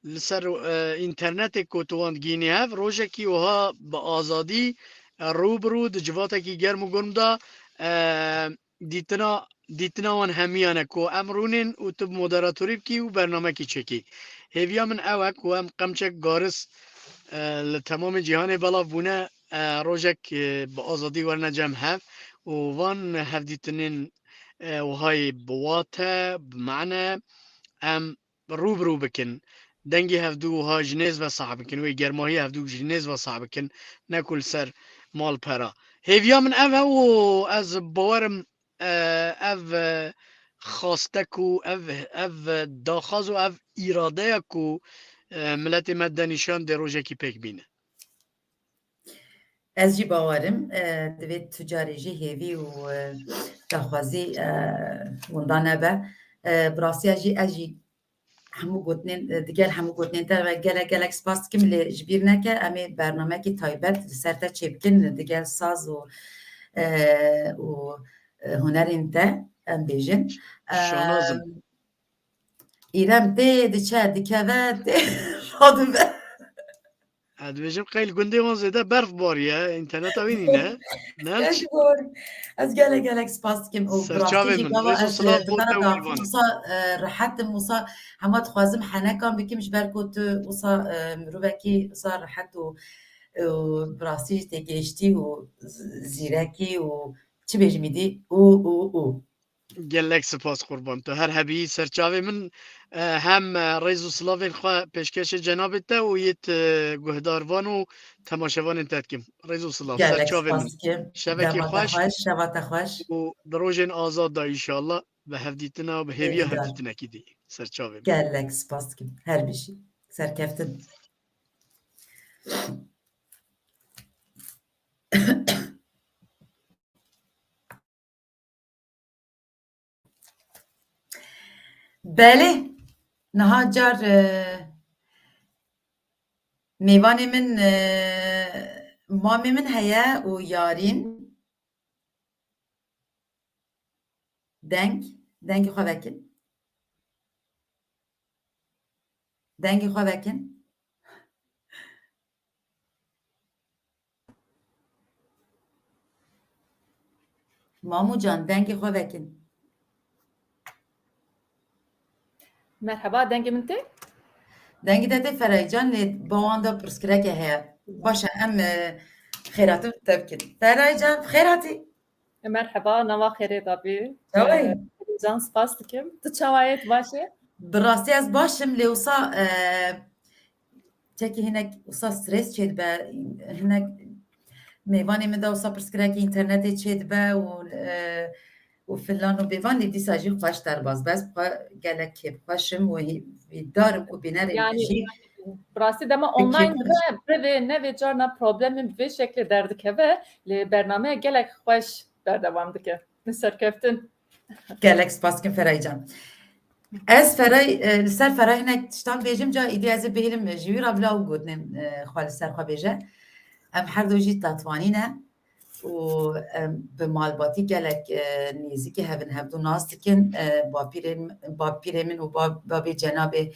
li ser, e, înternetê ku tu wan digihînî hev, rojekî oha bi azadî, e, rû bi rû di civatekî germ û gurm de, e, dîtina, dîtina wan hemiyan e ku em rûnên û tu bi moderatorî bikî û bernamekî çêkî. Hêviya min ew e ku em qemçek garis, e, li temamê cîhanê belav bûne, e, rojek, e, bi azadî werine cem hev û van hevdîtinên, e, wahayê bi wate, bi mane, em rû bi rû bikin. Dengê hevdû wiha ji nêz ve sah bikin, wê germahiyê hevdû ji nêz ve sah bikin, ne ku li ser malpera. Hêviya min ev e û ez bawer im, e, ev, e, xaste ku ev, ev daxwaz û ev îradeya ku, e, miletê me denîşan dê rojekî pêk bîne. Ez jî bawer im, e, divê tu carê jî hêvî û, e, daxwazî, e, winda nebe. E, bi rastî ez jî, ez jî hemû gotinên, e, digel hemû gotinên te ve gelek, gelek spas dikim, lê ji bîr neke, em ê bernamekî taybet li ser te çêbikin, digel saz û, e, û, e, hunerên te, em bêjin. Şanaz im. Em, Îrem tê diçe, dikeve, tê radibe. Ez dibêjim qey li gundê wan zêde berf bariye, înterneta wî nîne. Ne? Ez gor. Ez gelek gelek spas dikim û bi rastî Serçavê jî min, gava rêz û ez silav di bo me te re û da Îvan. wisa, e, rehet im, wisa hema dixwazim henekan bikim ji ber ku tu wisa, e, mirovekî wisa rehet û, û bi rastî jî têgihiştî û z-, zîrekî û çi bêjim îdî û, û, û. Gelek spas qurban. Tu her hebî serçavê min, e, hem, e, rêz û silavên xwe pêşkêşê cenabê te û yê, e, guhdarvan û temaşevanên te dikim. Rêz û silav. Gelek Serçavê spas min. dikim. Şevekî Dema te xweş. Xweş, şeva te xweş. Û di rojên azad de înşallah bi hevdîtina û bi hêviya Hêvîdar. Hevdîtinekî dî. Serçavê min. Gelek spas dikim. Her bijî. Serkeftin. Belê, niha car, e, mêvanê min, e, mamê min heye û Yarîn. Deng, dengê xwe vekin. Dengê xwe vekin. Mamu can, dengê xwe vekin. Merheba, dengê min tê? Dengê te tê Feray can, lê ba wan de pirsgireke heye. Baş e, em, e, xêratin te bikin. Feray can, xêr hatî. Merheba, nava xêrê de bî. Çawa yî? E, can, spas dikim. Tu çawa yê, tu baş î? Bi rastî ez baş im, lê wisa, e, çekî hinek wisa stres çêdibe, hinek mêvanê min de wisa pirsgirêkî înternetê çêdibe û, e, û filan û bêvan, lê dîsa jî xweş derbas be. Ez xwe gelek kêfxweş im û hî-, hêvîdar im ku bînerên min Yanî, jî bi rastî dema bi online kêfxweş be, bi vê, ne vê carna problemên bi vê şeklê derdikeve, lê bernameya gelek xweş berdewam dike. Li serkeftin. Gelek spas dikim Feray can. Ez Feray, e, li ser Feray hinek tiştan bêjim, ca îdî ez ê bihêlim ji wî re bila ew gotinên, e, xwe li ser xwe bêje. Em her du jî Tatwanî ne û em bi malbatî gelek, e, nêzîkî hev in, hevdû nas dikin. E, bapîrên, bapîrê min û ba-, babê cenabê,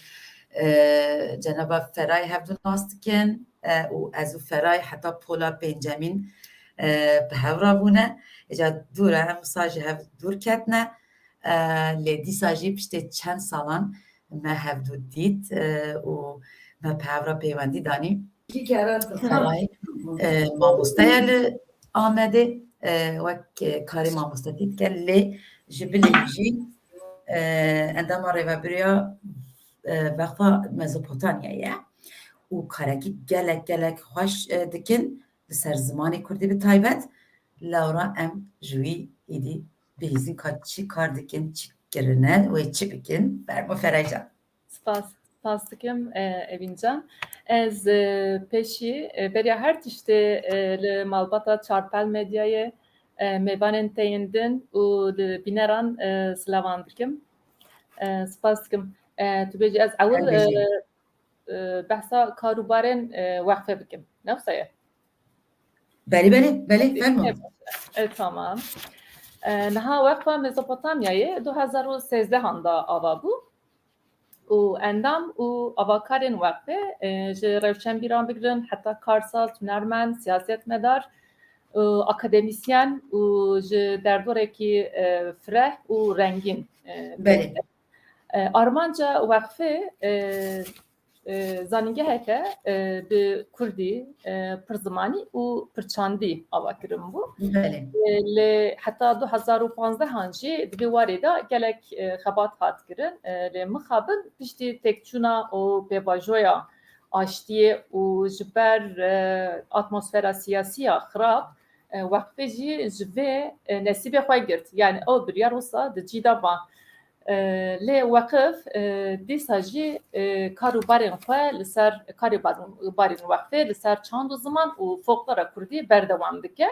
e, cenaba Feray hevdû nas dikin. E, û ez û Feray heta pola pêncemîn, e, bi hev re bûne. Îca dûr e, em wisa ji hev dûr ketine. E, lê dîsa jî piştê çend salan me hevdû dît, e, û me bi hev re peywendî danî. Feray, e, mamoste ye li Amedê, e, wek, e, karê mamostetî dike, lê ji bilî jî, e, endama rêvebiriya, e, Wexfa Mezopotamyayê ye û karekî gelek, gelek xweş, e, dikin. Li ser zimanê kurdî bi taybet, lewra em ji wî êdî bihîzin ka çi kar dikin, çi kirine wê çi bikin. Fermo Feray can. Spas, spas dikim, e, Evîn can. Ez, e, pêşî, e, beriya her tiştê, e, li malbata Çarpel Medyayê, e, mêvanên teyên din û li bîneran, e, silavan dikim. E, spas dikim. E, tu bêjî ez ewil, Her bêjî. e, e, behsa karûbarên, e, wexfê bikim. Ne wisa ye? Belê, belê, belê, fermo. E, e, tamam. E, niha Wexfa Mezopotamyayê du hezar û sêzdehan de ava bû û endam û avakarên wexfê, e, ji rewşenbîran bigirin heta karsaz, hunermend, siyasetmedar, e, akademîsyen û ji derdorekî, e, fireh û rengîn, e, Belê. E, armanca wexfê, e, e, zanîngeheke, e, bi kurdî, e, pirzimanî û pirçandî ava kirin bû. Belê. E, lê heta du hezar û panzdehan jî di vê warê de gelek, e, xebat hat kirin. E, lê mixabin piştî têkçûna û pêvajoya aştiyê û ji ber, e, atmosfera siyasî ya xirab, e, wexfê jî ji vê, e, nesîbê xwe girt. Yanî ew biryar wisa di cî de va. E, lê weqif, e, dîsa jî, e, kar û barên xwe li ser, karê barên, barên wexfê li ser çand û ziman û folklora kurdî berdewam dike.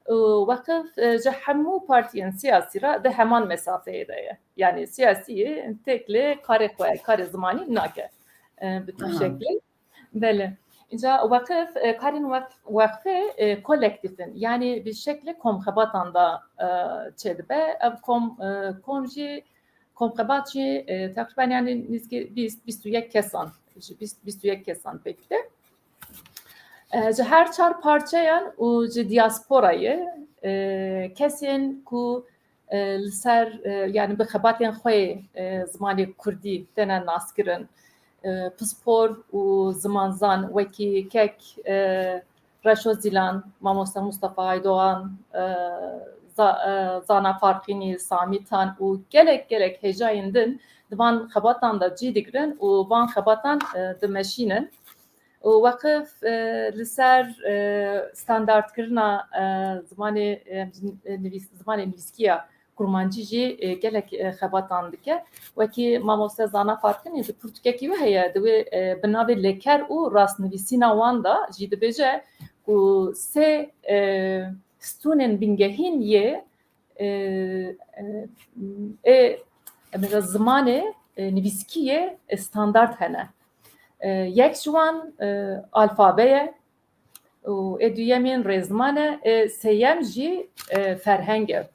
Û weqif, e, ji hemû partiyên siyasî re di heman mesafeyê de ye. Yanî siyasî têk lê karê xwe, karê zimanî nake, e, bi tu Aha. şeklî. Belê. Înca weqif, e, karên weqf-, wexfê, e, kolektîf in. Yanî bi şeklê komxebatan de, e, çêdibe. Ev kom, e, kom jî, komxebat jî, e, teqrîben yanî nîzkî bîst, bîst û yek kesan, ji bîst, bîst û yek kesan pêk tê. E, ji her çar parçeyan û ji diasporayê, e, kesên ku e, li ser, e, yanî bi xebatên xwe yê, e, zimanê kurdî têne naskirin. E, pispor û zimanzan wekî kek, e, Reşo Zîlan, mamoste Mustafa Aydoğan, e, Za-, e, Zana Farqînî, Samî Tan û gelek, gelek hêjayên din di van xebatan de cî digirin û van xebatan, e, dimeşînin. Û weqif, e, li ser, e, standardkirina, e, zimanê, e, nivîs-, zimanê nivîskî ya kurmancî jî, e, gelek, e, xebatan dike. Wekî mamoste Zana Farqînî di pirtûkekî wê heye, di wê, e, bi navê Lêker û Rastnivîsîna wan de jî dibêje ku sê, e, stûnên bingehîn yê, e, e, ê Mesela zimanê, e, nivîskî yê, e, standart hene. E, yek ji wan, e, alfabe ye û ê duyemîn rêzman e, ê sêyem jî, e, ferheng e.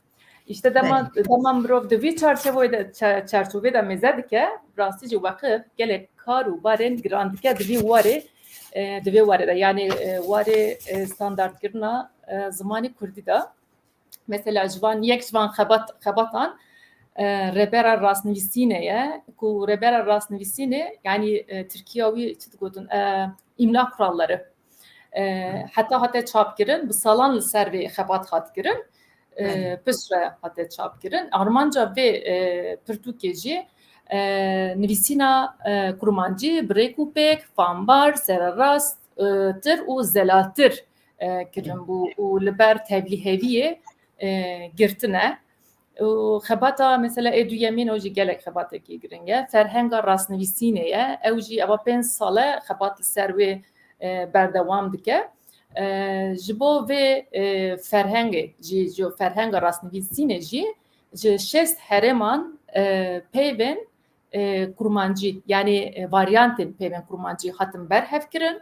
Îşte dema, Belê. dema mirov di vî çarçeveyê de, ça-, çarçovê de mêze dike, rastî jî weqif gelek kar û barên giran dike di vî warê, e, di vê warê de. Yanî, e, warê, e, standartkirina, e, zimanê kurdî de. Mesela ji van, yek ji van xebat-, xebatan, e, Rêbera Rastnivîsînê ye, ku Rêbera Rastnivîsînê, yanî, e, Tirkiya wî çi digotin, e, îmla kuralları. E, heta hate çapkirin, bi salan li ser vê xebat hat kirin. E, Belê. Piştre hate çapkirin. Armanca vê, e, pirtûkê jî, e, nivîsîna, e, kurmancî bi rêk û pêk, fanbar, sererast, e, tir û zelatir, e, kirin bû û li ber tevlîheviyê, e, girtine. Û xebata mesela ê duyemîn, ew jî gelek xebatekî giring e. Ferhenga rastnivîsînê ye. Ew jî eva pênc sal e xebat li ser wê, e, berdewam dike. E, ji bo vê, e, ferhengê jî, ji ferhenga rastnivîsînê jî ji şêst herêman, e, peyvên, e, kurmancî, yanî, e, varyantên peyvên kurmancî hatin berhevkirin.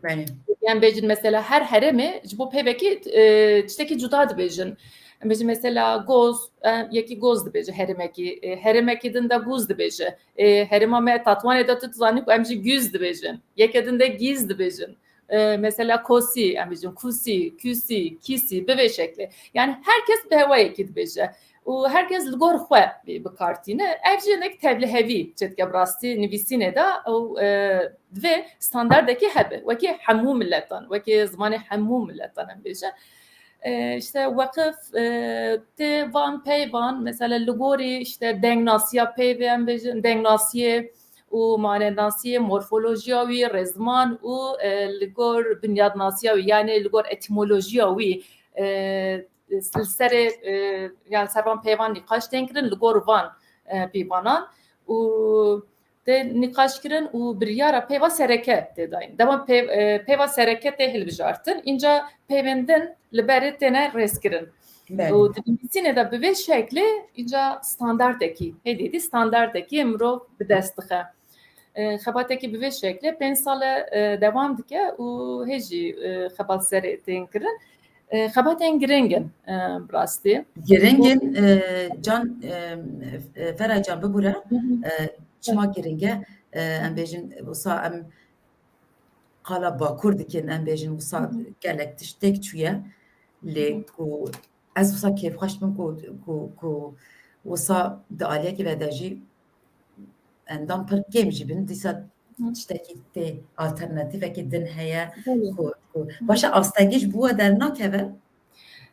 Belê. Em bêjin mesela her herêmê ji bo peyvekî, e, tiştekî cuda dibêjin. Em bêjin mesela goz, e, yekî goz dibêje herêmekî. E, herêmekî din de guz dibêje. E, herêma me Tatwanê de tu dizanî ku em jî güz dibêjin. Yeke din de gîz dibêjin. E, mesela kosî, em bêjin kusî, küsî, kîsî, bi vê şeklê. Yani her kes bi hewayekî dibêje. Û her kes li gor xwe bi, bi kar tîne. Ev jî hinek tevlihevî çêdike bi rastî nivîsînê de û, e, divê standardekî hebe, wekî hemû miletan, wekî zimanê hemû miletan em bêje. E, işte weqif, e, tê van peyvan, mesela li gorî işte dengnasiya peyvê em bêjin, dengnasiyê û manenasiyê, morfolojiya wî, rêzman û, e, li gor binyadnasiya wî, yani li gor etîmolojiya wî, e, li serê, e, yani ser van peyvan nîqaş tên kirin, li gor van, e, peyvanan û tê nîqaş kirin û biryara peyva sereke tê dayîn. Dema peyv-, e, peyva sereke tê hilbijartin, înca peyvên din li berê têne rêzkirin. Belê. Û di nivîsînê de bi vê şeklê înca standartekî, hêdî dî standartekî mirov bi dest dixe. E, xebatekî bi vê şeklê pênc sal e, e, dewam dike û hê jî, e, xebat serê tên kirin. E, xebatên giring in, e, bi rastî. Giring in, e, can, e, e, Fera can bibûre, Hı hı. e, çima giring e, e, em bêjin, wisa em qala Bakur dikin, em bêjin, wisa Hı hı. gelek tiştek çûye, lê Hı hı. ku ez wisa kêfxweş bim ku, ku, ku wisa di aliyekî ve de jî endam pir kêm jî bin, dîsa Hı. tiştekî tê, alternatîfekî din heye Belê. ku, ku Hı. başa astengî ji bo we dernakeve?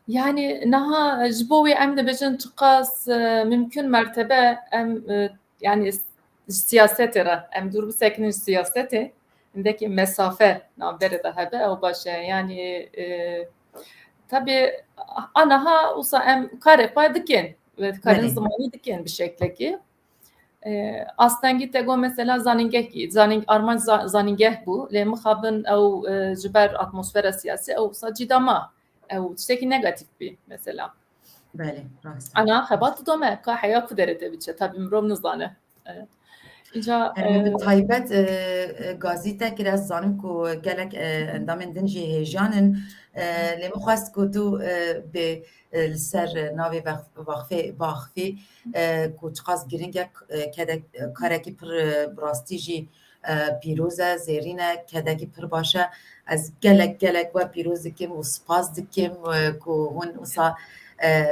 Yani niha ji bo wê em dibêjin çiqas, e, mimkun mertebe em, e, yani s-, ji siyasetê re em dûr bisekinin ji siyasetê, hindekî mesafe navberê de hebe, ew baş e. Yani, e, tabii a niha wisa em karê xwe dikin, ve karên Belê. zimanî dikin bi şeklekî. E, astengî te got mesela zanîngeh, zanîng-, armanc za-, zanîngeh bû, lê mixabin ew, e, ji ber atmosfera siyasî ew wisa cî da ma. Ew tiştekî negatif bî mesela. Belê, rast e. Ana xebat didome, ka heya ku derê te biçe, tabii mirov nizane. E, Înca, Yani e, bi taybet, e, e, gazî te kir, ez zanim ku gelek, e, endamên din jî hêjan in. E, lê min xwest ku tu, e, bê, e, li ser, e, navê vex-, vexfê, vaxfê, e, ku çiqas giring e, k-, e, kedek, e, karekî pir, e, bi rastî jî, e, pîroz e, zêrîn e, kedekî pir baş e. Ez gelek, gelek we pîroz dikim û spas dikim, e, ku hûn wisa, e,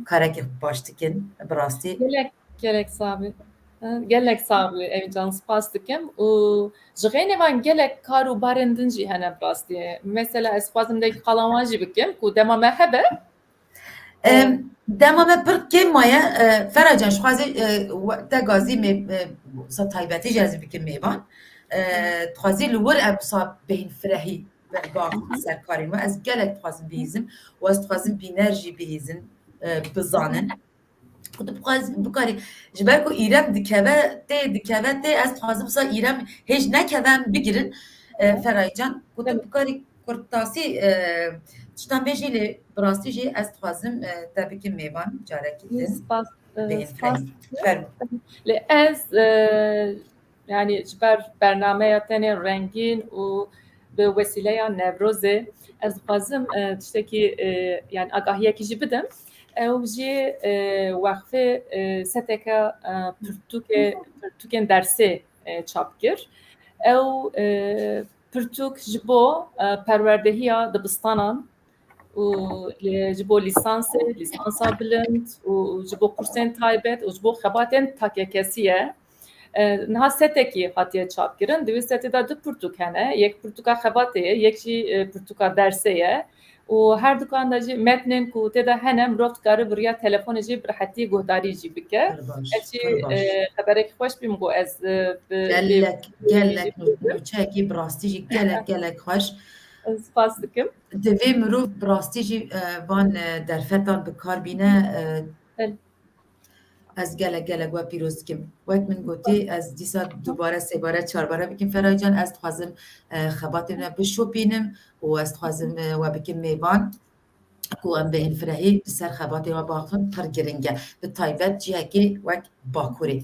karekî baş dikin, bi rastî. Gelek, gelek sax bî. E, gelek sax bî, Evîn can, spas dikim. Û ji xeynê van gelek kar û barên din jî hene bi rastî. Mesela ez dixwazim dek qala wan jî bikim, ku dema me hebe, Em, dema me pir kêm maye, e, Fera can, ji xwazê, e, we-, te gazî mê-, e, wisa taybetî jî ez bikim mêvan. E, dixwazî li wir em wisa bêhn firehî be-, ba ser karên we. Ez gelek dixwazim bihîzim û ez dixwazim bîner jî bihîzin, e, bizanin. Ku tu bixwaz-, bikarî, ji ber ku Îrem dikeve, tê dikeve, tê ez dixwazim wisa Îrem hêj nekeve em bigirin, e, Ferayî can. Ku tu Tabii. bikarî kurtasî, e, tiştan bêjî lê bi rastî jî ez dixwazim, e, te bikim mêvan carekî Yê din. spas, Bêhn Firehî. Fermo. Lê ez, e, yani ji ber bernameya tenê rengîn û bi wesîleya Newrozê ez dixwazim, e, tiştekî, e, yani agahiyekî jî bidim. Ew jî, e, wexfê, e, seteke, e, pirtûkê, pirtûkên dersê, e, çap kir. Ew, e, pirtûk ji bo, e, perwerdehiya dibistanan û li, ji bo lîsansê, lîsansa bilind û ji bo kursên taybet û ji bo xebatên takekesî ye. E, niha setekî hatiye çapkirin. Di wê setê de du pirtûk hene. Yek pirtûka xebatê ye, yek jî, e, pirtûka dersê ye. Û her dukan de jî metnên ku tê de hene, mirov dikare bi riya telefonê jî bi rehetî guhdarî jî bike. Pir baş, pir baş. Ez jî, e, xeberekî xweş bîm ku ez, e, bi Gelek, gelek nû-, nûçeyekî bi rastî jî gelek, gelek xweş. Ez spas dikim. Divê mirov bi rastî jî, e, van, e, derfetan bi kar bîne, e, Belê. Ez gelek, gelek we pîroz dikim. Wek min gotî, ez dîsa dubare, sêbare, çarbare bikim Feray Can. Ez dixwazim, e, xebatê me bişopînim û ez dixwazim, e, we bikim mêvan ku em bêhn firehî li ser xebatê we biaxivin, pir giring e. Bi taybet cihekê wek Bakurê.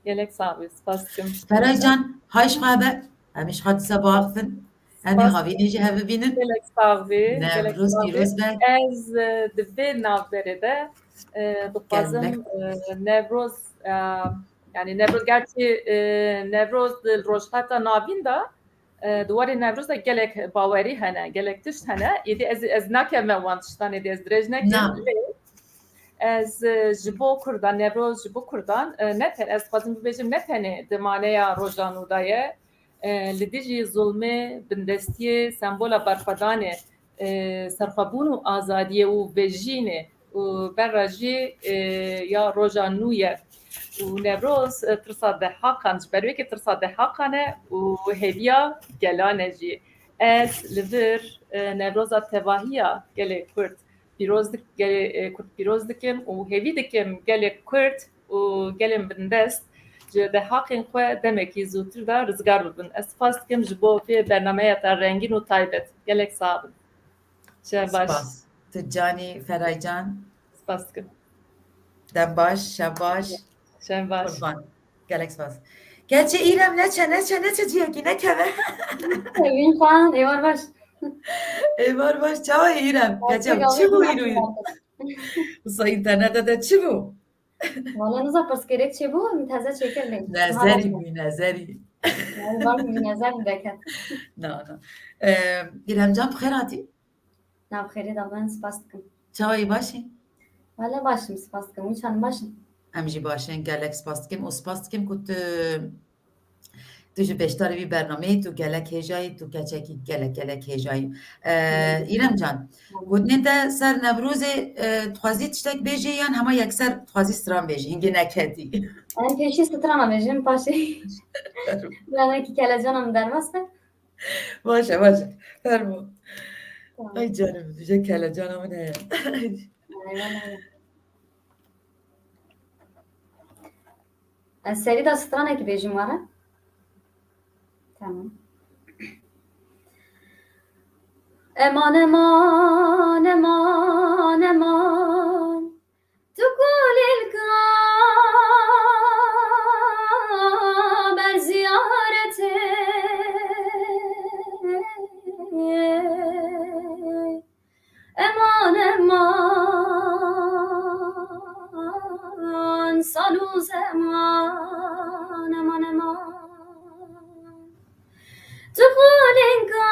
Gelek sax bî, spas dikim. Feray Can, hay ji xwe be. Em ê ji xwe dîsa biaxivin. Em ê havînê jî hev bibînin. Gelek sax bî, gelek sax bî. Newroz pîroz be. Ez, e, di vê navberê de, e, dixwazim, e, Newroz, e, yani Newroz, gerçî, e, Newroz di Rojhilata Navîn de, e, di warê Newroz de gelek bawerî hene, gelek tişt hene. Êdî ez, ez nakevime wan tiştan, êdî ez dirêj nekim. Lê ez, e, ji bo Kurdan, Newroz ji bo Kurdan, e, ne te-, ez dixwazim bibêjim, ne tenê di maneya roja nû de ye, e, li dijî zulmê, bindestiyê, sembola berxwedanê, e, serxwebûn û azadiyê û vejînê û berra jî, e, ya roja nû ye. Û Newroz, e, tirsa dehaqan, ji ber wê ke tirsa dehaqan e û hêviya gelan e jî. Ez li vir, e, Newroza tevahiya gelê Kurd pîroz dik-, gelê, e, Kurd pîroz dikim û hêvî dikim gelê Kurd û gelên bindest ji dehaqên xwe demekî zûtir de rizgar bibin. Ez spas dikim ji bo vê bernameya te rengîn û taybet. Gelek sax bin. Şev baş. Spas. Tu canî Feray Can. Spas dikim. Dem baş, şev baş. Şev baş. Qurban. Gelek spas. Keçê Îrem neçe, neçe, neçe ciyekî nekeve. Evîn xan, êvar baş. Êvar baş, çawa Îrem? Keçe, çi bû îro? Wisa înterneta te çi bû? Valla niza pirsgirêk çi bû, min teze çêkir lê. Nezerî bû, nezerî. Yani bak, min nezerî deket. Na, na. Ee, Îrem Can, bi xêr hatî. Nav xêrê de ben, spas dikim. Çawa yî, baş î? Valla baş im, spas dikim. Û çend baş in? Em jî baş in, gelek spas dikim û spas dikim ku tu, tu jî beşdarî vî bernameyê, tu gelek hêja yî, tu keçekî gelek, gelek hêja yî. Ee, Îrem Can, gotinên te ser Newrozê, e, dixwazî tiştek bêjî yan hema yekser dixwazî stran bêjî, hingê neketî? Em pêşî strana bêjin, paşê. Yanekî kelecana min derbas be. Baş e, baş e. Fermo. Tamam. Ay canım, duje kelecana min heye. Eyvallah. Ez serî de stranekî bêjim were. Tamam. Eman, eman, eman, eman. Tu kulîlka ber ziyaretê. Eman, eman, sal û zeman, eman, eman. Tu xulînka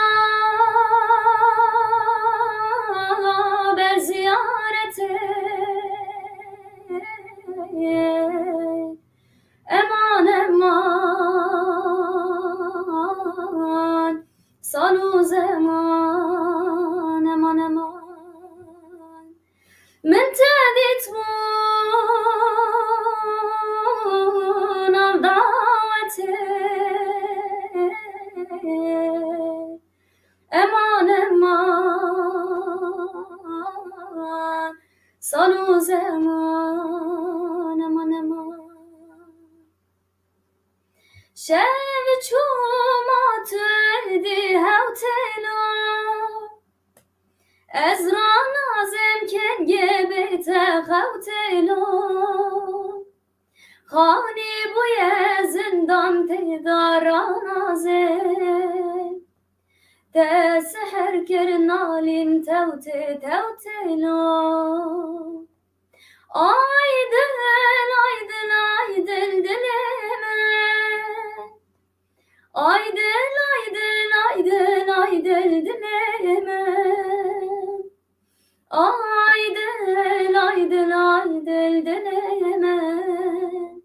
ber ziyaretê. Eman, eman, sal û zeman, eman, eman. Min te dît bû nav dawetê. Eman, eman, sal û zeman, eman, eman. Şev çûma tu dî hewtêlo. Ez ranazim kengê bê te xewtêlo. Xanî bûye zindan tê da ranazê. Te seher kir nalîm tewtê tewtêlo. Ay dil, ay dil, ay dil, dilê min. Ay dil, ay dil, ay dil, ay dil, dilê min. Ay dil, ay dil, ay dil, dilê min.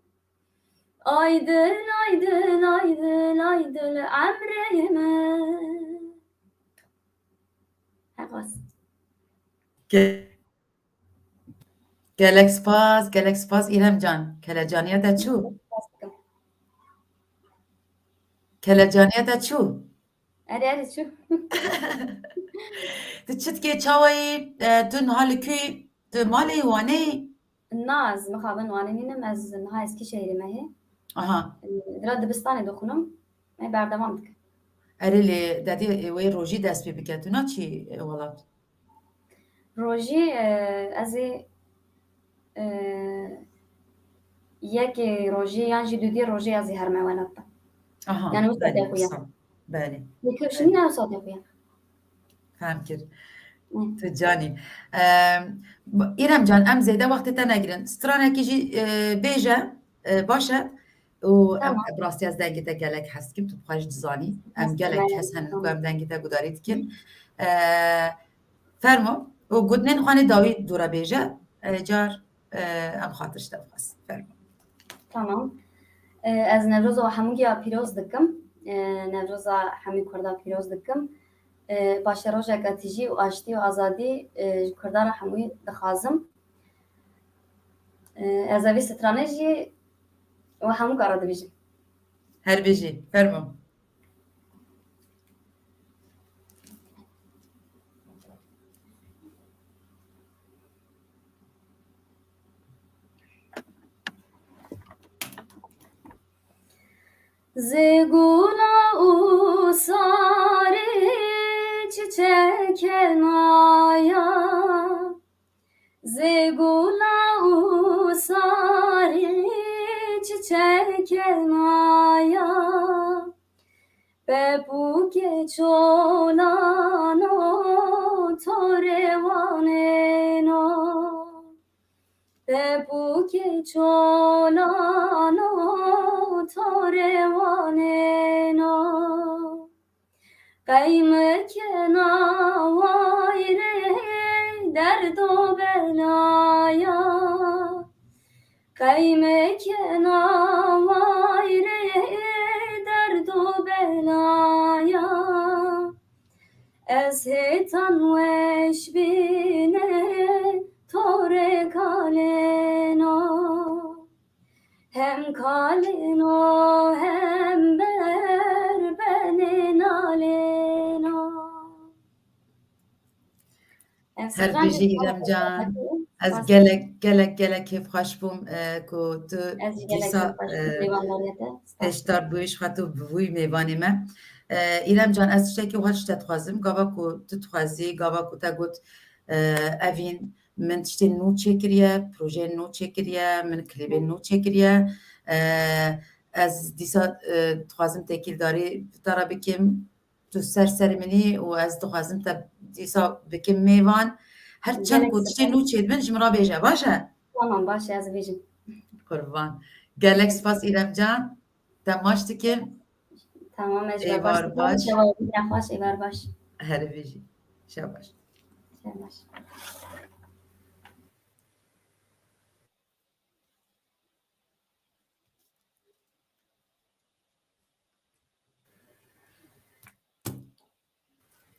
Ay dil, ay dil, ay dil, ay dil, emrê min. Heqas. Ge-, gelek spas, gelek spas Îrem can. Kelecaniya te çû? Kelecaniya te çû? Erê, erê, çû. Tu çi dikê, çawa yî? E, tu niha li ku yî? Tu malê yî, Wanê yî? Na, ez mixabin Wanê nînim, ez niha Eskîşehîrê me hê. Aha. E, vira dibistanê dixwînim. Me berdewam dikim. Erê lê dedê, e, wê rojî dest pê bike, tu naçî, e, welat? Rojî, e, ez ê, e, yekê rojî yan jî dudiyê rojî ez ê herime welat de. Aha, Yani wisa belê, te xuya. Wisa. Belê. Yekê Belê. Şinî ne wisa te xuya. Fehm kir. Hı. Tu canî. Em, Îrem can, em zêde wextê te negirin. Stranekî jî, e, bêje, e, baş e. Û em, Tamam. Bi rastî ez dengê te gelek hez dikim, tu bi xwe jî dizanî. Em Hez gelek dikim, kes henin ku tamam. Em dengê te gudarî dikin. E, fermo. Û gotinên xwe nê dawî dûre bêje. E, car, e, em xatir ji te bixwazin. Fermo. Tamam. E, ez Newroza we hemû giya pîroz dikim. E, Newroza hemî Kurda pîroz dikim. E, paşerojeke tijî û aştî û azadî, e, ji Kurda re hemûyî dixwazim. E, ez evî stranê jî we hemû kara dibêjim. Her bijî, fermo. Zê gula û sarê çiçeke naya. Zê gula û sarê çiçeke naya. Pepûkê çolano torê wanêno. Pepûkê çolano torê wanêno. Qeymikena wayre derdo belaya. Qeymikena wayre derdo belaya. Ez hêtan weş bîne torê kalêno. Hem kalêno hem ber benê nalêno. Her bijî Îrem can. Ez gelek, gelek, gelek kêfxweş bûm, e, ku tu dîsa, e, hêşdar bûyî ji xwe tu bûyî mêvanê me. E, Îrem can, ez tiştekî xweş te dixwazim. Gava ku tu dixwazî, gava ku te got, e, evîn, min tiştên nû çêkiriye, projeyên nû çêkiriye, min klîbên nû çêkiriye. E, ez dîsa, e, dixwazim têkildarî te re bikim. Tu ser serê min î û ez dixwazim te dîsa bikim mêvan. Her çend ku tiştê nû çêdibin ji min re bêje, baş e? Tamam, baş e, ez bêjim. Qurban. Gelek spas Îrem can. Te maç dikim. Tamam, ez ji we baş dikim. Şeva we bîne xweş, êvar baş. Her bijî. Şev baş. Şev baş.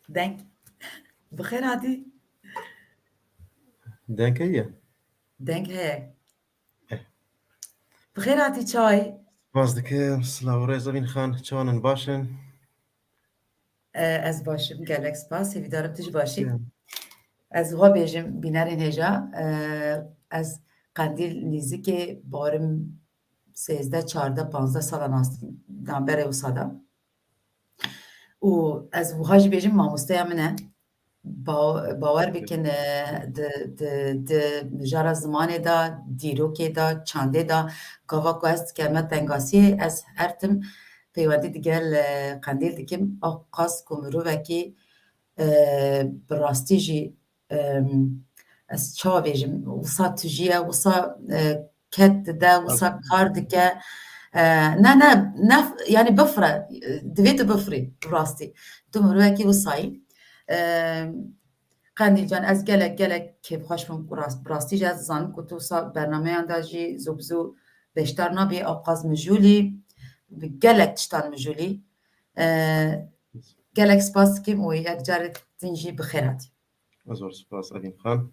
Deng. Bi xêr hatî. Deng heye? Deng heye. Eh. Bi xêr hatî çay. Spas dikim. Silav û rêz Evîn Xan. Çawan in, baş in? E, ez baş im, gelek spas. Hêvîdar im tu jî baş î. Ya. Ez wiha bêjim, bînerên hêja, e, ez Qendîl nîzikê barim sêzdeh, çardeh, panzdeh sala nas dikim, berê wisa de. Û ez wiha jî bêjim, mamosteya min e. Ba-, bawer bikin, e, di, di, di mijara zimanê de, dîrokê de, çandê de, gava ku ez dikeme tengasiyê, ez her tim peywendî digel, e, Qendîl dikim. Ewqas ku mirovekî, e, bi rastî jî, e, ez çawa bêjim, wisa tijî ye, wisa, e, ked dide, wisa kar dike. E, ne, ne, ne, yani bifire, e, divê tu bifirî, bi rastî. Tu mirovekî wisayî. E, Qendîl can, ez gelek, gelek kêfxweş bûm ku rast, bi rastî jî ez dizanim ku tu wisa bernameyan de jî zû bi zû beşdar nabî, ewqas mijûlî, bi gelek tiştan mijûlî. E, gelek spas dikim û yek carê din jî bi xêr hatî. Zor spas, Evîn Xan.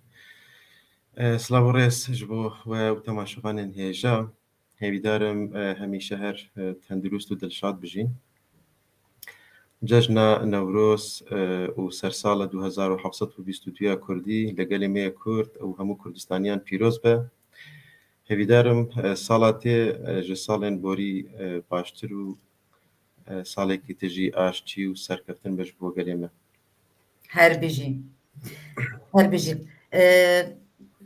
E, silav û rêz ji bo we û temaşevanên hêja. Hêvîdar im, e, hemîşe her, e, tendurist û dilşad bijîn. Cejna Newroz, e, û sersala du hezar û heft sed û bîst û du ya Kurdî li gelê me yê Kurd û hemû Kurdistaniyan pîroz be. Hêvîdar im, e, sala tê, e, ji salên borî, e, baştir û, e, salekî tijî aştî û serkeftin be ji bo gelê me. Her bijî. Her bijî. E,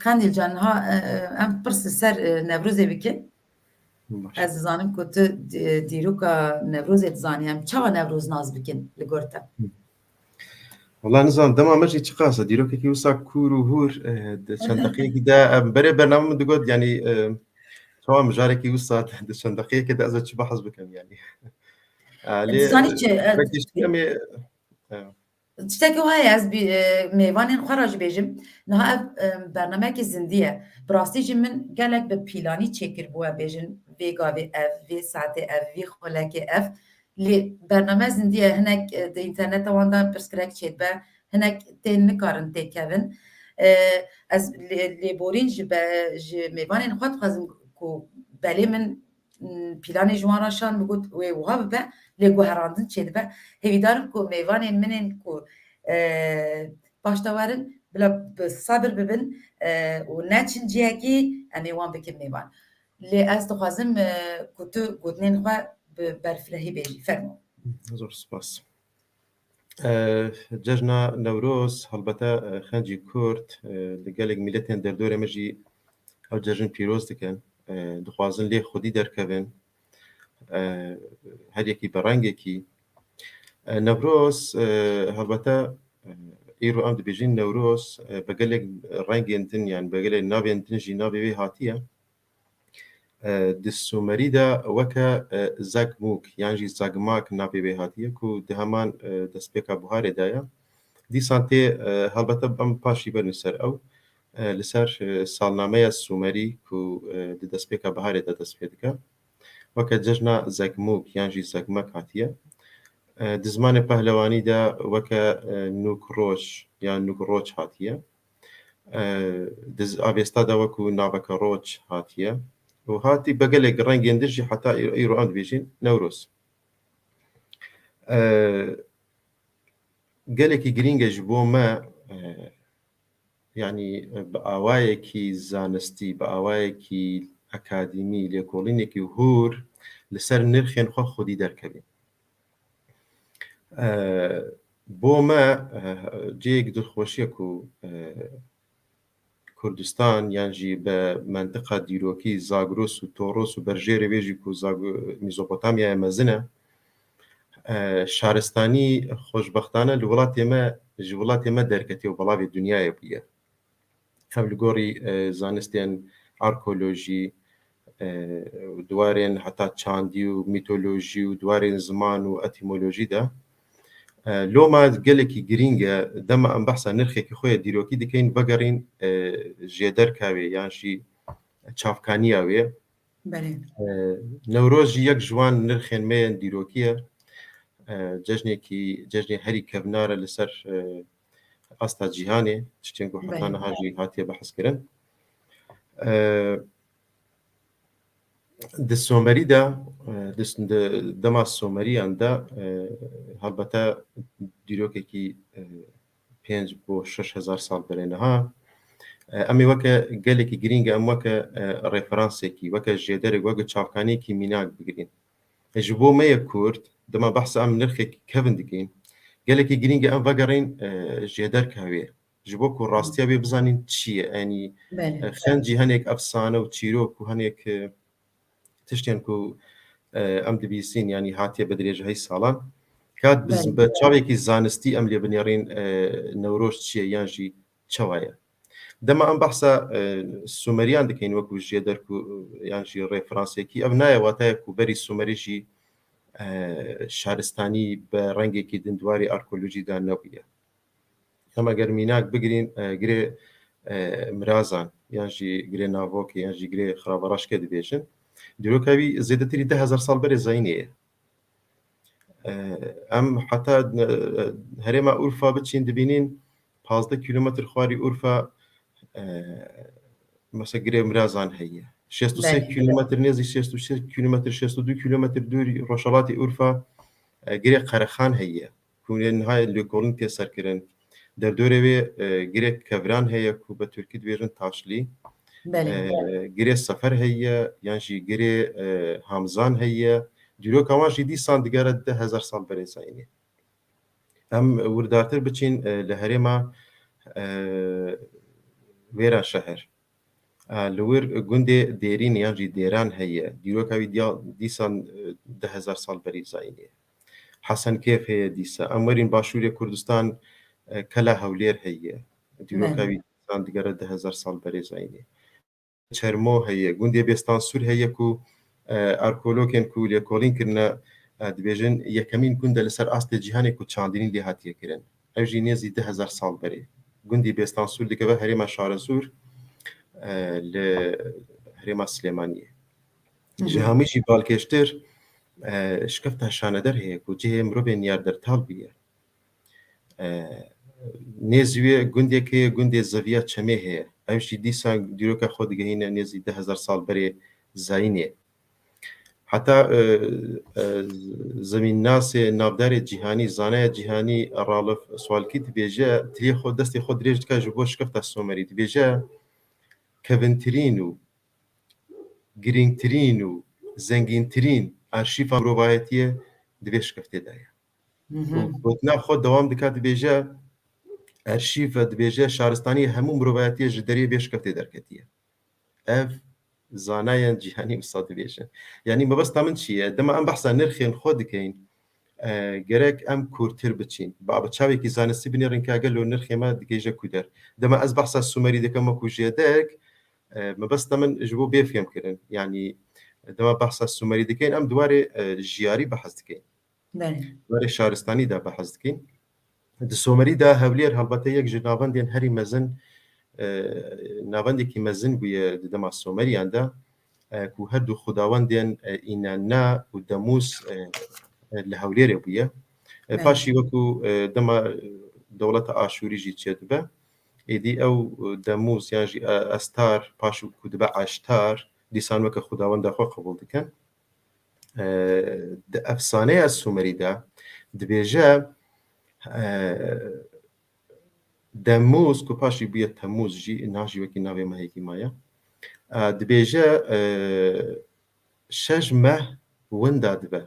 Qendîl can, ha, e, em pirs li ser, e, Newrozê bikin. Baş. Ez dizanim ku tu, e, dîroka Newrozê dizanî. Em çawa Newroz nas bikin li gor te? Wala nizam, dema me jî çiqas e, dîrokekî wisa kûr û hûr, e, di çend deqiyekî de, em berê bername min digot, yanî, e, çawa mijarekî wisa di çend deqiyekê de ez ê çi behs bikim, yanî. E, lê, Dizanî çi, e, belkî ji em ê, e, Tiştekî wiha ye, ez bî-, e, mêvanên xwe re jî bêjim. Niha ev, e, bernameyekî zindî ye. Bi rastî jî min gelek bi pîlanî çêkiribû, em bêjin, vê gavê ev, vê saetê ev, vê xulekê ev. Lê bername zindî ye, hinek, e, di înterneta wan de pirsgirêk çêdibe, hinek tên nikarin têkevin. E, ez lê-, lêborîn ji be-, ji mêvanên xwe dixwazim ku belê min, m, pîlanê ji wan re şand, min got, wê wiha bibe, lê guherandin çêdibe. Hêvîdar im ku mêvanên min ên ku, e, paşta werin, bila bi sebir bibin, e, û neçin cihekî, em ê wan bikin mêvan. Lê ez dixwazim, e, ku tu gotinên xwe bi berfirehî bêjî. Fermo. Zor spas. E, Cejna Newroz, helbete, e, xencî Kurd, e, li gelek mîletên derdorê me jî ew cejn pîroz dikin. E, dixwazin lê xwedî derkevin. E, her yekî bi rengekî. E, Newroz, e, helbete, e, îro em dibêjin Newroz, e, bi gelek rengên din, yan bi gelek navên din jî navê wê hatiye. E, di Sumerî de weke, e, Zagmûk yan jî Zagmak navê wê hatiye ku di heman, e, destpêka buharê de ye. Dîsan tê, e, helbete em paşî berin ser ew, e, li ser, e, salnameya Sumerî ku, e, di destpêka biharê de dest pê dike. Weke cejna Zagmûk yan jî Zagmek hatiye. E, di zimanê pehlewanî de weke, e, Nûkroj yan Nûkroç hatiye. E, di z-, Avêsta de wekû naveke roç hatiye. Û hatî bi gelek rengên din jî heta î-, îro em dibêjin Newroz. E, gelekî girîng e ji bo me, e, yanî, e, bi awayekî zanistî, bi awayekî akademî, lêkolînekî hûr li ser nirxên xwe xwedî derkevin. E, bo me, e, cihêk dilxweşiye ku, e, Kurdistan yan jî bi mentiqa dîrokî Zagros û Toros û berjêrê wê jî ku Zag-, Mezopotamyaya mezin e, e, şaristanî xweşbextane li welatê me, ji welatê me derketiye û belavê dinyayê bûye. Hem li gorî, e, zanistên arkeolojî, e, û di warên heta çandî û mîtolojî û di warên ziman û etîmolojî de, e, loma gelekî girîng e, dema em behsa nirxekî xwe yê dîrokî dikeyin, vegerîn, e, jêderka wê yan jî çavkaniya wê. Belê. E, Newroz jî yek ji wan nirxên me yên dîrokî ye. E, cejnekî, cejnê herî kevnar e li ser, e, asta cîhanê, tiştên ku heta Belê. niha jî hatiye behskirin. E, di Somerî de, e, di, di dema Someriyan de, e, helbete dîrokekî, e, pênc bo şeş hezar sal berê niha. E, em ê weke gelekî girîng e, em weke, e, referansekî, weke jêderek, weke çavkaniyekî mînak bigirîn. E, ji bo me yê Kurd, dema behsa em nirxekî kevin dikin, Gelekî girîng e em vegerîn, e, jêderka wê. Ji bo ku rastiya wê bizanîn çi ye. Yanî, Belê. e, xencî hinek efsane û çîrok û hinek, e, tiştên ku, e, em dibîsîn, yanî hatiye bi dirêjahî salan. Kat biz Belê. bi çavekî zanistî em lê binêrîn, e, Newroz çi ye yan jî çawa ye. Dema em behsa, e, Sumeriyan dikeyn wekû jêderk û, e, yan jî referansêkî, ev nayê watayê ku berî Sumerî jî, e, şaristanî bi rengekî din di warê arkeolojî de nebûye. Em eger mînak bigirîn, e, girê, e, Mirazan, yan jî girê Navokê, yan jî girê Xiravereşkê dibêjin, dîroka wî zêdetirî deh hezar sal berê zayînê ye. E, em heta, e, herêma Urfa biçîn dibînîn pazdeh kîlometr xwarî Urfa, e, mesela girê Mirazan heye. Şêst û sê Belê. kîlometr, nêzî şêst û sê kîlometr, şêst û du kîlometr dûrî rojhelatê Urfa, e, girê Qerexan heye. Ku niha lêkolîn tê serkirin. Derdorê wê, e, girê Kevran heye ku bi tirkî dibêjin Taşlî. Belê. E, girê Sefer heye, yan jî girê, e, Hamzan heye. Dîroka wan jî dîsan digere deh hezar sal berê zayînê. Em wirdartir biçîn, e, li herêma, e, Wêra şeher. E, li wir gundê Dêrîn yan jî Dêran heye. Dîroka wî diya-, dîsan, e, deh hezar sal berî zayînê. Hesenkêf heye dîsa. Em werîn başûrê Kurdistan, e, Kela Hewlêr heye. Dîroka Belê. wî dîsan digere deh hezar sal berê zayînê. Çermo heye, gundê Bêstansûr heye ku, e, arkeologên ku lêkolîn kirine, e, dibêjin yekemîn gund e li ser astê cîhanê ku çandinî lê hatiye kirin. Ev jî nêzî deh hezar sal berê. Gundî Bêstansûr dikeve herêma Şarezûr, e, li herêma Silêmaniyê. Hı hı. Ji hemî jî balkêştir, e, şikefta Şaneder heye ku cihê mirovê Niyardertal bûye. E, nêz wê gundekê gundê Zeviya Çemê heye. Ev jî dîsa dîroka xwe digehîne nêzî deh hezar sal berê zayînê. Heta, e, e, zemînnasê navdarê cîhanî, zanaya cîhanî Ralf Sualkî dibêje, tilê xwe, destê xwe dirêj dike ji bo şikefta Somerî. Dibêje, kevintirîn û girîngtirîn û zengîntirîn arşîfa mirovayetiyê di vê şikeftê de ye. Hı hı. Û gotina xwe dewam dike, dibêje, arşîv e, dibêje, şaristaniyê hemû mirovayetiyê ji deriyê vê şikeftê derketiye. Ev zanayên cîhanî wisa dibêjin. Yanî mebesta min çi ye? Dema em behsa nirxên xwe dikeyn, e, gerek em kûrtir biçîn. Ba, bi çavekî zanistî binêrin ka gelo nirxê me digihîje ku der. Dema ez behsa Sumerî dikim wekû jêderk, e, mebesta min ji bo bê fêhmkirin. Yanî dema behsa Sumerî dikeyn, em di warê, e, jiyarî behs dikeyn. Belê. Di warê şaristanî de behs dikeyn. Di Somerî de Hewlêr helbete yek ji navendên herî mezin, e, navendekî mezin bûye di dema Someriyan de, e, ku her du xwedawendên, e, Înenna û Demûs, e, e, li Hewlêrê bûye. E, Belê. Paşî wekû, e, dema dewleta Aşûrî jî çêdibe, êdî ew, e, Demûs yan jî, e, Estar, paşî ku dibe Eştar, dîsan weke xwedawenda xwe qebûl dikin. E, di efsaneya Sumerî de dibêje, e, Demûz, ku paşî bûye Temûz jî, niha jî wekî navê mehekî maye. E, dibêje, e, şeş meh winda dibe.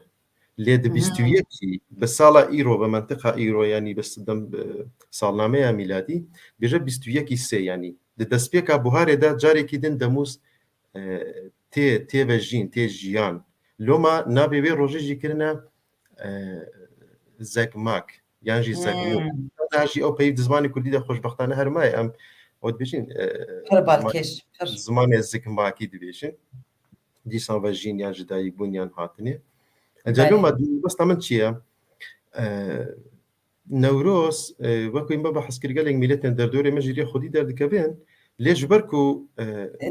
Lê di Hı hı. bîst û yekî, bi sala îro, bi mentiqa îro, yanî bi s-, dem, bi salnameya mîladî, dibêje bîst û yekî sê, yanî di destpêka buharê de carekî din Demûz, e, tê, tê vejîn, tê jiyan. Loma navê wê rojê jî kirine, e, Zekmak, yan jî Zekmû. Hmm. Niha jî ew peyv di zimanê kurdî de xweşbextane her maye, em ew dibêjin, e, Pir ziman-, balkêş, pir. zimanê Zikmakî dibêjin. Dîsan vejîn yan ji dayik bûn yan hatinê. Înca Belê. loma di mebesta min çi ye? E, Newroz, e, wekî me behs kir, gelek mîletên derdorê me jî rê xwedî derdikevin, lê ji ber ku, e,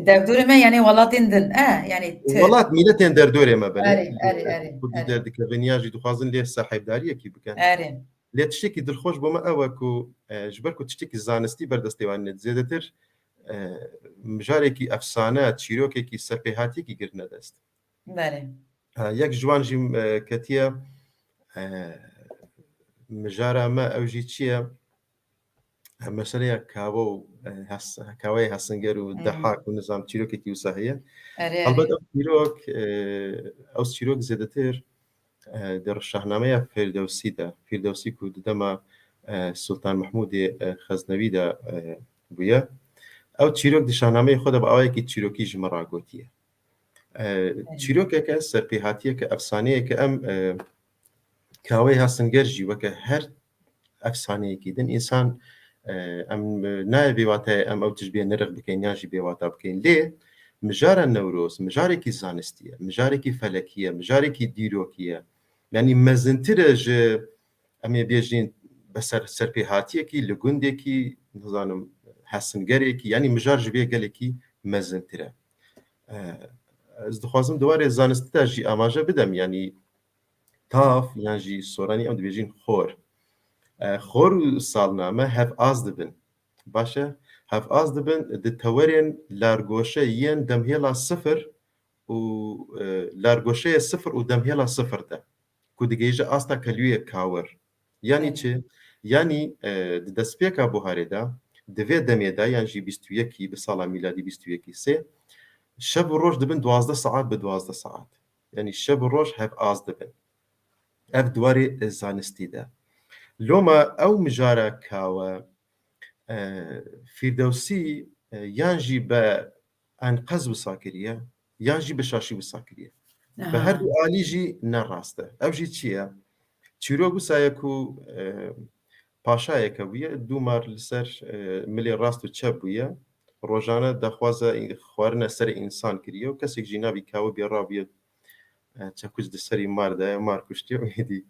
Derdorê me, yanî welatên din, e, yanî tu- welat, mîletên derdorê me, belê, Erê, erê, erê, xwedî erê. derdikevin, ya jî dixwazin lê sahibdariyekî bikin. Erê. Lê tiştekî dilxweş bo me ew e ku, e, ji ber ku tiştekî zanistî ber destê wan ne, zêdetir, e, mijarekî efsane, çîrokekî serpêhatiyekî girtine dest. Belê. Ha, yek ji wan jî, e, ketiye, e, mijara me, ew jî çi ye? E, meseleya kawe û, e, hes-, kaweyê Hesinger û Hmm. Dehak û nizam çîrokekî wisa heye. Erê, Helbet erê. ew çîrok, e, ew çîrok zêdetir e, di Şahnameya Firdewsî de, Firdewsî ku di dema, e, Sultan Mehmûdê, e, Xeznewî de, e, bûye, ew çîrok di Şahnameyê xwe de bi awayekî çîrokî ji min ragotiye. E, çîrokeke, serpêhatiyeke, efsaneyeke em, e, Kaweyê Hasinger jî weke her efsaneyekî din însan, e, em, e, nayê vê wateyê em ew tişt bê nirx bikeyn yan jî bêwata bikeyn. Lê mijara Newroz, mijarekî zanistî ye, mijarekî felekî ye, mijarekî dîrokî ye. Yanî mezintir e ji, em ê bêjin, beser serpêhatiyekî, li gundekî, nizanim, hesingerekî, yanî mijar ji vê gelekî mezintir e. E, ez dixwazim di warê zanistî de jî amaje bidem, yanî tav yan jî soranî em dibêjin xor. E, xor û salname hev az dibin. Baş e, hev az dibin di tewerên largoşe yên demhêla sifir û, e, largoşeyê sifir û demhêla sifir de, ku digihîje asta kelûyê kawir. Yanî çi? Yanî, e, di destpêka buharê de, di vê demê de, yan jî bîst û yekî, bi sala mîladî bîst û yekî sê, şev û roj dibin duwazdeh saet bi duwazdeh saet. Yanî şev û roj hev az dibin. Ev di warê, e, zanistî de. Loma ew mijara kawe, e, Firdewsî, e, yan jî be enqez wisa kiriye, yan jî bi şaşî wisa kiriye. Bi her du alî jî ne rast e. Ev jî çi ye? Çîrok wisa ye ku, e, paşayeke bûye, du mar li ser, e, milê rast û çep bûye. Rojane daxwaza xwarine serê însan kiriye û kesek jî navî kawe bê rabûye, e, çekuç di serî mar de, mar kuştiye û êdî.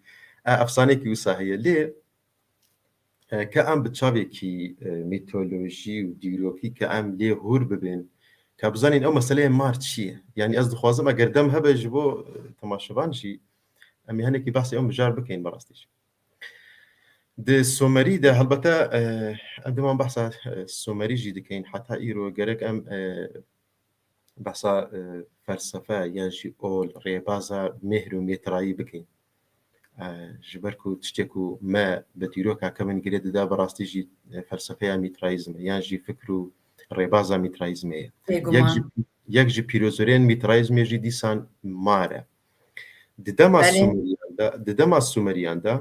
E, efsaneyekî wisa heye. Lê, e, ke em bi çavekî, e, mîtolojî û dîrokî ke em lê hûr bibin, ka bizanîn ew meseleyê mar çi ye? Yanî ez dixwazim eger dem hebe ji bo, e, temaşevan jî em ê hinekî behsê ew mijar bikeyn bi rastî jî. Di Sumerî de helbete, e, em dema behsa, e, Sumerî jî dikeyn, heta îro gerek em, e, behsa, e, felsefe yan jî ol, rêbaza mêhr û mêtrayî bikin. E, ji ber ku tiştê ku me bi dîroka kevin girê dide, bi rastî jî, e, felsefeya mîtrayîzm e, yan jî fikr û rêbaza mîtrayîzmê ye. Yek ji, yek ji pîrozorên mîtrayîzmê jî dîsan mar e. Di dema Sumeriyan de, di dema Sumeriyan de,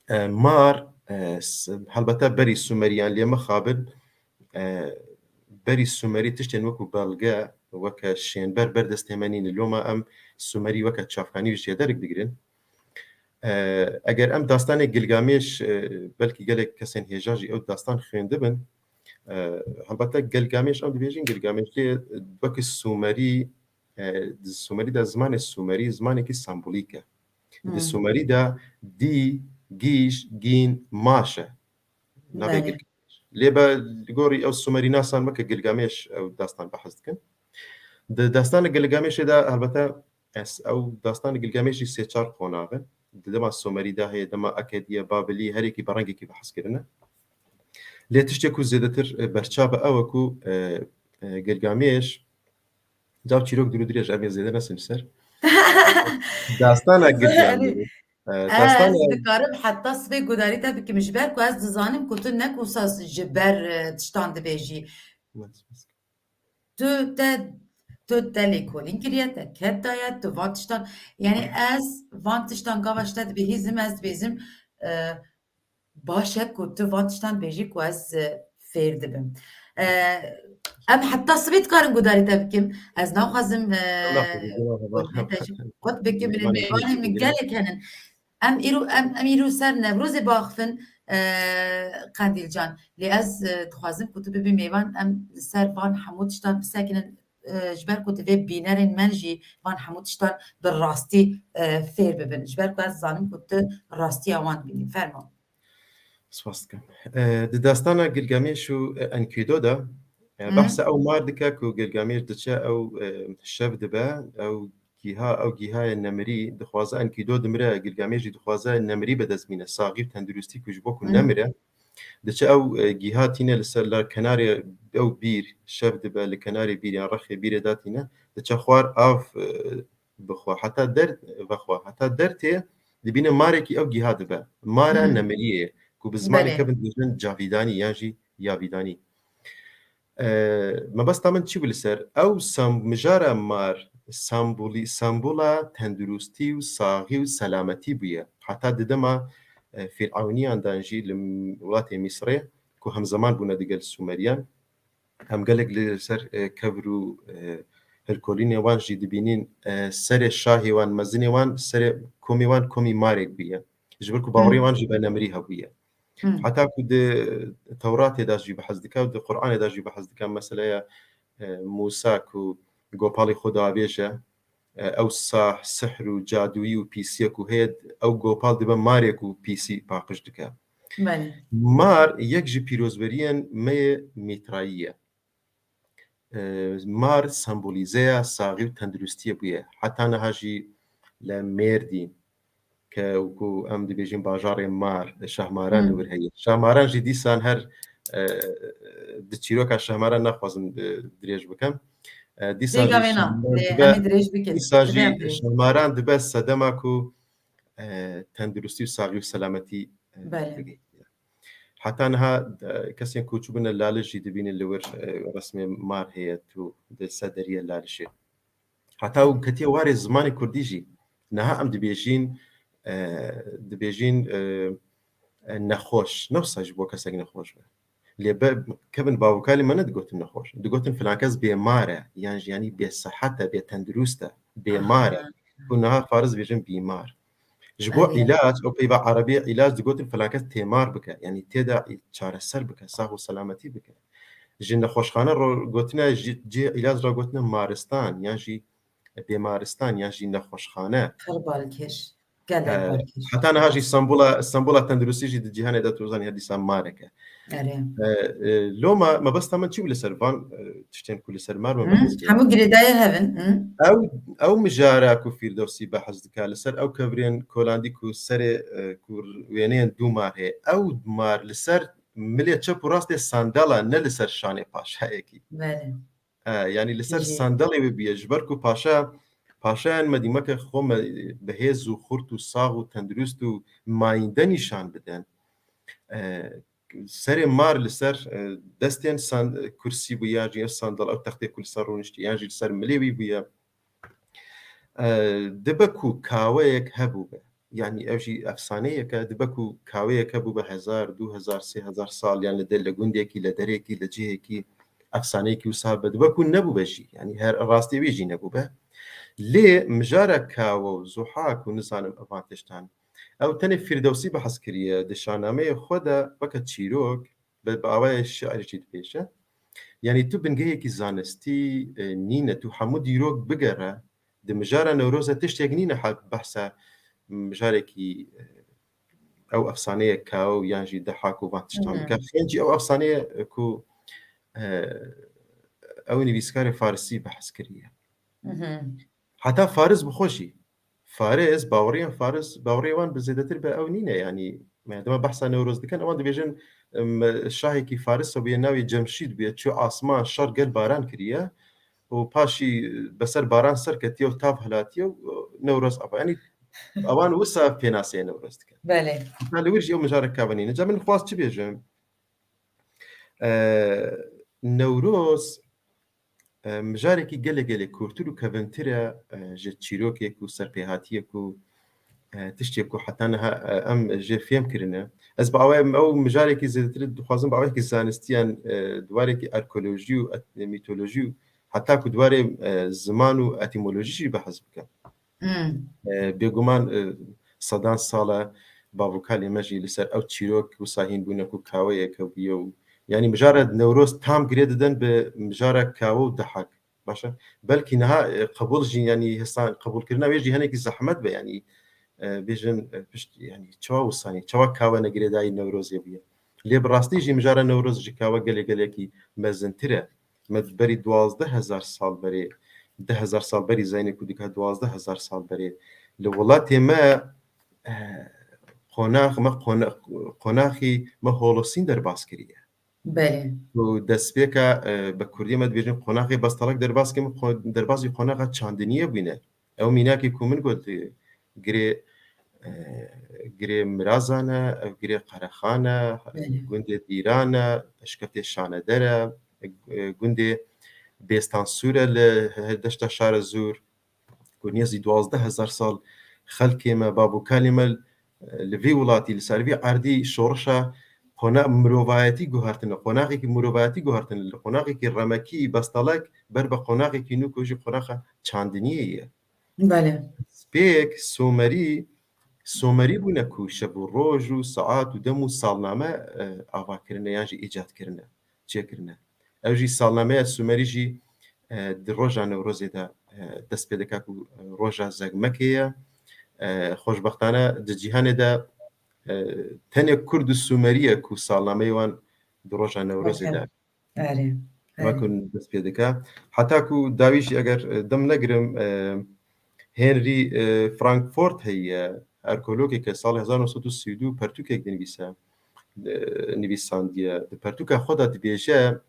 e, mar, e, s-, helbete berî Sumeriyan lê mixabin, e, berî Sumerî tiştên wekû belge, weke şênber ber destê me nîne. Loma em Sumerî weke çavkanî jêderek digirin. E, eger em dastanê Gilgamêş, e, belkî gelek kesên hêja jî ew dastan xwendibin. E, helbete Gilgamêş, em dibêjin Gilgamêş lê weke Sumerî, e, di Sumerî de zimanê Sumerî zimanekî sembolîk e. Di Sumerî de dî, gîj, gîn, maş e. Navê Gilgamêş. Lê be li gorî ew Sumerî nasan weke Gilgamêş ew dastan behs dikin. Di dastana Gilgamêşê de helbete ez ew dastana Gilgamêş jî sê çar qonax e. Di dema Sumerî de heye, dema Akediye, Babilî, her yekî bi rengekî behs kirine. Lê tiştê ku zêdetir, e, berçav e ew e ku, e, e, Gilgamêş, cav çîrok dûr û dirêj em ê zêde nesin ser. Dastana Gilgamêş. E, dastana... Ez dikarim heta sibê gudarî te bikim, ji ber ku ez dizanim ku tu ne ku wisa ji ber, e, tiştan dibêjî. Tu te, tu te lêkolîn kiriye, te ked daye, tu van tiştan, yani ez van tiştan gava ji te dibihîzim, ez dibêzim, e, baş e ku tu van tiştan bêjî ku ez, e, fêr dibim. E, em heta sibê dikarin gudarî te bikim. Ez naxwazim, e, qut bikim, mêvanê min gelek henin. Em îro, em, em îro ser Newrozê biaxifin, e, Qendîlcan. Lê ez, e, dixwazim ku tu bibî mêvan, em li ser van hemû tiştan bisekinin, e, ji ber ku divê bînerên me jî van hemû tiştan bi rastî, e, fêr bibin. Ji ber ku ez dizanim ku tu rastiya wan dibînî. Fermo. Spas dikim. E, di dastana Gilgamêş û, e, Enkido de, e, behsa ew mar dike ku Gilgamêş diçe ew, e, şev dibe, ew gîha, ew gîhayê nemirî, dixwaze Enkido dimire, Gilgamêş jî dixwaze nemirî bi dest bîne, saxî û tenduristî ku ji bo ku nemire. Diçe ew, e, gîha tîne li ser, li kenarê ew bîr, şev dibe, li kenarê bîr yan rexê bîrê datîne, diçe xwar av, e, bixwe, heta der, vexwe, heta dertê dibîne marekî ew gîha dibe. Mara nemiriyê, ku bi zimanê kevin dibêjin cavîdanî yan jî yavîdanî. E, mebesta min çi bû li ser? Ew sem-, mijara mar, sembolî, sembola tenduristî û saxî û selametî bûye. Heta di dema, e, Fîrewniyan de jî li welatê Mîsirê ku hemzeman bûne digel Sumeriyan, em gelek li ser, e, kevir û, e, hilkolînê wan jî dibînin, e, serê şahê wan, mezinê wan, serê komê wan komî marek bûye. Ji ber ku bawerê wan jî be nemirî hebûye. Hmm. Heta ku di Tewratê de jî behs dike û di Qur'anê de jî behs dike, meseleya, e, Mûsa ku gopalê xwe davêje, e, ew sah, sihr û cadûyî û pîsiyê ku heye, ew gopal dibe marê ku pîsî paqij dike. Belê. Mar yek ji pîrozberiyên me yê Mîtrayî ye. E, mar sembolîzeya saxî û tenduristiyê bûye. Heta niha jî li Mêrdîn, ke ku em dibêjin bajarê mar, Şahmaran li wir heye. Şahmaran jî dîsan her, e, di çîroka Şahmaran naxwazim, e, dirêj bikim. E, dîsan jî Şahmaran dibe, dîsan jî Şahmaran dibe sedema ku, e, tenduristî û saxî û selametî, e, bigihîne. Heta niha, e, kesên ku çûbûne Laliş jî dibînin li wir, e, resmê mar heye tu di ser deriyê Lalişê. Heta û ketiye warê zimanê kurdî jî. Niha em dibêjin, e, dibêjin, e, e, nexweş. Ne wisa ji bo kesek nexweş be. Lê be, kevin bav û kalê me nedigotin nexweş. Digotin filan kes bêmar e, yan jî, yanî bêsihet e, bêtendurist e, bêmar e. Aha. Ku niha faris dibêjin bîmar. Ji bo îlac, ew peyva erebî îlac digotin filan kes têmar bike. Yanî tê de çareser bike, sax û selametî bike. Ji nexweşxane re gotine, ji cihê îlac re gotine maristan, yan jî bêmaristan, yan jî nexweşxane. Pir balkêş. Gelek balkêş. Heta niha jî sembola, sembola tenduristî jî di cîhanê de tu zanî her dîsa marek e. Erê. E, e, loma mebesta min çi bû li ser van, e, tiştên ku li ser mar me behs kir? Hemû girêdayî hev in. Ew, ew mijara ku Fîrdewsî behs dike, li ser ew kevirên kolandî ku serê, e, ku wêneyên dû mar heye, ew mar li ser milê çep û rastê sandala, ne li ser şanê paşayekî. Belê. E, yanî li ser sandalê wê bûye, ji ber ku paşa, paşayên me dîmeke xwe me bi hêz û xurt û sax û tendurist û mayînde nîşan bidin. E, serê mar li ser, e, destên san-, kursî bûye, yan jî ev sandal, ew textê ku li ser rûniştî, yan jî li ser milê wî bûye. E, dibe ku kaweyek hebûbe. Yanî ev jî efsaneyek e, dibe ku kaweyek hebûbe hezar, du hezar, sê hezar sal, yan li der, li gundekî, li derekî, li cihekî, efsaneyekî wisa be. Dibe ku nebûbe jî. Yanî her rastê wê jî nebûbe. Lê mijara kawe û zuha ku nizanim evan tiştan. Ew tenê Fîrdewsî behs kiriye. Di şahnameyê xwe de weke çîrok, bi, bi awayê şi'rî jî dibêje. Yanî tu bingehekî zanistî, e, nîne, tu hemû dîrok bigere, di mijara Newroz de tiştek nîne, ha behsa mijarekî, e, ew efsaneyek kawe û yan jî dehak û van tiştan bike. Xêncî ew efsaneye, e, ku, e, ew nivîskarê farisî behs kiriye. Heta faris bi xwe jî. Faris, baweriyên faris, baweriyê wan bi zêdetir bi ew nîne, yanî me dema behsa Newroz dikin, ewan dibêjin, em, şahekî faris hebûye, navê Cemşîd bûye, çû asman, şer gel baran kiriye û paşî beser baran ser ketiye û tav hilatiye û Newroz ava. Yanî ewan wisa pênaseyê Newroz dikin. Belê. Heta li wir jî ew mijarek kawe nîne. Ca min xwest çi bêjim? E, Newroz, e, mijarekî gelê gelê kûrtir û kevintir e, e, ji çîrokê ku serpêhatiyê ku, e, tiştê ku heta niha, e, em jê fêm kirine. Ez bi awayê, ew mijarekî zêdetir dixwazim bi awayekî zanistiyan, e, di warêkî arkeolojî û et-, mîtolojî û heta ku di warê, e, ziman û etîmolojî jî behs bikim. Hmm. E, bêguman, e, sedan sal e bav û kalê me jî li ser ew çîrok wisa hîn bûne ku kaweyeke bûye û, yanî mijara Newroz tam girê didin bi mijara kawe û dehak. Baş e. Belkî niha, e, qebûl jî, yanî hêsan qebûlkirina wê jî hinekî zehmet be, yanî, e, bêjin, e, pişt, yanî çawa wisa nî, çawa kawe ne girêdayî Newrozê bûye. Lê bi rastî jî mijara Newroz ji kawe gelê gelekî mezintir e. Me berî duwazdeh hezar sal berê, deh hezar sal berî zeyne ku dike duwazdeh hezar sal berê. Li welatê me, eh, qonax me, qona-, qonaxî me Holosîn derbas kiriye. Belê. Û destpêka, eh, bi kurdî me dibêjin qonaxê Bestalak derbas kirin, qo-, derbasî qonaxa çandiniyê bûne. Ew mînakê ku min got, girê, e, girê Mirazan e, ev girê Qerexan e, belê, gundê Dîran e, eşkefê Şaneder e, e, gundê Bêstansûr e li he-, deşta Şarezûr. ku nêzî duwazdeh hezar sal xelkê me, bab û kalê me li vî welatî, li ser vî erdî şorişa qona-, mirovayetî guhertine, qonaxekî mirovayetî guhertine, li qonaxekî remekî bestalek ber bi qonaxekî nû ku jî qonaxa çandiniyê ye. Belê. Spêk, Somerî, Somerî bûne ku şev û roj û saet û dem û salname, e, ava kirine yan jî îcat kirine, çêkirine. Ew jî salnameya Sumerî jî, e, di roja Newrozê de, e, dest pê dike ku, e, roja Zegmekê ye. E, xweşbextane di cîhanê de, e, tenê Kurd û Sumerî ye ku salnameyê wan di roja Newrozê de Erê, erê. Wekun dest pê dike. Heta ku dawî jî eger, e, dem negirim, e, Henry, e, Frankfurt heye, arkeologeke salê hezar neh sed û sî û du pertûkek dinivîse, e, nivîsandiye. Di pertûka xwe de dibêje,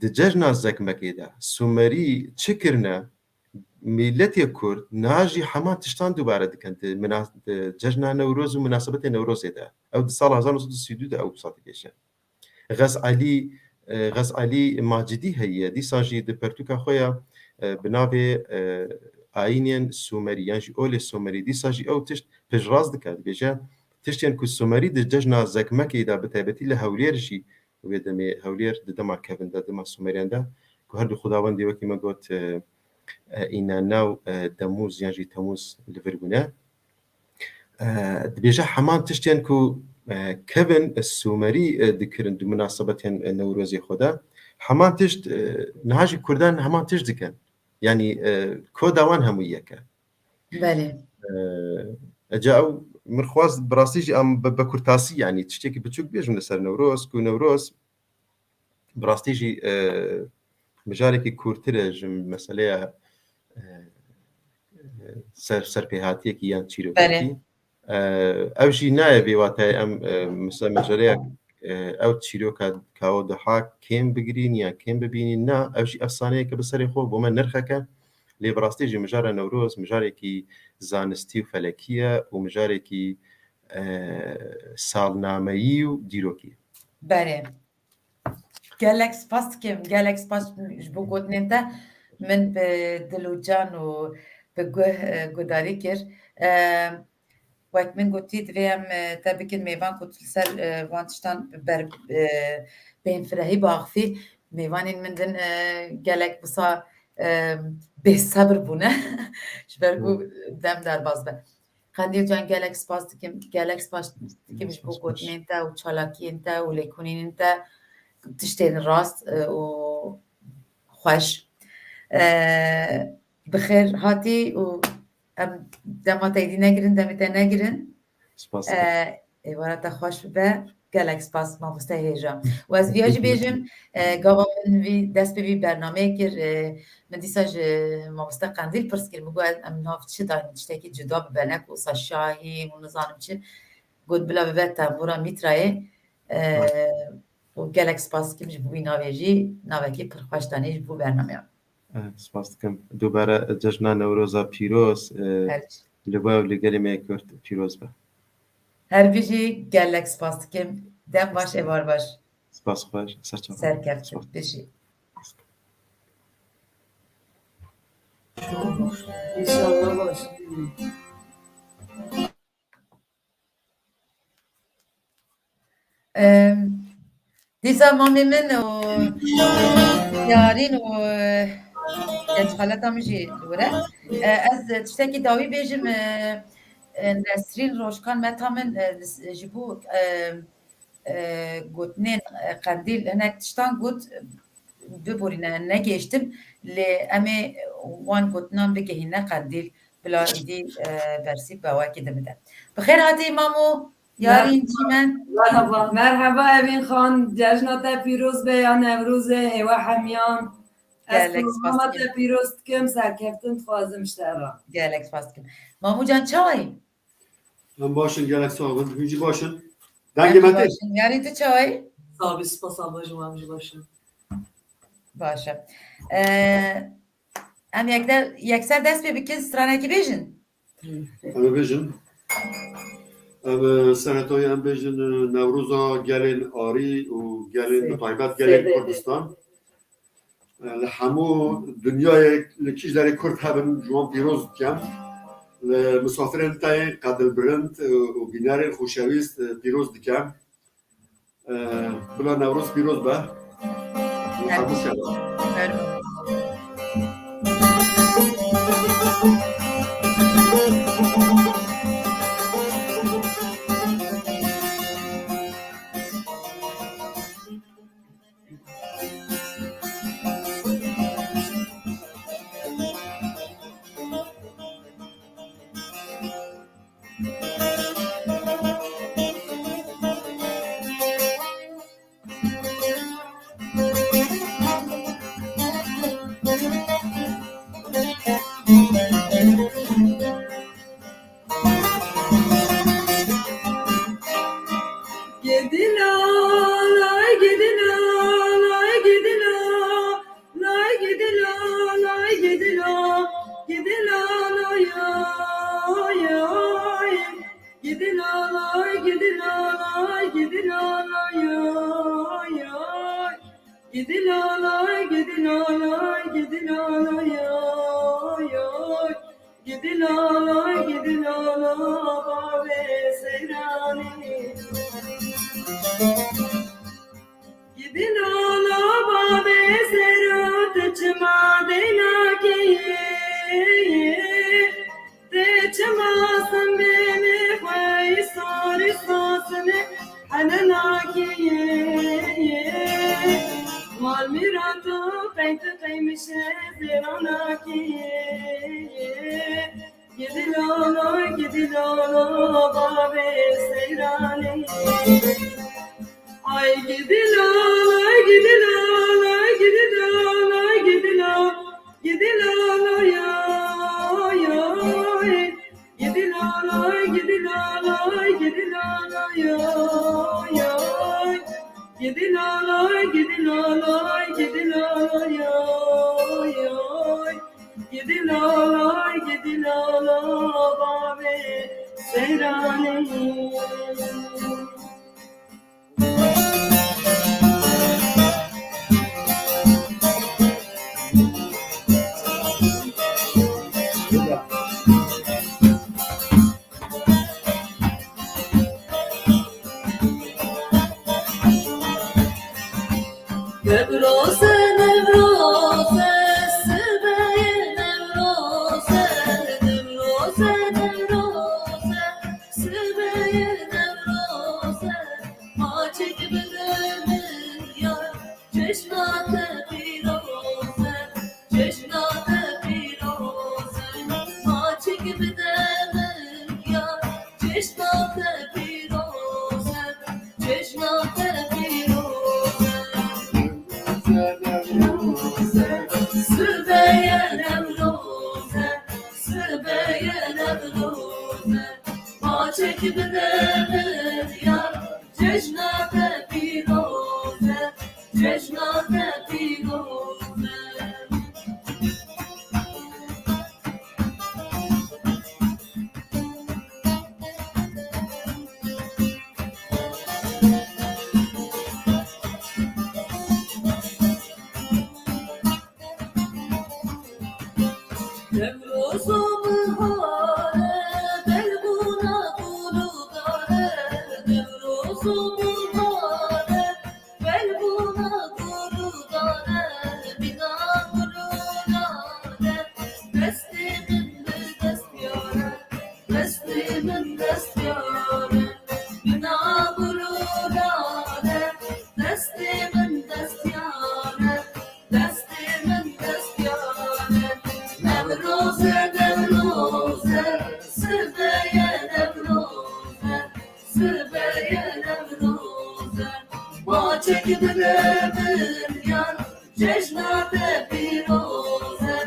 di cejna Zekmekê de Sumerî çi kirine, miletê Kurd niha jî heman tiştan dubare dikin di minas-, di cejna Newroz û minasebetê Newrozê de. Ew di sala hezar neh sed û sî û du de ew wisa dibêje. Xez Elî, e, Xez Elî Macidî heye. Dîsa jî di pertûka xwe ya, e, bi navê, e, Ayînên Sumerî yan jî Olê Sumerî, dîsa jî ew tişt piştrast dike. Dibêje, tiştên ku Sumerî di cejna Zekmekê de, bi taybetî li Hewlêr jî, wê demê Hewlêr di dema kevin de, dema Sumeriyan de, ku her du xwedawendê wekî me got, e, e, Înanna û, e, Demûz yan jî Temûz li vir bûne. E, dibêje heman tiştên ku, e, kevin, e, Sumerî, e, dikirin di minasebetên, e, Newrozê xwe de, heman tişt, e, niha jî Kurdan heman tişt dikin. Yanî, e, koda wan hemû yek e. Belê. E, eca ew min xwest bi rastî jî em bi, bi kurtasî, yanî tiştekî biçûk bêjim li ser Newroz, ku Newroz bi rastî jî, e, mijarekî kûrtir e ji meseleya, e, e, ser, serpêhatiyekî yan çîrokekî. Belê. E, ew jî nayê vê wateyê em, e, mesela mejaleya, e, ew çîroka kawo diha kêm bigirîn yan kêm bibînîn. Na, ew jî efsaneyeke bi serê xwe bo me nirxeke. Lê bi rastî jî mijara Newroz mijarekî zanistî û felekî ye û mijarekî, e, salnameyî û dîrokî ye. Belê. Gelek spas dikim, gelek spas ji bo gotinên te. Min bi dil û can û bi guh, e, guhdarî kir. E, wek min gotî, divê em, e, te bikin mêvan ku tu li ser, e, van tiştan ber, e, bêhnfirehî biaxivî. Mêvanên min din, e, gelek wisa, e, bêsebir bûne. Ji ber ku dem derbas be. Qendîl can, gelek spas dikim, gelek spas dikim ji bo gotinên te û çalakiyên te û lêkolînên te, tiştên rast, e, û xweş. E, bi xêr hatî û em dema te êdî negirin, demê te negirin. Spas dikim. E, êvara te xweş bibe. Gelek spas, mamoste hêja. Û ez viya jî bêjim, e, gava min vî dest bi vî bernameyê kir, e, min dîsa ji mamoste Qendîl pirs kir, min got, em nav çi daynin, tiştekî cuda bibe, ne ku wisa şahî û nizanim çi. Got, bila bibe tembûra Mîtrayê, e, û gelek spas dikim ji bo wî navê jî, navekî pir xweş danî ji bo bernameya. Eh, spas dikim. Dubare cejna Newroza pîroz, eh, Her li we û li gelê me yê Kurd pîroz be. Her bijî, gelek spas dikim. Dem baş, êvar baş. Spas xweş, ser çavan. Serkeftin, bijî. İnşallah baş. Em, dîsa mamê min û Yarîn û, e, genç xaleta min jî li wir e. E, ez tiştekî dawî bêjim, e, e, Nesrîn Rojkan meta min, e, li s-, ji bo, e, e, gotinên, e, Qendîl hinek tiştan got, biborîne, negihiştim, lê em ê wan gotinan bigihîne Qendîl, bila êdî, e, bersîv be wekî din bide. Bi xêr hatî mamo Yarîn Çîmen. Merhaba. Merhaba Evîn Xan, cejna te pîroz be ya Newrozê, hêwa hemiyan. Ez Gelek spas programa dikim. Te pîroz dikim, serkeftin dixwazim ji te re. Gelek spas dikim. Mamo can çawa yî? Em baş in, gelek sax bin. Hûn jî baş in. Dengê me tê? Baş in. Yarîn tu çawa yî? Sax bî, spas Allah ji wan jî baş in. Baş e. Ee, em yekde, yekser dest pê bikin, stranekî bêjin. Em ê bêjin. Em, e, serhetoyê em bêjin, e, Newroza gelên Arî û gelên, bi taybet gelên Kurdistan. Li hemû dinyayê li kîj derê Kurd hebin, ji wan pîroz dikim. Li misafirên te yên qedilbilind û bînerên xoşewîst pîroz dikim. Bila Newroz pîroz be. Li hemû şevan. Gidila, lay gidila, lay gidila, lay gidila, lay gidila, gidila, lay, lay, lay. Gidila, lay gidila, lay gidila, lay, lay, lay. Gidila, lay gidila, lay gidila, lay, lay, lay. Gidila, lay gidila, la bavê seyranê. Gidila, la bavê seyran, tu çima deynakê yê? Tu çima sembêlê xwe îsor îsor sinê henenakê yê? Mal mîrato qey tu qey mişe zêranakê yê? Gidila, lay gidila, la bavê seyranê. Ay gidila, lay gidila, lay gidila, lay gidila, gidila, lay, ay, ay. Gidila, lay gidila, lay gidila, lay, ay, ay. Gidila, lay gidila, lay gidila, lay, ay, ay. Gidila, lay gidila, la bavê seyranê. Newroze, Newroze, sibeyê Newroze, Newroze, Newroze, sibeyê Newroze, maçek bide min yar, cejna te pîroz e, cejna te pîroz e, maçek bide min yar, cejna te pîroz e, cejna te pîroz e. Sibeye Newroz e, sibeye Newroz e, maçek bide min yar, cejna te pîroz e, cejna te pîroz e. Newroz û bihar e, belbûna gul û dar e. Newroz û bihar e, belbûna gul û dar e. Bîna gul û dar e, destê min bi dest yar e. Destê min dest yar e, bîna gul û dar e. Destê min dest yar e, destê min dest yar e. Newroz e, Newroz e, sibeye Newroz e, sibeye Newroz e. Maçek bide min yar, cejna te pîroz e,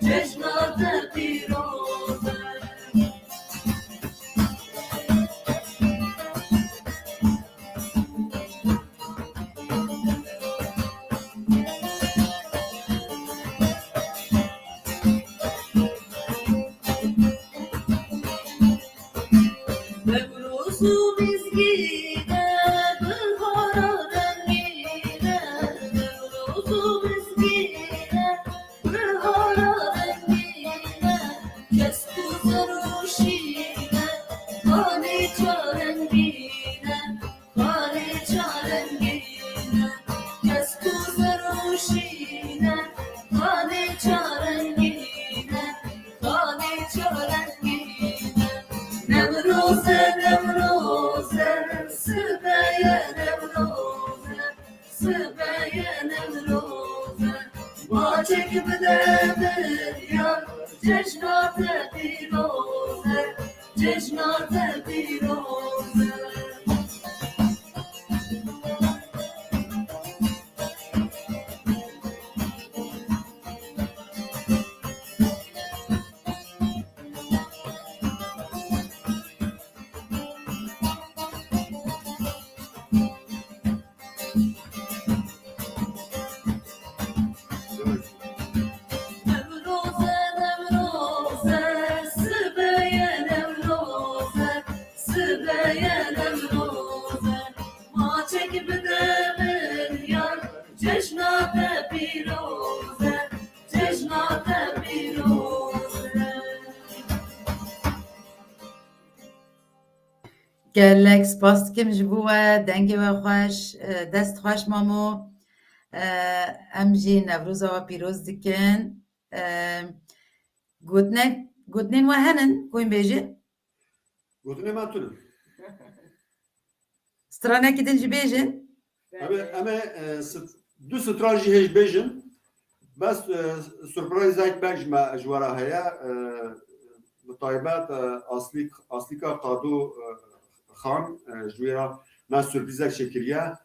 cejna te pîroz e. Newroz û mizgîn e, bihara rengîn e. Newroz û mizgîn e, Şîne, xanê çarengîne, xanê çarengîne. Newroze, Newroze, sibeye Newroze, sibeye Newroze. Maçek bide min yar, cejna te pîroze, cejna te pîroze. Newroze, Newroze, sibeye Newroze, sibeye Newroze. Maçek bide min yar, cejna te pîroze, cejna te pîroze. Gelek spas dikim ji bo we, dengê we xweş, e, dest xweş mamo. E, em jî Newroza we pîroz dikin. E, gotinek, gotinên we henin, ku hûn bêjin? Gotinê me tune. Stranekî din jî bêjin. Em ê, em ê, e, st-, du stran jî hêj bêjin. Bes, e, surprîzek me ji me, ji we re heye. E, bi taybet, e, Aslîk-, Aslîka Qado, e, Xan, e, ji wê re me surprîzek çêkiriye.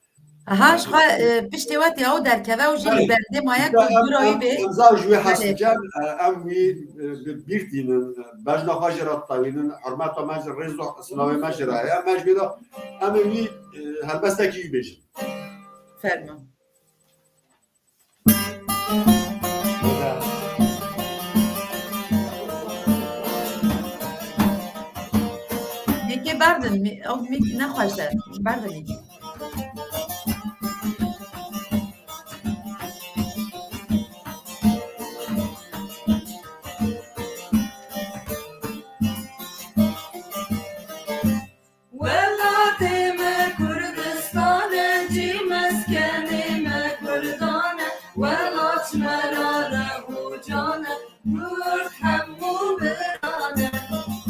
Aha, ji xwe, e, piştê we tê ew derkeve û jî li bendê maye ku em, bira wî bê. Em zar ji wê hez dikin, e, em wî, e, bi bîr tînin, e, bejna xwe jê re ditewînin, hurmeta me ji rêz û silavê me jê re heye. Me ji wê de em ê wî, e, helbestekî wî bêjin. Fermo. Yekê berdin, mî-, ew mîk nexweş e. Berdin yekê. Welatê me Kurdistan e, cî meskenê me Kurdan e, welat ji me re rev û can e, Kurd hemû biran e.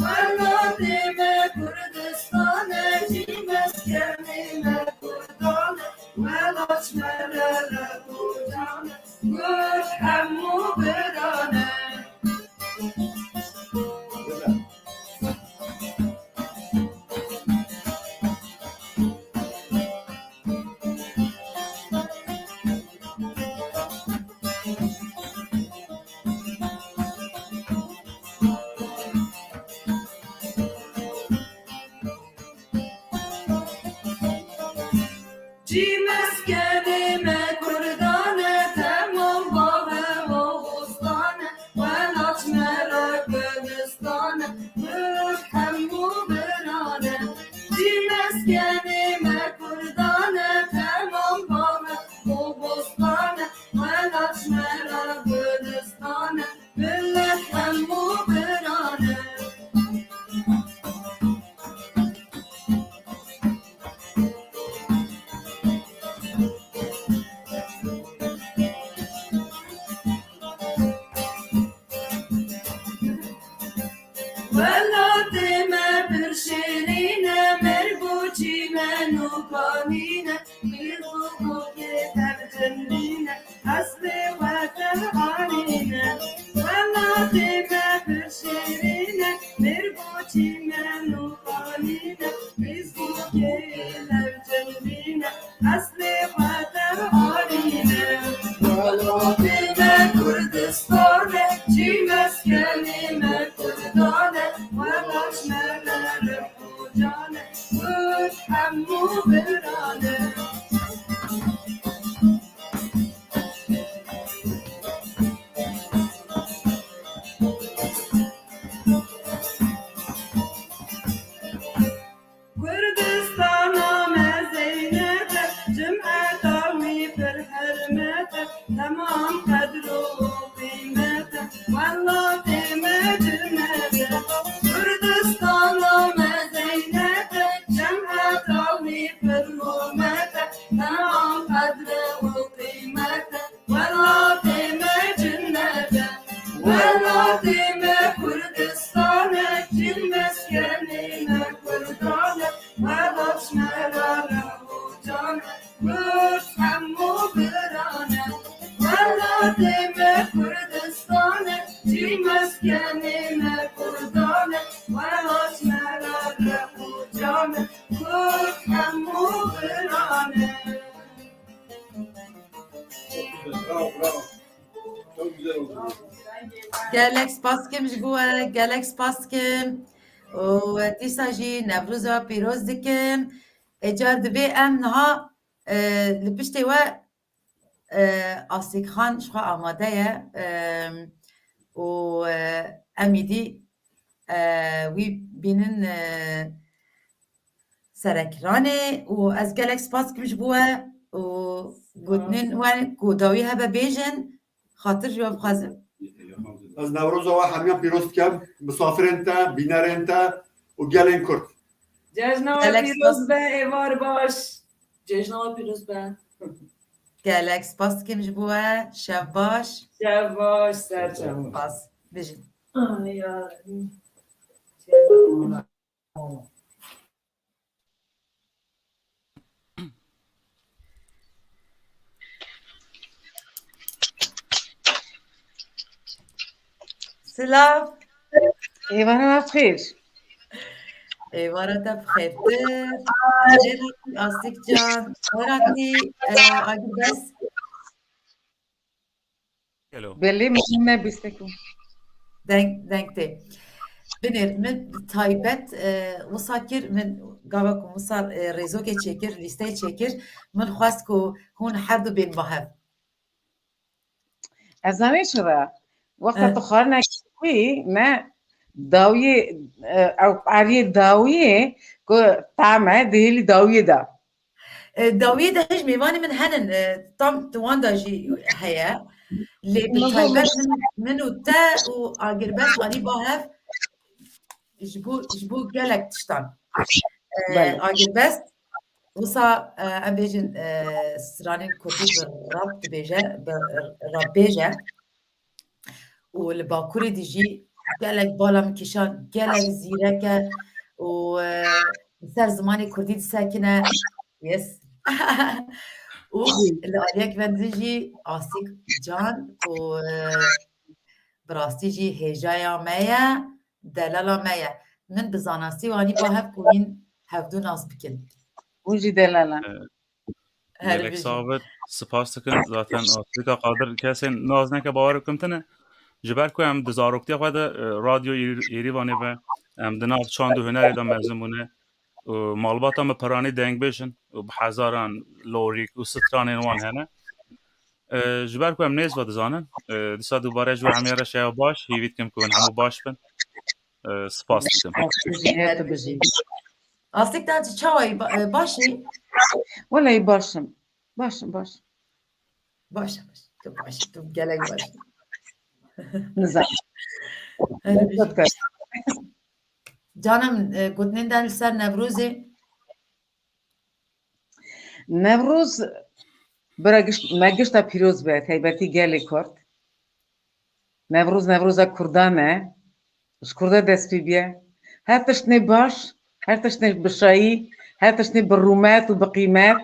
Welatê me Kurdistan e, cî meskenê me Kurdan e, welat ji me re rev û can e, Kurd hemû biran e. Cî meskenê me Kurdan e, temam bav û bostan e, welat ji me re gulîstan e, Kurd hemû biran e. Cî meskenê me Kurdan e, temam bav û bostan e, welat ji me re gulîstan e, milet hemû biran e. Welatê me pir şêrîn e, mêr û çîmen û kanîn e, bîr û gokê tev cimrîn e, eslê xwe tev arîn e. Welatê me pir şêrîn e, mêr û çîmen û kanîn e, bîr û gokê tev cimrîn e, eslê xwe tev arîne. Welatê me Kurdistan e, cî meskenê me Kurdan e, welat ji me re rev û can e, Kurd hemû biran e. Kurdistana me zeynet e, cimeta wî pir hermet e, temam qedr û qîmet e, welatê me cennet e. Kurdistana me zeynet e, cimeta wî pir rûmet e, temam qedr û qîmet e. Dê me Kurdistan e, jî meskenê me Kurdan e, welat me re req û can e, Kurd hemû biran e. Çok güzel, bravo, bravo. Çok güzel oldu. Gelek spas dikim ji bo we, gelek spas dikim. Û dîsa jî Newroza pîroz dikim. Ê car divê em niha, e, li piştê we, e, Asîk Xan ji xwe amade ye, e, û, e, em êdî, e, wî bînin, e, ser ekranê û ez gelek spas dikim ji bo we û gotinên we ku dawî hebe bêjin, xatir ji we bixwazim. Ez Newroza we hemiyan pîroz dikim. Misafirên te, bînerên te û gelên Kurd. Cejna we Gelek pîroz spas. be, êvar baş. Cejna we pîroz be. Gelek spas dikim ji bo we. Şev baş. Şev baş, ser çav. Spas. Bijî. Ay ya. Silav. Êvara we bi xêr. Êvara te bi xêrtir. Xêr hatî Asîk can. Xêr hatî, e, Agirbes. Hello. Belê, min nebîste ku. Deng, deng tê. Binêr, min taybet, e, wisa kir, min gava ku wisa, e, rêzokê çêkir, lîsteyê çêkir, min xwest ku hûn her du bên ba hev. Ez zanî çira. Wexta Eh. tu xwarinekî xwî, me dawiyê, e, ew pariyê dawiyê ku tam e, dihêlî dawiyê de. E, dawiyê de hej mêvanê min henin, e, tam di wan de jî heye. Lê bi Min taybet min, min û te û Agirbest anî ba hev ji bo, ji bo gelek tiştan. E, Belê. Agirbest, wisa, e, em bêjin, e, stranên kurdî bi rap dibêje, bi rap bêje. Û li Bakurê de jî gelek bala min kişand, gelek zîrek e û, e, li ser zimanê kurdî disekine. Yes. Û li aliyek ve din jî Asîk Can ku, e, bi rastî jî hêjaya me ye, delala me ye. Min bi zanastî û anî ba hev ku hîn hevdû nas bikin. Hûn jî delal in. E, Her Gelek bijî. Sax bit, spas dikim. Zaten Asîka Qadir kesên nas neke bawer bikim tine. Ji ber ku em di zaroktiya xwe de, e, radyo Êr-, Êrîvanê ve, em di nav çand û hunerê de mezin bûne. Û malbata me piranî dengbêj in û bi hezaran lorîk û stranên wan hene. E, ji ber ku em nêz ve dizanin, e, dîsa dubare ji we hemiya re şeya baş, hîvî dikim ku hûn hemû baş bin. E, spas dikim. Her bijî, her bijî. Asîk, te çawa yî? Ba-, e, baş î? Welehî baş im. Baş im, baş. Baş, baş. Tu baş, tu gelek baş. Nizam. Her bijî. Canim, e, gotinên te li ser Newrozê? Newroz bira giş-, me gişta pîroz be, taybetî gelê Kurd. Newroz, Newroza Kurdan e. Ji Kurda dest pê bûye. Her tiştê baş, her tiştê bi şayî, her tiştê bi rûmet û bi qîmet,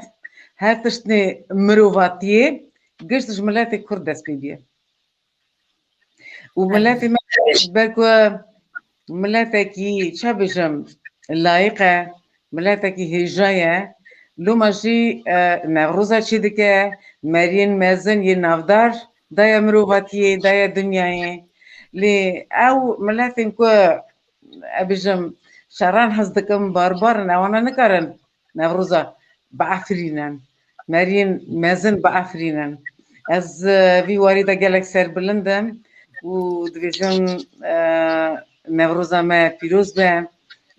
her tiştê mirovatiyê, giş ji miletê Kurd dest pê bûye. Û Her miletê me, ji ber ku miletekî, ça bêjim, layîq e, miletekî hêja ye. Loma jî, e, Newroza çêdike, meriyên mezin yên navdar daye mirovatiyê, daye dinyayê. Lê ew miletên ku, e, bêjim, şeran hez dikin, barbar in, ewana nikarin Newroza biafirînin. Meriyên mezin biafirînin. Ez, e, vî warî de gelek serbilind im û dibêjim, e, Newroza me pîroz be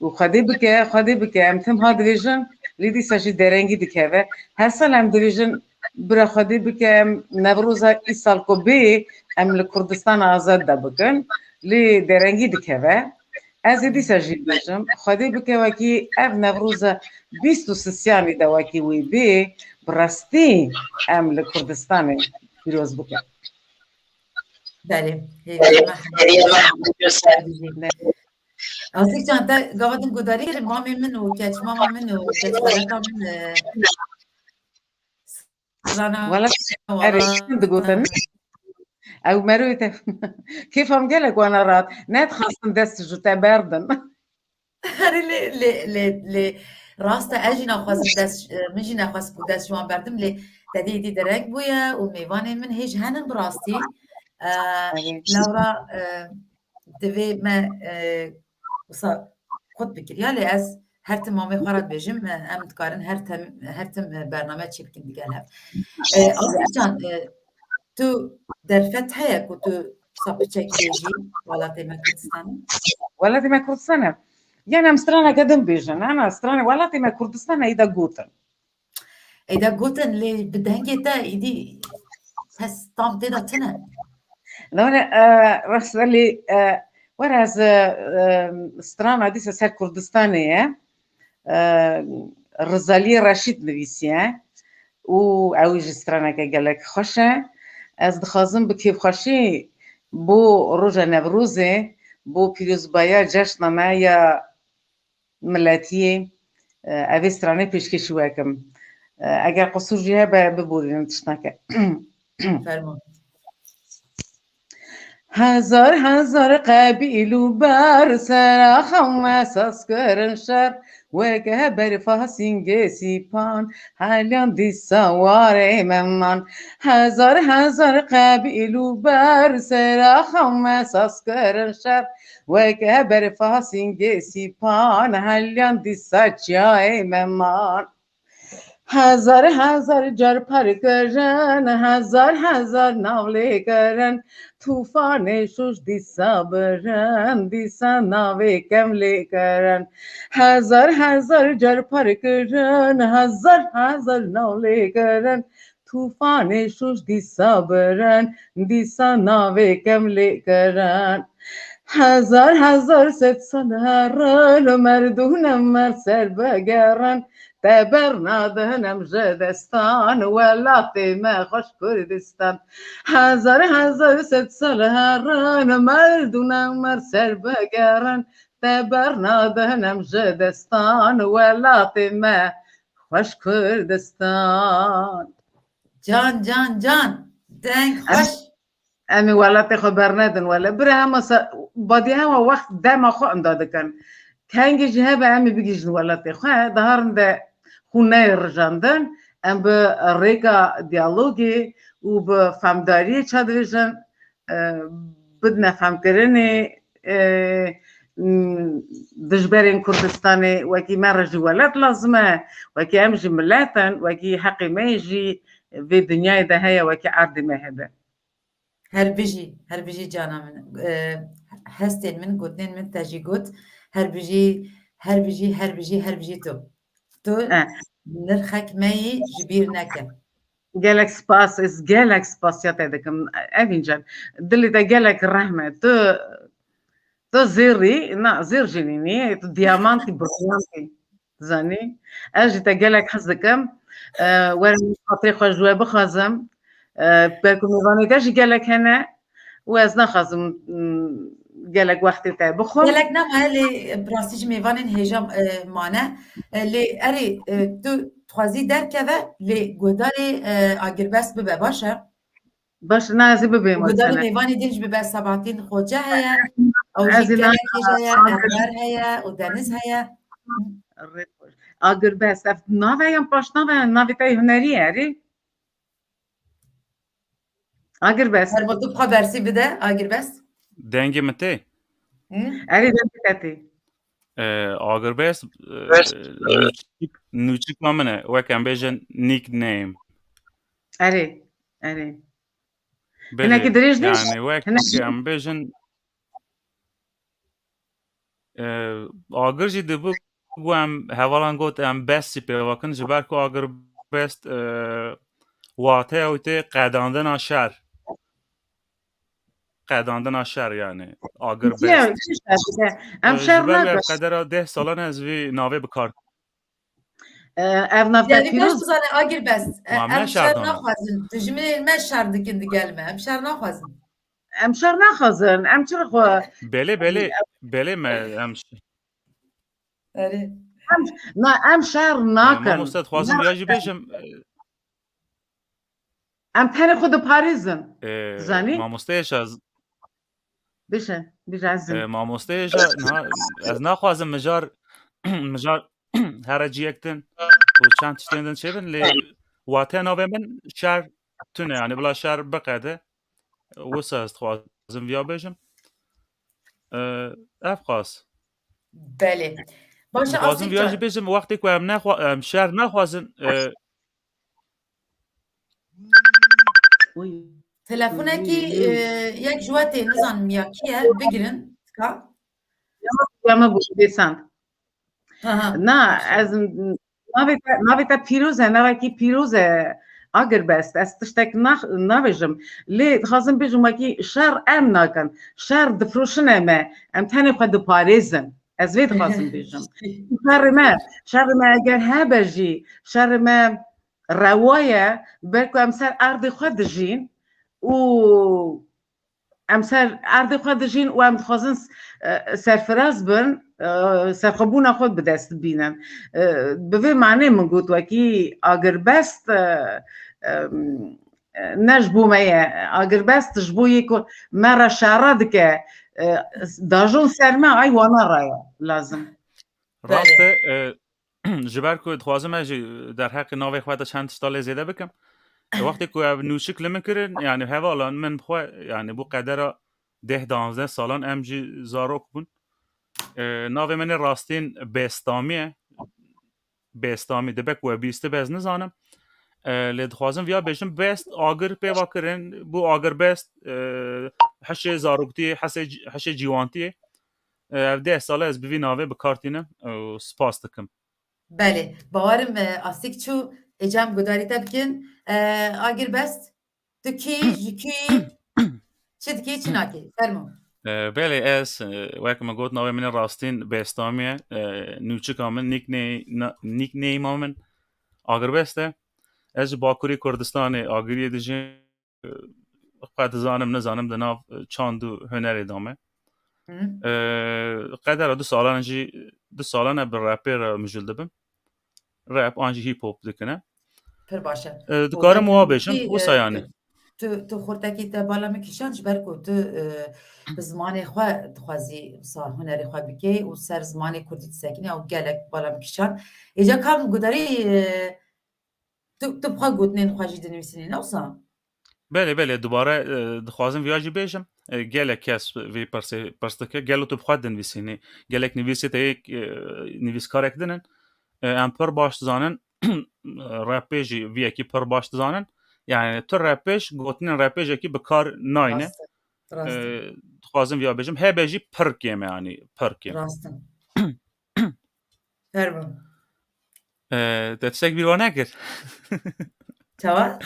û Xwedê bike, Xwedê bike. Em tim ha dibêjin, lê dîsa jî derengî dikeve. Her sal em dibêjin, bira Xwedê bike, em Newroza îsal ku bê, em li Kurdistana azad de bikin. Lê derengî dikeve. Ez ê dîsa jî bêjim, Xwedê bike wekî ev Newroza bîst û sisiyanê de wekî wê bê, bi rastî em li Kurdistanê pîroz bikin. Belê, hêviyê me hemû. Asîk can, te gava din guhdarî kir, mamê min û keçmama min û keçxeleka min, e, Wala, erê, digotin. Ew merivê te kêfa min gelek wana rat. Nedixwastin dest ji te berdin. Herê lê lê lê lê rast e, ez jî naxwazim dest, min jî nexwest ku dest ji wan berdim, lê te dî êdî dereng bûye û mêvanê min hêj henin bi rastî. E, Lewra, e, divê me, e, wisa qut bikiriya, lê ez her tim mamê xwe re dibêjim, e, em dikarin her tim, her tim, e, bername çêbikin digel hev. E, Asîl can, e, tu derfet heye ku tu wisa piçek bêjî welatê me Kurdistanê? Welatê me Kurdistanê. Yani em straneke din bêjin, hena stranê welatê me Kurdistanê êda gotin. Êda gotin lê bi dengê te êdî kes tam tê de tune. None, e, Reselî, e, were ez, e, e, strana dîsa ser Kurdistanê ye. E, Rizaliyê Reşîd nivîsiye û ew jî straneke gelek xweş e. Ez dixwazim bi kêfxweşî bo roja Newrozê, bo pîrozbaya ceşna me ya miletiyê, e, evê stranê pêşkêşî we kim. E, eger qisûr jî hebe, biborînin tiştneke. Fermo. Hezar hezar qebîl û ber sera xew me saz kirin şer, weke berfa sîngê sîpan, heliyan dîsa warê me man. Hezar hezar qebîl û ber sera xew me saz kirin şer, weke berfa sîngê sîpan, heliyan dîsa çiyayê me man. Hezar hezar car par kirin, hezar hezar nav lê kirin, tûfanê şûş dîsa birin, dîsa navê kem lê kirin. Hezar hezar car par kirin, hezar hezar nav lê kirin, tûfanê şûş dîsa birin, dîsa navê kem lê kirin. Hezar hezar sed sal herin, merdûne mer ser bigerin, te bernadin em ji destan, welatê me xweş Kurdistan. Hezar hezar sed sal herin, merdûne mer ser bigerin, te bernadin em ji destan, welatê me xweş Kurdistan. Can, can, can. Deng xweş. Em ê welatê xwe bernedin wele. Bira hema se-, badî hewa wext dema xwe inda dikin. Kengê jî hebe em ê bigihîjin welatê xwe. Diharin de xwe neyê rijandin. Em bi rêka diyalogê û bi femdariyê ça dibêjin, e, bidine femkirinê, e, m, dijberên Kurdistanê, wekî me re jî welat lazim e, wekî em jî milet in, wekî heqê me yê jî vê dinyayê de heye, wekî erdê me hebe. Her bijî, her bijî cana min. E, hestên min, gotinên min te jî got. Her bijî, her bijî, her bijî, her bijî tu. Tu Eh. nirxek me yî ji bîr neke. Gelek spas, ez gelek spasiya te dikim. Evîn can, dilê te gelek rehm e. Tu, tu zêrî, na, zêr jî nînî, tu diyamantî, briliyantî. Zanî? Ez ji te gelek hez dikim. E, werin xatirê xwe ji we bixwazim. E, belku mêvanê te jî gelek hene. Û ez naxwazim, mm, gelek wextê te bixwim. Gelek nemaye, lê bi rastî jî mêvanên hêja, e, mane. E, lê erê, e, tu dixwazî derkeve, lê guhdarê, e, Agirbest bibe, baş e? Baş, na ez ê bibêm. Guhdarê mêvanê din jî bibe, Sebahatîn Xoce heye, ew jî gelek hêja ye, Enver heye û Deniz heye. Agirbest, ev nave yan paşnave, navê te yê hunerî ye, erê? Agirbest. Herbo, tu xwe bersî bide, Agirbest. Dengê min tê? Hı? Erê, dengê te tê. E, Agirbest, e, nûçik, nûçika min e. Wek em bêjin nickname. Erê, erê. Belê, hinekî dirêj bêj. Yani wek em bêjin, e, agir jî dibe ku em hevalan got em best jî pêvakin, ji ber ku agirbest, e, wateya wî tê qedandina şer. Qedandina şer yani. Agirbest. Em şer nakin. Ji ber wê ev qedera deh salan ez vî navê bi kar. E, ev navber pîroz bizane, Agirbest. E, em şer naxwazin. Dijminên me şer dikin digel me. Em şer naxwazin. Em şer naxwazin. Em çira xwe. Belê, belê, belê me em şer. Erê. Em, na, em şer nakin. Mamoste, dixwazim ya jî bêjim, e, Em tenê xwe diparêzin. Ee, Zanî? Mamoste Êşa, Bêje, bêje ezin. Ee, mamoste Êşa, niha ez naxwazim mijar, mijar here ciyek din û çend tiştên din çêbin, lê wate navê min şer tune, yani bila şer biqede. Wisa ez dixwazim viya bêjim. Ee, ev qas. Belê. Baş e, Dixwazim viya jî Astikcan. Bêjim, wextê ku em nexwa-, em şer naxwazin, e, Uy. Telefonekî e, yek ji we tê, nizanim ya kî ye, bigirin tika. Ya me bû bêsand. Ha, ha. Na, ez navê te, navê te pîroz e, navekî pîroz e, Agirbest. Ez tiştek nax-, nabêjim. Lê dixwazim bêjim wekî şer em nakin. Şer difroşine me. Em tenê xwe diparêzin. Ez vê dixwazim bêjim. Şerê me, şerê me eger hebe jî, şerê me rewa ye, belku em ser erdê xwe dijîn û em ser erdê xwe dijîn û em dixwazin s-, e, serfiraz bin, e, serxwebûna xwe bi dest bînin. E, bi vê manê min got wekî agirbest, e, em, e, ne ji bo me ye. Agirbest ji bo yê ku me re şera dike, e, dajon ser me, ay wana re ye lazim. Rast e, e, ji ber ku dixwazim ez jî derheqê navê xwe de çend tişta lê zêde bikim. E, wextê ku ev nûçik li min kirin, yani hevalan min bi xwe, yani bû qedera deh danzdeh salan em jî zarok bûn. E, navê min ê rastîn Bestamî ye. Bestamî dibe ku we bîstî be ez nizanim. E, lê dixwazim viya bêjim best agir pê va kirin, bû agirbest, e, hişê zaroktiyê, hesê c-, hişê cîwantiyê. E, ev deh sal e ez bi vî navê bi kar tînim û spas dikim. Belê, bawerim e, Astikçû, êcam gudarî te bikin. E, Agirbest, tu kî, ji kî, çi dikî, çi nakî? Fermo. E, belê, ez, e, wek min got, navê min ê rastîn Bestamî ye. E, nûçika min, nickname, na-, nickname-a min Agirbest e. Ez ji Bakurê Kurdistanê, Agiriyê dijîm. E, xwe dizanim, nizanim di nav, e, çand û hunerê de me. E, qedera du salan jî, du salan e bi rapê re mijûl dibim. Rap an jî hip hop dikine. Pir baş e. E, dikarim wa bêjim, Kî, wisa e, yani. Tu, tu xurtekî te bala min kişand ji ber ku tu, e, bi zimanê xwe dixwazî wisa hunerê xwe bikê û ser zimanê kurdî disekinî ew gelek bala min kişand. Êca kam gudarî, e, tu, tu bi xwe gotinên xwe jî dinivîsînî, ne wisa? Belê, belê, dubare, e, dixwazim viya jî bêjim. E, gelek kes vê pirsê pirs dike. Gelo tu bi xwe dinivîsînî? Gelek nivîsê te yek, e, nivîskarek din in. E, em pir baş dizanin. Rapê jî vî yekî pir baş dizanin. Yani tu rapê ji gotinên rapê jî yekî bi kar nayne. Rast e. Rast e. E, dixwazim viya bêjim. Hebe jî pir kêm e, yani pir kêm. Rast e. Fermo. E, te tiştek bîr wa nekir? Çawa?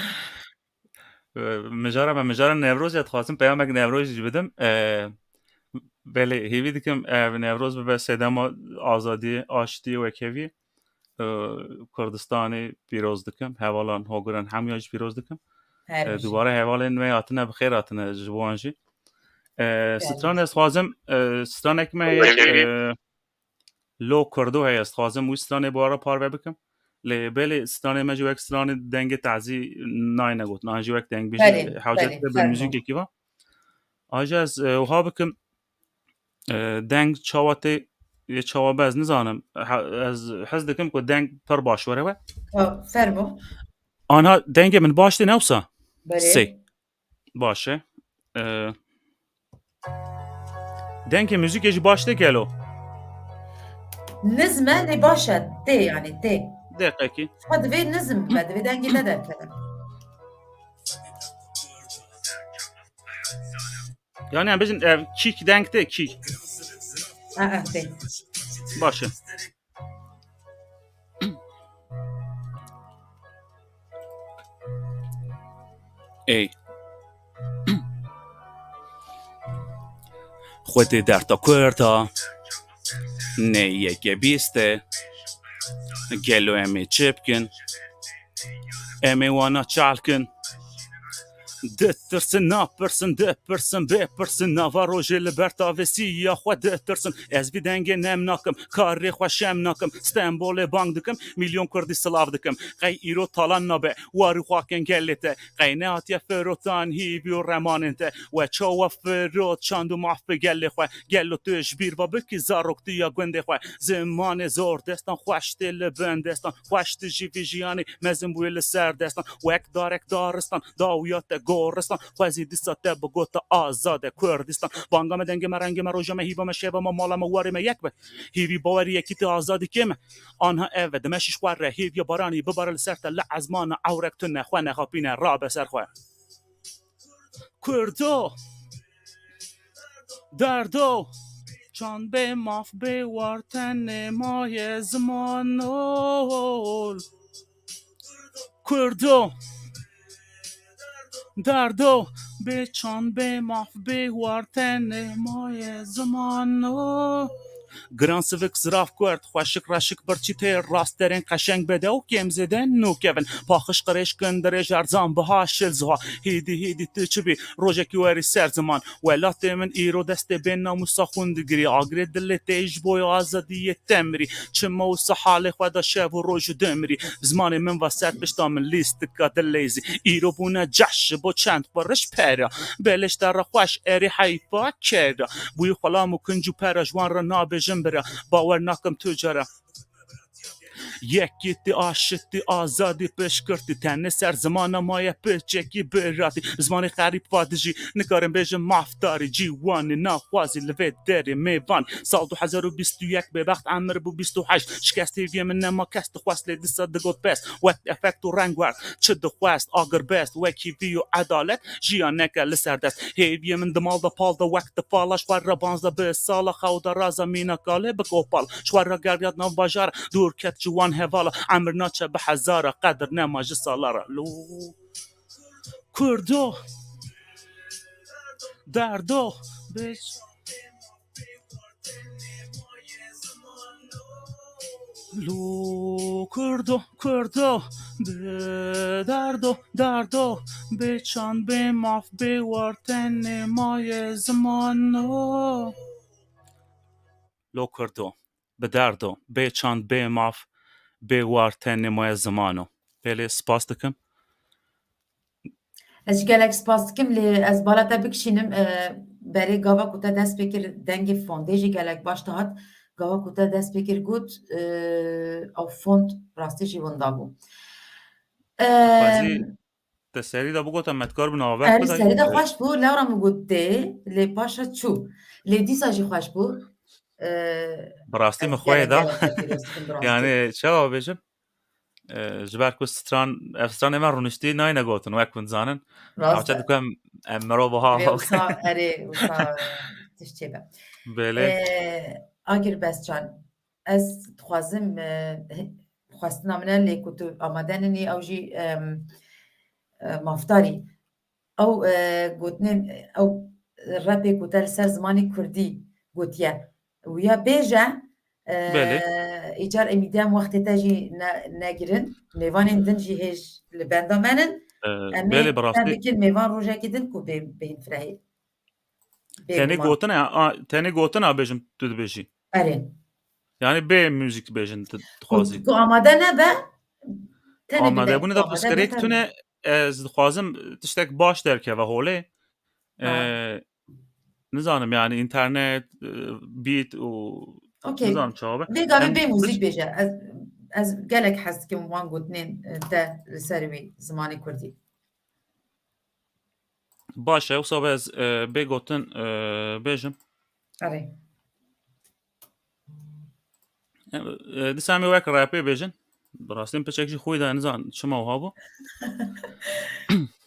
E, mijara me, mijara Newroz ya, dixwazim peyamek Newroz jî bidim. E, belê, hêvî dikim ev Newroz bibe sedema azadiyê, aştiyê, wekheviyê. E, Kurdistanê pîroz dikim. Hevalan Hoguran hemûya jî pîroz dikim. Her E, bijî. Dubare hevalên me hatine, bi xêr hatine ji bo wan jî. E, Gelmiş. Stran ez dixwazim, e, stranek me heye, e, Lo Kurdo heye, ez dixwazim wî stranê bi we re parve bikim. Lê belê stranê me jî wek stranê dengê tazî nayne gotin. An jî wek dengbêjî Belê, hewcet belê, dibe bi fermo. Muzîkekî va. Aja ez, e, wiha bikim, e, deng çawa tê, yê çawa be ez nizanim. Ha, ez hez dikim ku deng pir baş were we. Ha, fermo. Ana dengê min baş tê ne wisa? Belê. Sê. Baş e. Ee, dengê muzîkê jî baş tê gelo? Nizm e, lê baş e. Tê, yani tê. Deqekî. Xwe divê nizm bibe, divê dengê te derkeve. Yani em bêjin ev kîk deng tê, kîk. Ha, ha, tê. Baş e. Ey. Xwedê derta kurda ne yeke bîst e. Gelo em ê çi bikin? Em ê wana çal kin. Ditirsin, napirsin, dipirsin, bêpirsin, nava rojê li ber tavê siya xwe ditirsin. Ez vî dengê nem nakim, karê xwe şem nakim. Stenbolê bang dikim, milyon kurdî silav dikim. Qey îro talan nabe, warî xwakin gelê te. Qey nehatiye firotan hîvî û remanên te. We çawa firot çand û maf bi gelê xwe. Gelo tu ji bîr ve bikî zaroktiya gundê xwe. Zimanê zor destan xweş tê li bin destan. Xweş tu jî vî jiyanê mezin bûye li ser destan. Wek darek daristan, dawiya te goristan. Xwezî dîsa te bigota azade Kurdistan. Banga me, dengê me, rengê me, roja me, hîva me, şeva me, mala me, warê me yek be. Hîvî bawerî yekî te azadî kê me. Anha ev e, dime şîş xwe re, hêviya baranî bibare li ser te, li ezmana ewrek tune, xwe nexapîne, rabe ser xwe. Kurdo, derdo, çand bê maf bê war tenê maye zimanol. Kurdo, derdo, bê çand bê maf bê war tenê maye zimanol. Giran sivik zirav kurd, xweşik reşik birçî tê, rast derên qeşeng bede û kêm zêde nûkevin. Paxiş qirêj kin dirêj erzan biha şil ziha. Hêdî hêdî tu çi bî, rojekî werî ser ziman. Welatê min îro destê bê namûsa xûn digirî. Agirê dilê tê ji bo azadiyê te mirî. Çima wisa halê xwe da şev û roj û dimirî. Bi zimanê min va ser pişta min lîstika dilê zî. Îro bûne cehş ji bo çend xwe riş pera. Belê ji te re xweş erê heyfa kera. Bûyî xulam û kinc û pera ji wan re nabêjin bira. Bawer nakim tu cara. Yekîtî, aşitî, azadî, pişkirtî, tenê ser zimana maye piçekî biratî. Zimanê xerîb va dijî, nikarin bêjin mafdarî. Cîwanî, naxwazî, li vê derê mêvan. Sal du hezar û bîst û yek bêbext emir bû bîst û heşt. Şikestî hêviyê min nema kes dixwest, lê dîsa digot bes. Wek efekt û reng werd, çi dixwest, agirbest, wek hîvî û edalet, jiyan neke li ser dest. Hêviyê min di mal de pal de wek tifala, ji xwe re panzdeh bi sala xew de raza mîna kalê bi kopal. Ji xwe re geriya nav bajar, dûr ket ji wan hevala. Emir naçe bi hezara, qedir nema ji sala re. Lo Kurdo, derdo, bêç. Lo Kurdo, Kurdo, bi derdo, derdo, bê çand, bê maf, bê war tenê maye zimano. Lo Kurdo, bi derdo, bê çand, bê maf, bê war tenê maye zimano. Belê, spas dikim. Ez jî gelek spas dikim, lê ez bala te bikişînim, e, berê gava ku te dest pê kir dengê fondê jî gelek baş dihat. Gava ku te dest pê kir got, e, ew fond rastî jî winda bû. E, Xwezî te serî de bigota me dikar bi navber Erê, xwe de, serî de e, xweş bû, lewra min got dê, lê paşa çû. Lê dîsa jî xweş bû. E, Bi rastî ez min xweyê gelek, da. Gelek te pîroz dikim, bi rastî. Yani çawa bêjim? E, ji ber ku stran, ev stranê me rûniştî nayne gotin, wek hûn dizanin. Rast e. Navçe dikim em mirov wiha Vê wisa, erê, wisa tişt çêbe. Belê. E, Agir Bezcan, ez dixwazim, e, xwestina min e, lê ku tu amade ninî, ew jî, em, e, mafdarî. Ew, e, gotinên, ew repê ku te li ser zimanê kurdî gotiye, wiya bêje, e, Belê. Îcar êmîdî em wextê te jî ne-, negirin. Mêvanên din jî hêj li benda me nin. E, Em ê belê, bi rastî. Bikin mêvan rojekî din ku bê-, bên firehî. Tenê Bêguman. Gotina, a, tenê gotina bêjim tu dibêjî. Erê. Yani bê muzîk bêjin tu dixwazî. Ku, ku amade nebe, tenê Amade bide, bûne de amade pirsgirêk nebe. Tune, ez dixwazim tiştek baş derkeve holê. Ha. E, nizanim yani internet, e, beat û Okey. Nizanim çawa be. Vê gavê Em bê muzîk bêje. Ez, ez gelek hez dikim wan gotinên, e, te li ser wî zimanê kurdî. Baş e, wisa ez, e, bê gotin, e, bêjim. Erê. E, e, dîsa em ê wek rapê bêjin. Bi rastî min piçek jî xwî da, nizan çima wiha bû.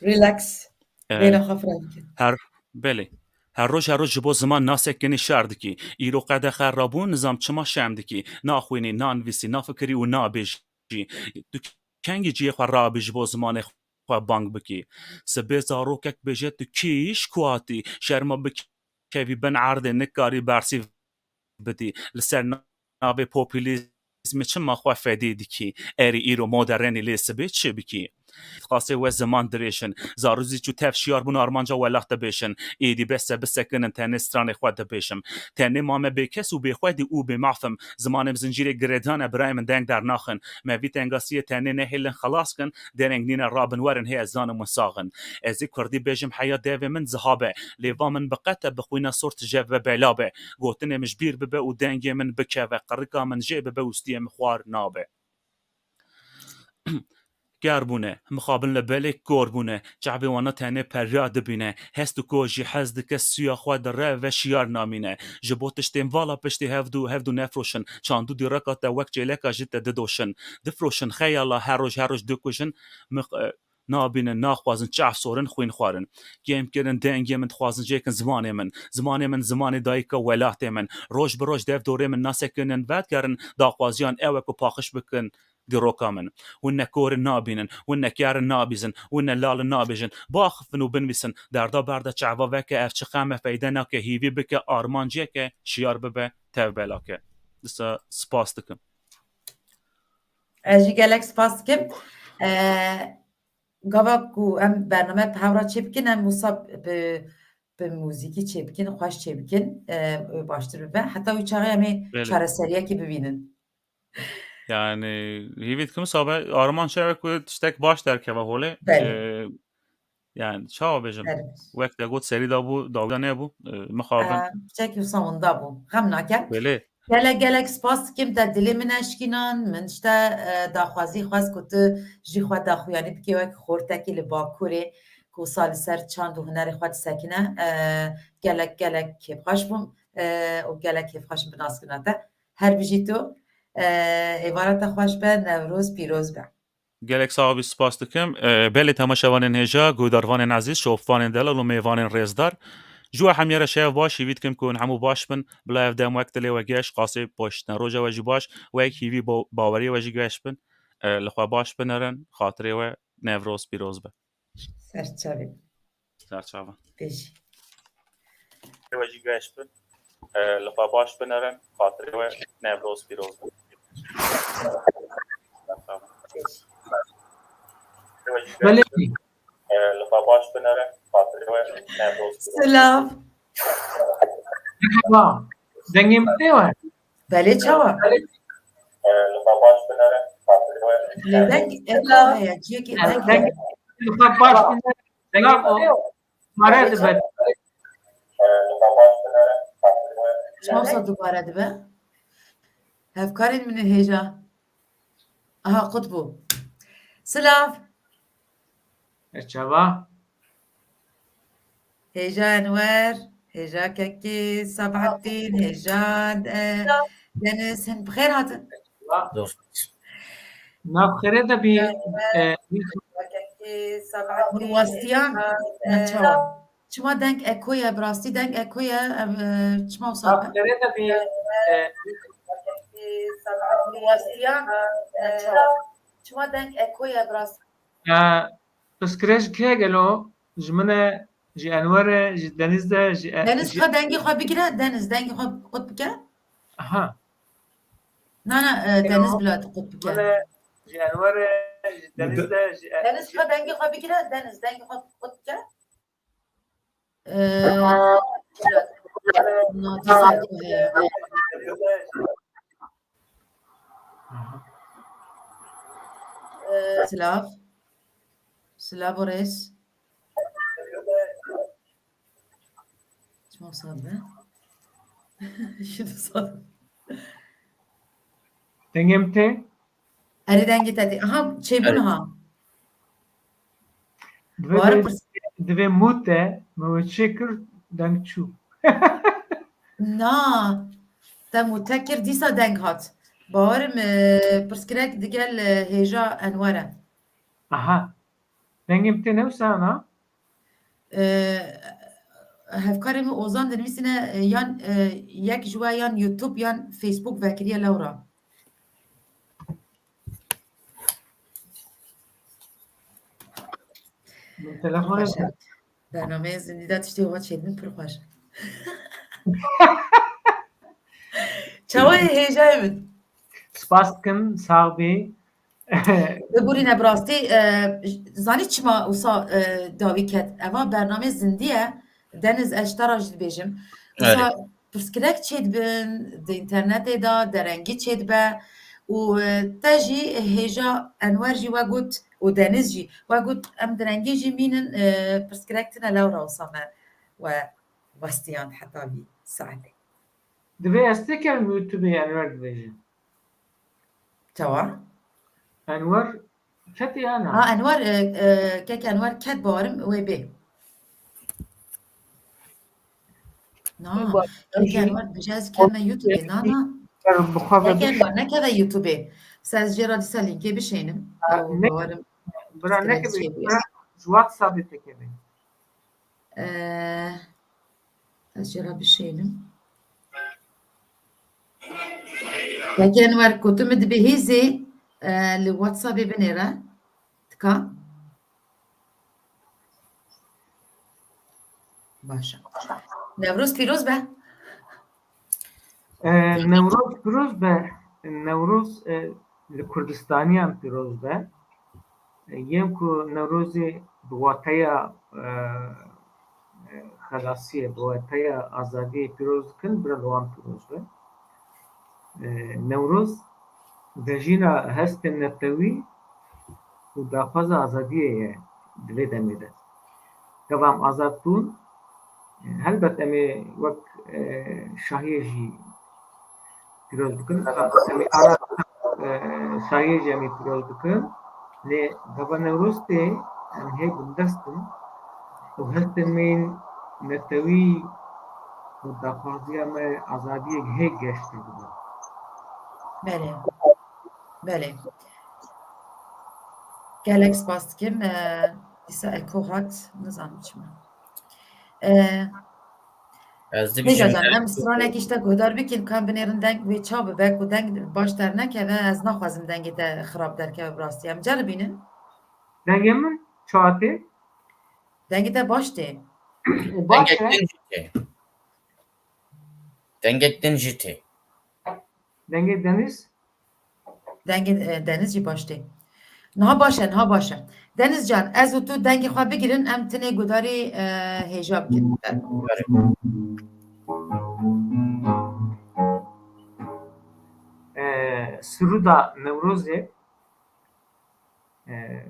Relax. E, Bêhna xwe fireh dike. Her, belê. Her roj, her roj ji bo ziman nasekinî şer dikî. Îro qedexe rabû, nizam çima şem dikî. Naxwînî, nanivîsî, nafikirî û nabêjî. Tu kengî cihê xwe rabî ji bo zimanê xwe bang bikî. Sibê zarokek bêje tu kî ji ku hatî, şerma bikevî bin erdê, nikarî bersîv bidî. Li ser navê populîzmê çima xwe fedî dikî? Erê îro modernî lê sibê çi bikî? Qasê we ziman dirêjin. Zarûzî çû tev şiyar bûn armanca welat dibêjin. Êdî bes e bisekinin tenê stranê xwe dibêjim. Tenê mame bêkes û bêxwedî û bêmaf im. Zimanê min zincîrê girêdan e birayê min deng dernaxin. Me vî tengasiyê tenê nehêlin xelas kin. Dereng nîne rabin werin hê ez zanim win sax in. Ez ê kurdî bêjim heya devê min ziha be. Lêva min bi qet e bi xwîna sor tije ve bela be. Gotinê min ji bîr bibe û dengê min bikeve. Qirika min jê bibe û stiyê min xwar nabe. Ker bûne, mixabin li belê kor bûne, çavê wana tenê perya dibîne, hest û ko jî hez dike suya xwe dire ve şiyar namîne. Ji bo tiştên vala piştî hevdû, hevdû nefroşin, çandû dîreka te wek çêleka ji te didoşin. Difroşin xeyala her roj, her roj dikujin, mix-, e, nabînin, naxwazin, çav sorin, xwîn xwarin. Kêm kirin, dengê min dixwazin jêkin zimanê min. Zimanê min, zimanê dayika welatê min. Roj bi roj dev dorê min nasekinin, vedigerin, daxwaziyan ew e ku paqij bikin, dîroka min. Hûn ne korin nabînin, hûn ne kerin nabîzin, hûn ne lalin nabêjin. Biaxifin û binivîsin, derda berde çava veke, ev çi xem e, feyde nake, hîvî bike, armanciyeke, şiyar bibe, tev belake. Disa spas dikim. Ez jî gelek spas dikim. Ee, gava ku em bername bi hevra çêbikin, em wisa bi, bi muzîkî çêbikin, xweş çêbikin, e, baştir bibe. Heta wî çaxê em ê Belê. çareseriyekê bibînin. Yani, hîvî dikim sabe armanc ew e ku tiştek baş derkeve holê. Belê. Ee, yani, çawa bêjim? Belê. Wek te got serî de bû, dawî de nebû. Ee, mixabin. Ee, piçekî wisa winda bû. Xem nake. Belê. Gelek gelek spas dikim te dilê min eşkînan. Min işte, e, daxwazî xwest ku tu jî xwe daxuyanî bikê wek xortekî li Bakurê ku wisa li ser çand û hunerê xwe disekine. E, gelek gelek kêfxweş bûm, e, û gelek kêfxweş im bi naskirina te. Her bijî tu, e, êvara te xweş be, Newroz pîroz be. Gelek sax bî, spas dikim. E, belê temaşevanên hêja, guhdarvanên ezîz, şopvanên delal û mêvanên rêzdar. Ji we hemî re şev baş, hîvî dikim ku hûn hemû baş bin. Bila ev dem wek dilê we geş, qasê poştine roja we jî baş, wek hîvî bo-, baweriyê we jî geş bin. E, li xwe baş binerin, xatirê we Newroz pîroz be. Serçavê. Serçava. Bêjî. We jî geş bin. E, li xwe baş binerin, xatirê we Newroz pîroz be. Serçava. Bêjî. We jî geş bin. E, li xwe baş binerin, xatirê we Newroz pîroz be. Silav. Merhaba. Dengê min tê we? Belê, çawa? Lê deng eko heye, ciyekî deng heye. Li xwe baş bine, dengê o pare dibe. Çawa dubare dibe? Hevkarên min ê hêja. Aha, qut bû. Silav. Çava? Hêja Enwer, hêja Kekî Sabahattin, hêja, e, Deniz, hin bi xêr hatin. Nav xêrê de bî, e, Kekî Sabahattin, Hurwastiyan, hêja, e, çawa? Çima deng eko ye, bi rastî deng eko ye, em, e, çima wisa? Nav xêrê de bî, e, Hurwastiyan, e, çawa? Çima deng eko ye, bi rastî? E, pirsgirêk ji kê gelo? Ji min e, ji Enwer e, ji Deniz de, ji e, Deniz ji xwe dengê xwe bigire, Deniz dengê xwe qut bike. Aha. Na, na, e, Deniz bila tu qut bike. Ji min e, ji Enwer e, ji Deniz de, ji e, Deniz xwe dengê xwe bigire, Deniz dengê xwe qut bike. Ee, Silav. Silav û rêz. Çima sade? Şunu sade. Dengê min tê? Erê, dengê te tê. Aha, çêbû niha. Divê, divê mû te, me we çê kir, deng çû. Na, te mû te kir, dîsa deng hat. Bawerim, e, pirsgirêk digel, e, hêja Enwer e. Aha. Dengê min tê ne wisa na? E, hevkarê min Ozan dinivîsîne, e, yan, e, yek ji we yan YouTube yan Facebook vekiriye lewra. Min telefonê... Xweş e. Bernameyê zindî de tiştê wa çêdibin pir xweş. Çawa ye hêjayê min? Spas dikim, sax bî. Biborîne bi rastî, e, zanî çima wisa, e, dawî ket? Eva bernamê zindî ye. Deniz, ez ji te re jî dibêjim. Wisa pirsgirêk çêdibin, di înternetê de derengî çêdibe û, e, te jî hêja Enwer jî we got û Deniz jî we got, em derengî jî mînin, e, pirsgirêk tune lewra wisa me we westiyand heta vî saetê. Divê ez têkevim YouTubeê Enwer dibêje. Çawa? Enwer ketê ya na? Ha, Enwer, e, e, kek Enwer ket bawerim wê bê. Na, kek Enwer dibêje ez kevme YouTubeê. Na, na. Kek Enwer nekeve YouTubeê. Wisa ez jê re dîsa lînkê bişênim. Ew bawerim. Bira nekeve, bira ji WhatsAppê te keve. Ee, ez jê re bişênim. Kek Enwer, ku tu min dibihîzî, e, li WhatsAppê binêre. Dika? Baş e. Newroz pîroz be. E, Newroz pîroz be. Newroz, e, li Kurdistaniyan pîroz be. Yên ku Newrozê bi wateya, e, e, xelasiyê, bi wateya azadiyê pîroz dikin, bira li wan pîroz be. E, Newroz vejîna hestên netewî û daxwaza azadiyê ye di vê demê de. Gava em azad bûn, e, helbet em ê wek, e, şahiyê jî pîroz bikin. Em ê ara, e, şahiyê jî em ê pîroz bikin. Lê gava Newroz tê, em hê bindest in û hestên me yên netewî û daxwaziya me azadiyê hê geştir bibin. Belê. Belê. Gelek spas dikim. E, dîsa eko hat, nizanim çima. E, Ez dibêjim, Hêja can, em stranekî ji te guhdar bikin, ku em binêrin deng wê ça bibe, ku deng baş dernekeve, ez naxwazim dengê te xirab derkeve bi rastî. Em ceribînin. Dengê min ça tê? Dengê te baş tê. Û baş e. Dengek din jî tê. Dengê Deniz? Dengê, e, Deniz jî baş tê. Niha baş e, niha baş e. Deniz can, ez û tu dengê xwe bigirin, em tinê gudarî, e, hêja bikin. E, Sirûda Newrozê, e,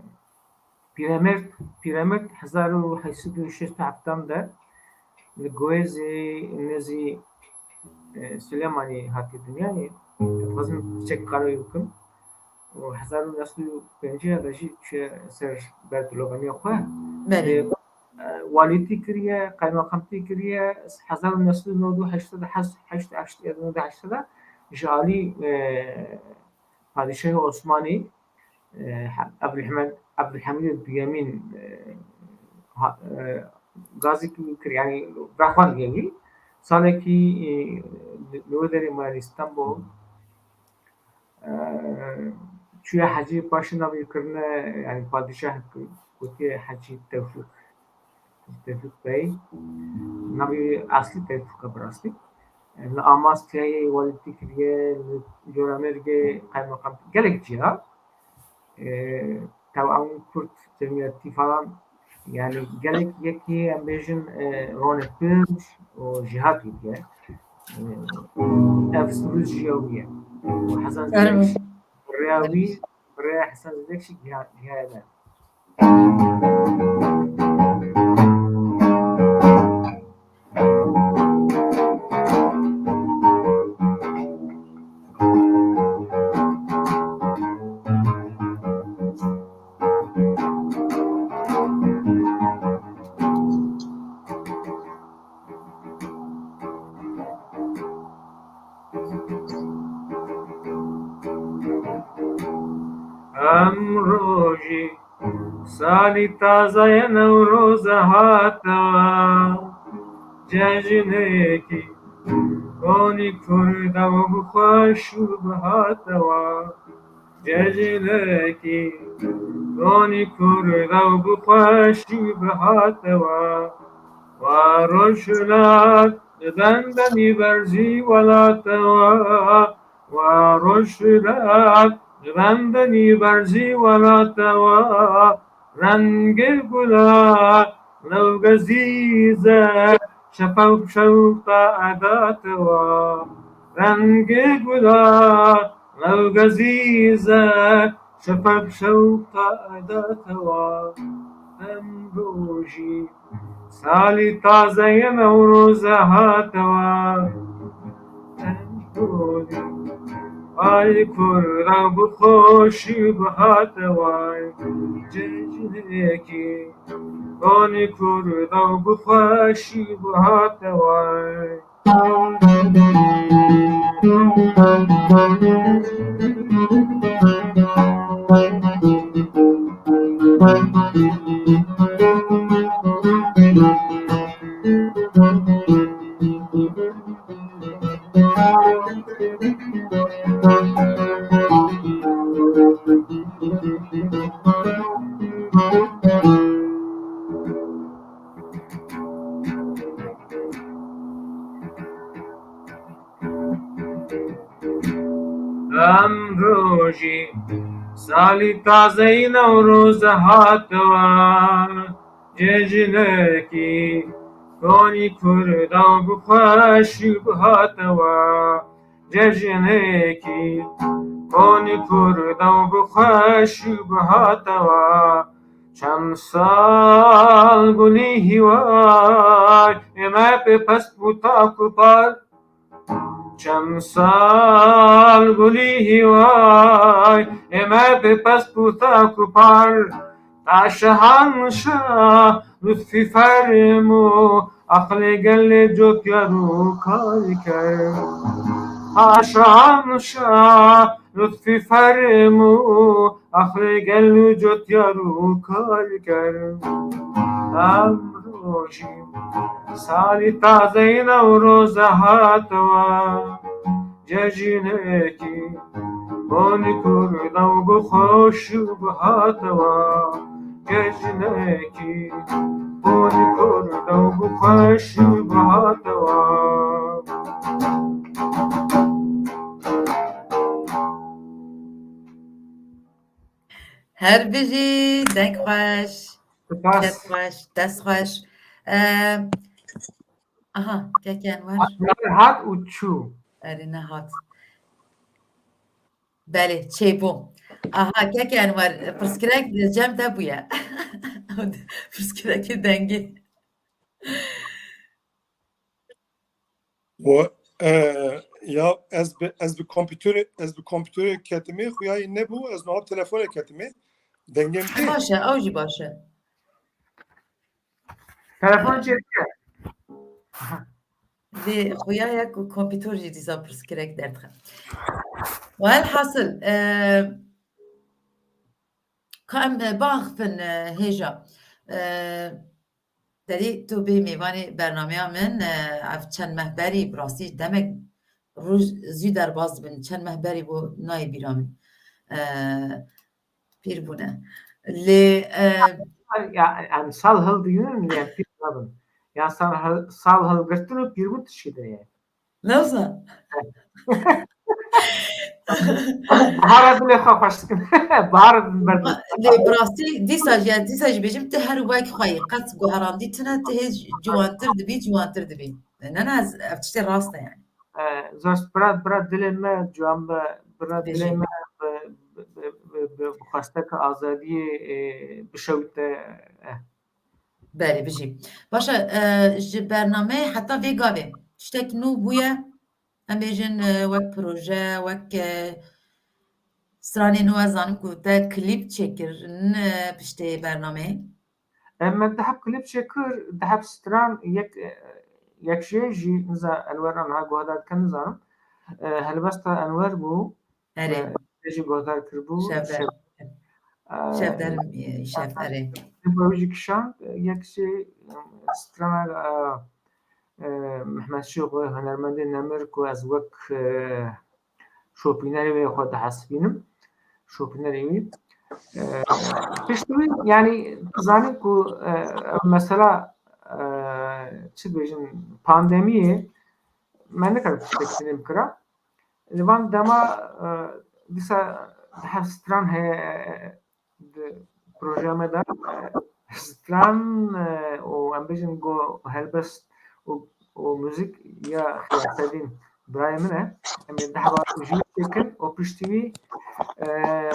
Pîremêrd, Pîremêrd hezar û heşt sed û şêst û heftan de li Guêzê nêzî, e, Silêmanî hatiye dinyayê. Dixwazim piçek qala wî bikim. Û hezar û neh sed û pêncî de jî çûye ser ber dilogamiya xwe. Belê. Ê, e, walîtî kiriye, qaymeqamtî kiriye, hezar û neh sed û nod û heşt de, heşt, heşt, heşt, nod û heşt de ji alî, e, Padîşahê Osmanî, e, Ebdulhemed-, Ebdulhemîdê Duyemîn, e, ha-, e, gazî kir, yanî vexwend wî. Salekî, e, li, li wê derê maye li Stenbol. E, çûye hecî, paşê navê kirine, yanî padîşah gotiye Hecî Tewfîq. Tevfîq Bey, navê eslî Tevfîq e bi rastî. Li Amasyayê walîtî kiriye, li Colemêrgê qaymeqam, gelek ciya. E, tewam Kurd cemiyetî falan, yani gelek yekî em bêjin, e, ronê pir û jîhat wî diye. E, ev sirû jî ya wî ye. Û Hesen Zîrek jî, rêya wî, rêya Hesen Zîrek jî giha-, gihaye me. Em rojî salî taze ye Newroze hatewa, cejnekî ronî Kurda û bi xweş û bi hatewa. Cejnekî ronî Kurda û bi xweş û bi hatewa. Wa roj hilat li demdemî berzî welatewa. Wa roj hilat Bendinî berzî welate we, rengê gula lewgezîze, şefew şewqa edate we. Rengê gula lewgezîze, şefew şewqa edate we. Em rojî Salî taze yê Newroze hate we. Ay Kurda bi xweşî bihate we. Cejnekî konî Kurda bi xweşî bihate we. Em rojî salî tazeyî Newroze hate we. Cejnekî konî Kurda bi xweşî bihate we. Cejnekî konî Kurda bi xweşî bihate we. Çend sal gulî hîway ê me pê pest bû tak û par. Çend sal gulî hîway ê me pê pest bû tak û par. Ta şehan şah lutfî fermû, aqlê gelê cotyar û kar ker. Ta şehan şah lutfî fermû, aqlê gel û cotyar û kar ker. Em rojî salî tazeyî Newroze hate we. Cejnekî konî Kurda bi xweşî bihate we. Cejnekî konî Kurda bi xweşî bihate we. Her bijî, deng xweş. Spas. Kes xweş, dest xweş. Ee, aha, kek Enwer. Enwer hat û çû. Erê, nehat. Belê, çêbû. Aha, kek Enwer, pirsgirek li cem te bûye. Pirsgirekê dengê. O, e, ya ez bi, ez bi kompîterê, ez bi kompîterê ketime, xuyayî nebû, ez niha bi telefonê ketime. Dengê min tê? Baş e, ew jî baş e. Telefon çêdiye. Lê xuya ye ku kompîtor jî dîsa pirsgirek derdixe. Welhasil, e, ka em, e, biaxifin, e, hêja. E, Derî tu bê mêvanê bernameya min, e, ev çend meh berî, bi rastî demek roj zû derbas dibin, çend meh berî bû nayê bîra min. E, pîr bûne. Lê, e, Ya, em sal hildigrin, ya pîr nabin. Ya sal hil-, sal hilgirtin û pîrbûn tişkî de ye. Newza. Bahara dilê xwe xweş dikin. Bahar ber. Lê bi rastî dîsa jî, ez dîsa jî bêjim, tu her wek xwe yî. Qet guherandî tune, tu hê ciwantir dibî, ciwantir dibî. Ne, ne, ez, ev tiştê rast e yani. E, zor, bira, bira dilê me ciwan be, bira dilê Bêjî. me bi, bi, bi, bi, bi, bi xwesteke azadiyê, e, bişewite, e. Belê, bijî. Baş e, e, ji bernameyê heta vê gavê tiştek nû bûye? Em bêjin, e, wek proje, wek, e, stranê nû, ez zanim ku te klîp çêkirin, e, piştê bernameyê. E, me deheb klîp çêkir, deheb stran, yek, e, yek jê jî niza Enwer niha guhdar dikin, nizanim. E, helbesta Enwer bû. Erê. E, jî guhdar kiribû. Şevder. Şev-, e, Şevder, e, Şev, erê. Bi wî jî kişand, e, yek jî, e, strana, e, e, Mehmet Şêxo, hunermendê nemir ku ez wek, e, şopînerê wê xwe dihesibînim. Şopînerê wî. E, piştî wî, yanî, zanîn ku, e, ev mesela, e, çi dibêjin, pandemiyê me nekir tiştek bikira. Li van dema, e, dîsa heft stran heye, e, di projeya me de, e, stran, e, û em bêjin go helbest û, û muzîk ya Xiyasedîn birayê min e. Em ê dehva jî çêkin û piştî wî, e,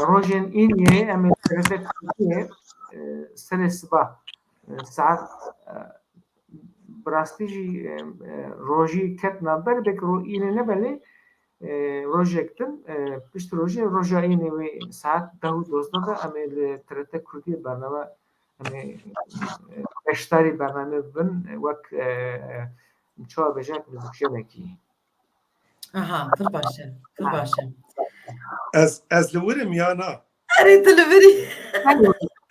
rojên îniyê em ê T R T Kurdiyê, e, serê siba, e, saet, e, bi rastî jî, e, e, rojî ket navber, belkî ro-, înê nebe lê, e, rojek din, e, pişt rojê, roja înê wê saet deh û dozdeh de em ê li T R T Kurdiyê bername, em ê, e, beşdarî bernamê bibin, e, wek, e, e, çawa bêjek, muzîkjenekî. Aha, pir baş e, pir baş e. Ez, ez li wir im ya na? Erê, tu li vir î.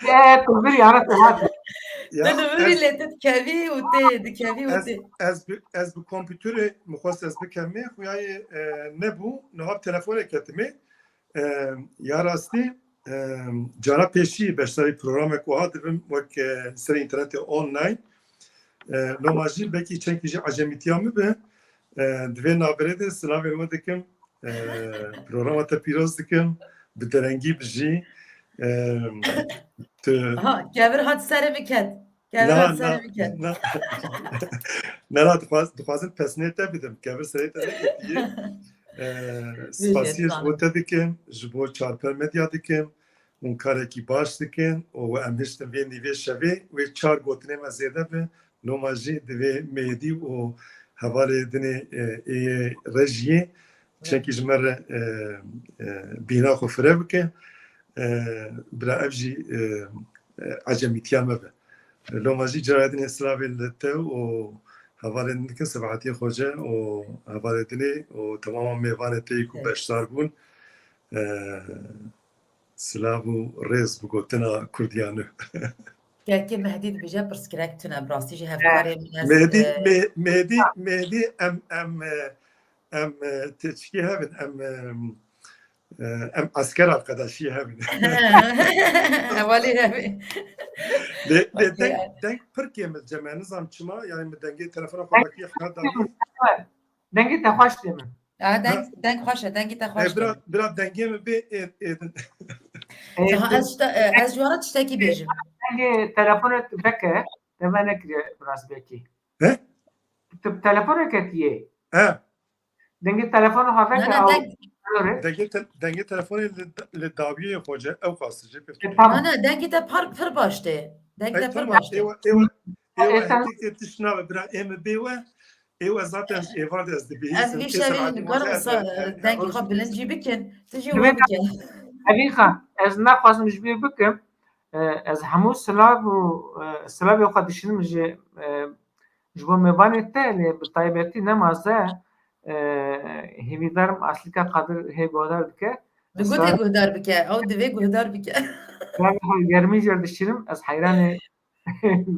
E, tu li vir î, ara tu hatî. Ya, tu li vir î, ez, lê tu dikevî û tê, dikevî û ez, tê. Ez bi, ez bi kompûterê min xwest ez bikevimê, xuyayê, e, nebû, niha bi telefonê ketime. E, ya rastî, e, cara pêşî beşdarî programek wiha dibim, wek, e, ser înternetê online. E, loma jî belkî çenkî jî ecemîtiya min be. E, di vê navberê de silavên we dikim. E, programa te pîroz dikim. Bi derengî bijî. E, tu Aha, kevir hat serê min ket. Kevir Na, hat serê na, min ket. na. Ne, na, dixwaz-, dixwazim pesnê te bidim. Kevir serê te neketiye. E, Bijî, spasiyê ji bo te dikim, ji bo Çarper Medya dikim. Hûn karekî baş dikin û em hiştin vê nîvê şevê wê çar gotinê me zêde bi. Loma jî divê Mêdî û hevalê dinê, e, ê rejiyê çekî ji me re, e, e, bîna xwe fire bike. E, bila ev jî, e, e, ecemîtiya me be. Loma jî cara dinê silavê li te û hevalên din dikin, Sebahatiyê Xoce û hevalê dinê û temama mêvanê te yê ku Evet. beşdar bûn. E, Silav û rêz bi gotina Kurdiya nû. Kekê Mehdî dibêje pirsgirêk tune, bi rastî jî hevkarê min est, Mehdî, e, Me-, Mehdî, Ha. Mehdî em, em, e, em, e, têçikî hev in, em, e, e, em esker arkadaşî hev in. Hevalê hev in. Lê, lê Okey. deng, deng pir kêm e, Cem, nizam çima, yani min dengê telefona xwe vekî heta dî. Dengê te xweş tê min. A, deng, Ha. deng xweş e, dengê te xweş E, bira, e. bira dengê min bê, ê, ê, Niha ez, tişte, e, ez ji wan re tiştekî bêjim. Dengê telefonê tu veke, te venekiriye bi rastbekî. He? Tu bi telefonê ketiye. He. Dengê telefonê xwe veke, Ne, ne, ew deng- Dengê te-, dengê telefonê li, li dawiyê xwe ce, ew qas jê pê E, tamam. Ne, ne, dengê te par, pir baş tê. Dengê Ey, te pir tamam, baş tê. êwa, êwa, êwa E, tamam. hetê tê tişt nabe, bira, ê min bê we, êwa zaten ji êvar de ez dibihîzim, Ez vî ê şevê saetî nikarim xwe wisa, ez, e, dengê xwe bilind jî bikin. Tu jî Divê we bikin. Evîn Xan, ez naxwazim ji bîr bikim. E, ez hemû silav û, e, silavê xwe dişînim ji, e, ji bo mêvanê te, lê bi taybetî nemaze, e, hêvîdarim Aslîka Qadir hê guhdar bike. Di Ez gotê sar- guhdar bike, ew divê guhdar bike. Silavê xwe germî jê re dişînim, ez heyranê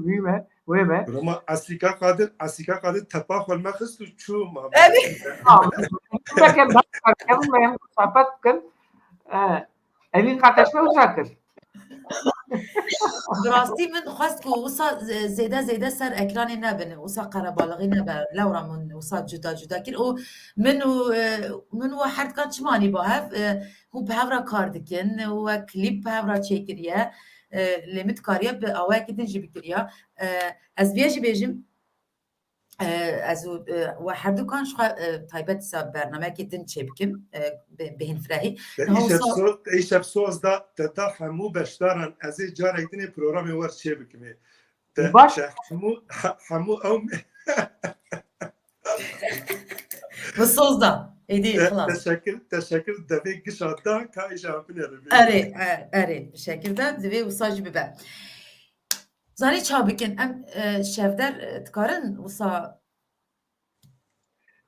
wî me, wê me. Roma Aslîka Qadir, Aslîka Qadir tepa xwe me xist û çû ma. Evî. Tamam. Belki daha kevin me hem sohbet bikin. E, Evîn kardeşme uza kir. Bi rastî min xwest ku wisa z-, zêde zêde ser ekranê nebin, wisa qerebalixî nebe, lewra min wisa cuda cuda kir û min û, e, min û we herdikan çima nî ba hev, e, hûn bi hev re kar dikin, we klîp bi hev re çêkiriye, e, lê min dikariye bi awayekî din jî bikiriya. E, ez vê jî bêjim, E, ez û, e, we herdukan ji xwe, e, taybet sa bernameyekî din çê bikim, e, bi, bi hînfirehî. Te Niha îşev wisa so-, te îşev soz da, te da hemû beşdaran ez ê carek dinê programê wer çê bikimê. Te, Baş. te hemû, he-, hemû ew me- Bi soz da, êdî, Te, xilas. teşekkür, teşekkür devê gişa da ka îşev binêrim. Erê, e, erê, bi şekil de divê wisa jî bibe. Zanî ça bikin? Em, e, şevder, e, dikarin wisa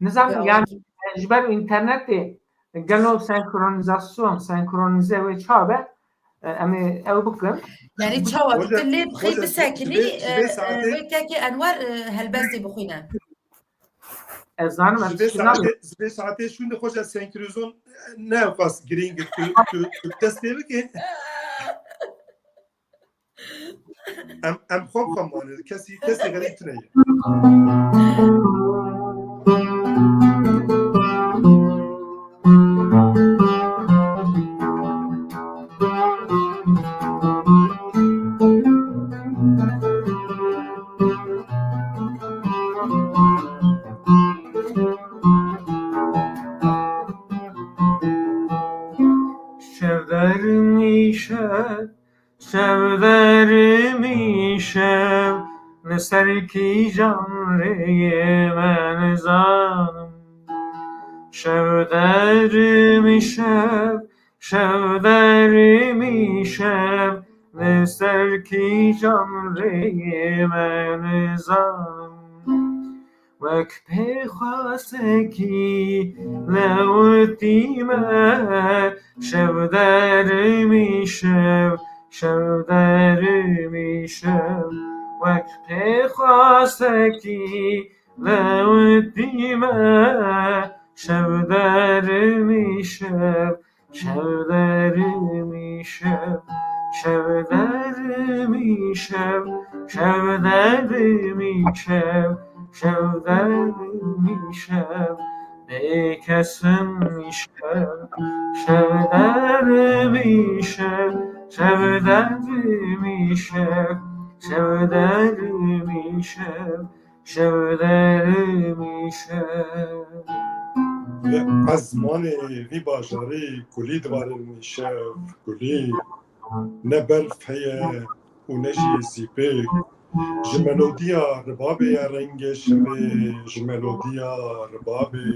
Nizam, bi yani, awakî- e, ji ber internetê gelo senkronîzasyon, senkronize wê ça be, e, em ê ew bikin. Yani çawa Hoca, tu lê bixî hoca, bisekinî, ji vê, ji vê e, e, saetê wê kekê Enwer, e, helbestê bixwîne. Ez zanim, ez Ji vê tişkî nabim. saetê, ji vê saetê şûnde hoca senkronize ne ew qas girîng e, tu, tu, tu dest pê bike. Em, em xwe bi xwe mane, kesî, kesî xerîb tune ye. Şev dermî şev, şev dermî şev, li ser kîjan rêyê me nizanim. Şev dermî şev, şev dermî şev, li ser kîjan rêyê me nizanim. Wek pêxwasekî lewitî me, şev dermî şev, şev dermî şev. Wek pêxwasekî lewitî me, şev dermî şev, şev dermî şev, şev dermî şev, şev dermî şev, şev dermî şev, bêkesim şev, şev dermî şev, şev dermî şev, şev dermî şev, şev dermî şev. Li ezmanê vî bajarî kulî dibarin, şev kulî. Ne berf heye û ne jî sîpêk. Ji melodiya ribabê ye rengê şevê, ji melodiya ribabê.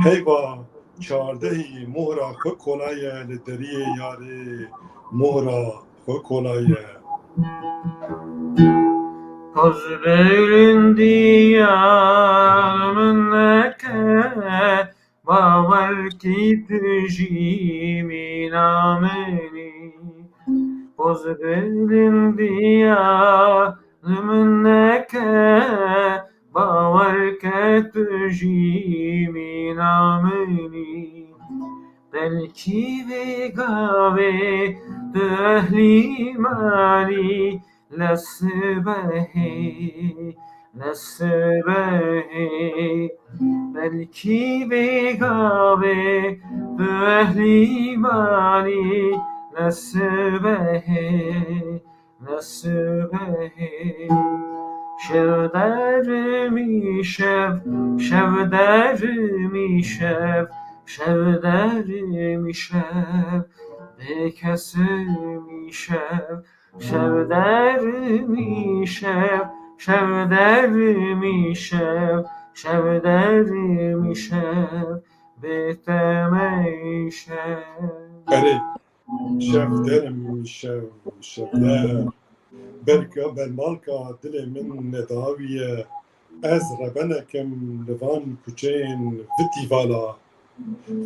Heyva çardehî mohra xwe kolaye li deriyê yarê, mohra xwe kolaye. Poz bilind ya min neke, bawerkî tu jî mîna min î. Poz bilind ya min neke, bawerke tu jî mîna min î. Belkî vê gavê tu ehlî manî, li sibehê, li sibehê. Belkî vê gavê tu ehlî manî, li sibehê, li sibehê. Şev dermî şev, şev dermî şev, şev dermî şev, bêkesimî şev, şev dermî şev, şev dermî şev, şev dermî şev, bê te me şev. Erê, şev dermî şev, şev der. Berka bermalka dilê min nedawî ye. Ez rebenek im li van kuçeyên vitî vala.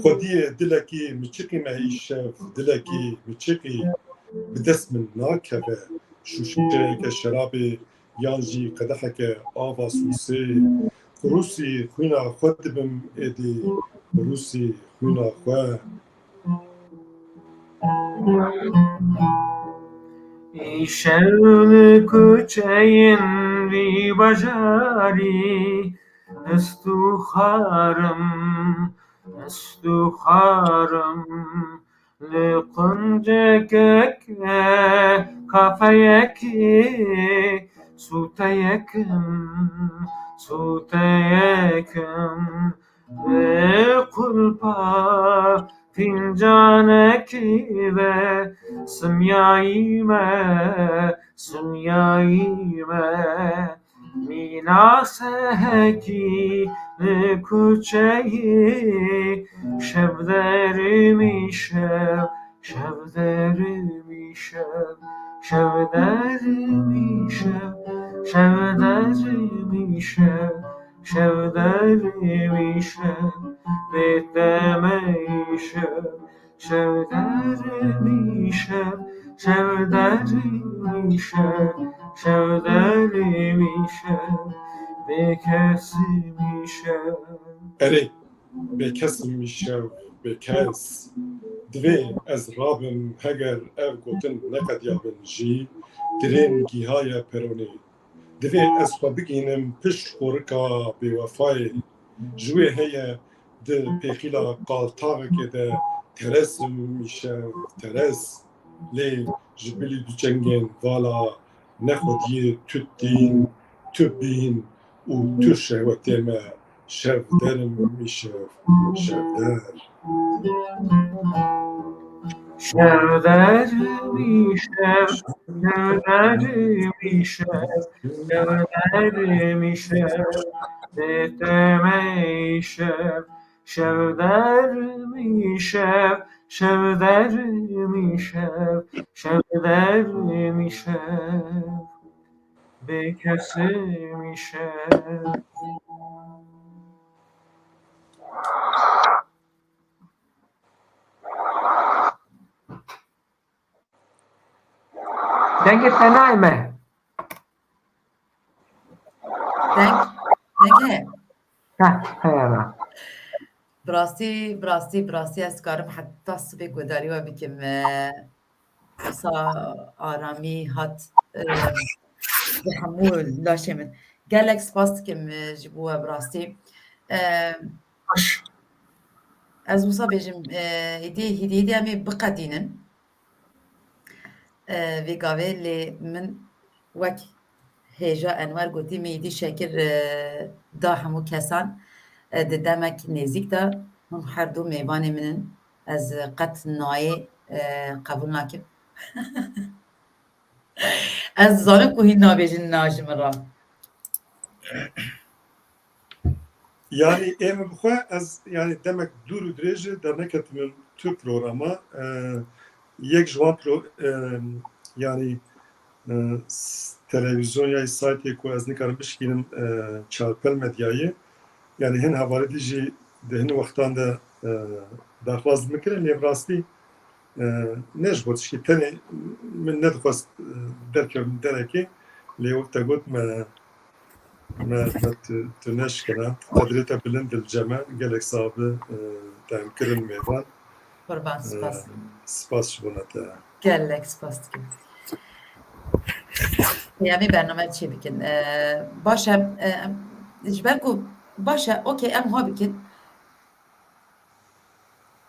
Xwediyê dilekî miçiqî me îşev, dilekî miçiqî bi dest min nakeve. Şûşeyeke şerabê yan jî qedeheke ava sûsê. Qurûsî xwîna xwe dibim êdî, qurûsî xwîna xwe. Îşev li kuçeyên vî bajarî, ez tu xarim, ez tu xarim, li quncekeke kafeyekê sûteyekim, sûteyekim. Bi qulpa fincanekî ve simyayî me, simyayî me. Mîna sehekî li kuçeyê, şev dermî şev, şev dermî şev, şev dermî şev, şev dermî şev. Şev dermî şev, bê te me îşev. Şev dermî şev, şev dermî şev, şev dermî şev, bê kesimî şev. Erê, bê kesimî şev, bê kes. Divê ez rabim, heger ev gotin neqediyabin jî, tirên gîhaye peronê. Divê ez xwe bigihînim pişt qorika bêwefayê. Ji wê heye di pêxîla qaltaxekê de teresim îşev teres, lê ji bilî du çengên vala ne xwediyê tu tîn, tu bîn, û tu şehwetê me, şevderim îşev, şevder. Şevderim îşev, şevderim îşev, şevderim îşev, bê te me îşev, şevderim îşev, şevderim îşev, şevderim îşev, bê kesim îşev. Dengê te nayê me. Deng, deng heye. Heh, heye me. Bi rastî, bi rastî, bi rastî ez karim heta sibê guhdarî we bikim. E, wisa aramî hat, e, bi hemû laşê min. Gelek spas dikim, e, ji bo we bi rastî. E, Baş. Ez wisa bêjim, e, hêdî, hêdî, hêdî em ê biqedînin. E, vê gavê lê min wek hêja Enwer gotî, min êdî şekir, e, da hemû kesan, e, di demek nêzîk de hûn her du mêvanê min in. Ez qet nayê, e, qebûl nakim. Ez dizanim ku hîn nabêjin na ji min re. Yani ê min bi xwe ez yani demek dûr û dirêj e derneketime tu programa. E, yek ji wan pro, e, yani, e, s-, televîzyon ya saytê ku ez nikarim bişkînim, e, Çarpel Medyayê. Yani hin hevalê dî jî di hin wextan de, e, daxwaz min kirin, lê bi rastî, e, ne ji bo tişkî tenê min nedixwest, e, derkevim derekê, lê wek te got me, me, me tu, tu neşkena. Qedrê te bilind e li cem me, gelek sax be, e, te em kirin mêvan. Qurban, spas. E, spas ji bona te. Gelek spas dikim. Em ê bername çê bikin. E, baş e, e, em, ji ber ku baş e, okey, em ha bikin.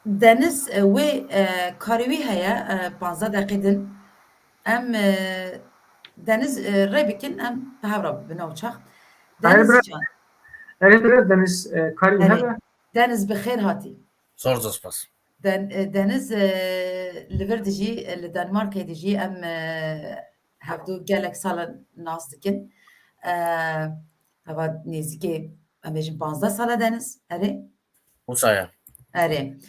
Deniz, e, wê, e, karê wî heye, e, panzdeh deqê din. Em, e, Deniz, e, rê bikin, em bi hev re bibin ew çax. Erê Deniz bira, can. Erê bira Deniz, e, karî Erê. Hebe. Deniz bi xêr hatî. Zor zor spas. Den, e, Deniz, e, li vir dijî, e, li Danmarkê dijî, em, e, hevdu gelek sala nas dikin. E, heva nêzîkê, em bêjin panzdeh sala Deniz, erê? Wisa ye. Erê.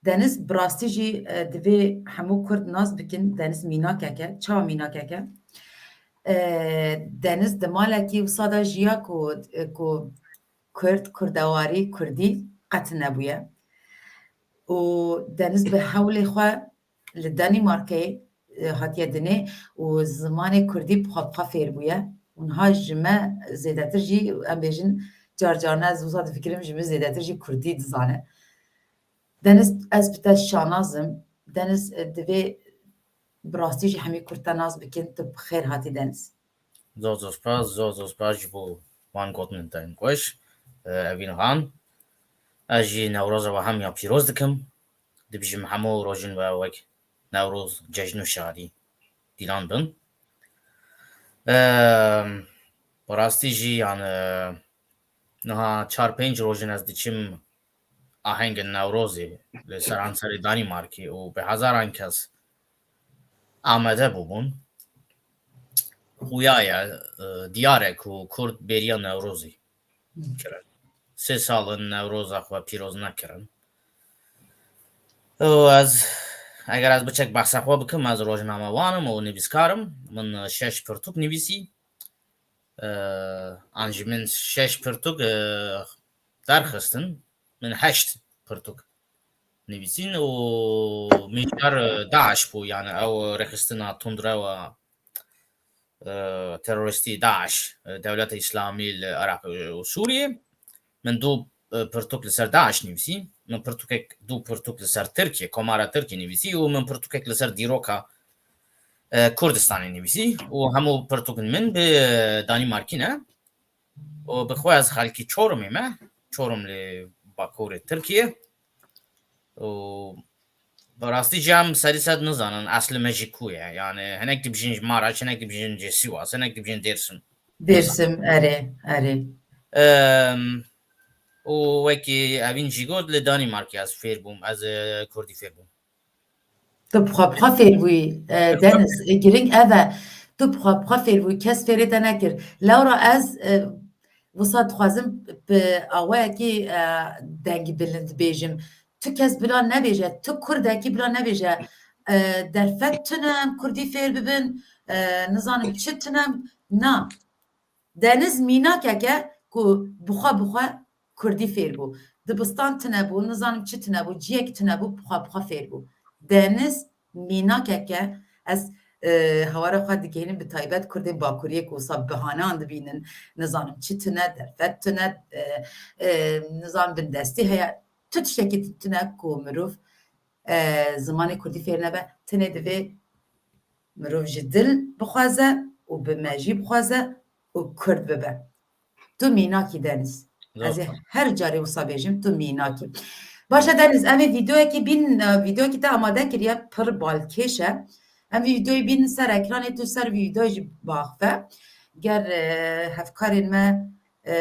Deniz bi rastî jî, e, divê hemû Kurd nas bikin. Deniz mînakek e. Çawa mînakek e? E, Deniz di malekî wisa de jiya ku, e, ku Kurd, Kurdewarî, Kurdî qet nebûye. Û Deniz bi hewlê xwe li Danîmarkê, e, hatiye dinê û zimanê Kurdî bi xwe, bi xwe fêr bûye. Û niha ji me zêdetir jî, em bêjin, car carna ez wisa difikirim ji min zêdetir jî Kurdî dizane. Deniz, ez bi te şanaz im. Deniz, e, divê bi rastî jî hemî Kurd te nas bikin. Tu bi xêr hatî Deniz. Zor zor spas, zor zor spas ji bo wan gotinên te yên xweş. E, Evîn Xan, ez jî Newroza we hemiya pîroz dikim. Dibijim hemû rojên we wek Newroz, cejn û şadî dîlan bin. E, bi rastî jî yani niha çar pênc roj in ez diçim ahengên Newrozê li seranserê Danîmarkê û bi hezaran kes amade bûbûn. Xuya ye, e, diyar e ku Kurd bêriya Newrozê kirin. Sê sal in Newroza xwe pîroz nekirin. Û ez, eger ez biçek behsa xwe bikim, ez rojnamewan im û nivîskar im. Min şeş pirtûk nivîsî. E, an jî min şeş pirtûk, e, derxistin. Min heşt pirtûk nivîsîn û mijar, e, DAIŞ bû, yani ew rêxistina tundrewa, e, terorîstî DAIŞ, e, Dewleta Îslamî li Iraq, e, û Sûriyê. Min du, e, pirtûk li ser DAIŞ nivîsî. Min pirtûkek, du pirtûk li ser Tirkiye, Komara Tirkiye nivîsî û min pirtûkek li ser dîroka, e, Kurdistanê nivîsî û hemû pirtûkên min bi, e, Danîmarkî ne. Û bi xwe ez xelkî Çorumê me, Çorum li bakurê Tirkiye. Û bi rastî jî em serî ser nizanin eslê me jî ku ye. Yani hinek dibijin ji Maraş, hinek dibijin ji Sîwas, hinek dibijin Dêrsim. Dêrsim, erê, erê. Em, û wekî Evîn jî got, li Danîmarkê ez fêr bûm, ez, e, kurdî fêr bûm. Tu bi xwe bi xwe fêr bûyî, e, Deniz. E, girîng ev e. Tu bi xwe bi xwe fêr bûyî, kes fêrê te nekir. Lewra ez, e, wisa dixwazim bi awayekî, e, dengî bilind bêjim. Tu kes bila nebêje, tu kurdekî bila nebêje, e, derfet tune em kurdî fêr bibin, e, nizanim çi tune em, na. Deniz mînakek e ku bi xwe bi xwe kurdî fêr bû. Dibistan tune bû, nizanim çi tune bû, ciyekî tune bû, bi xwe bi xwe fêr bû. Deniz mînakek e. Ez, e, hawara xwe digihînim bi taybet kurdên bakuriyê ku wisa bihanan dibînin, nizanim çi tune, derfet tune, e, e, nizanim bindestî heye. Tu tiştekî tune ku mirov, e, zimanê kurdî fêr nebe, tenê divê mirov ji dil bixwaze û bi me jî bixwaze û kurd bibe. Tu mînakî Deniz. Ez ê her carê wisa bêjim, tu mînakî. Baş e Deniz, em ê vîdeoyekî bîn, e, vîdeoyekî te amade kiriye, pir balkêş e. Em vî vîdeoyê bînin ser ekranê, tu ser vî vîdeoyê jî biaxive. Ger, e, hevkarên me, e,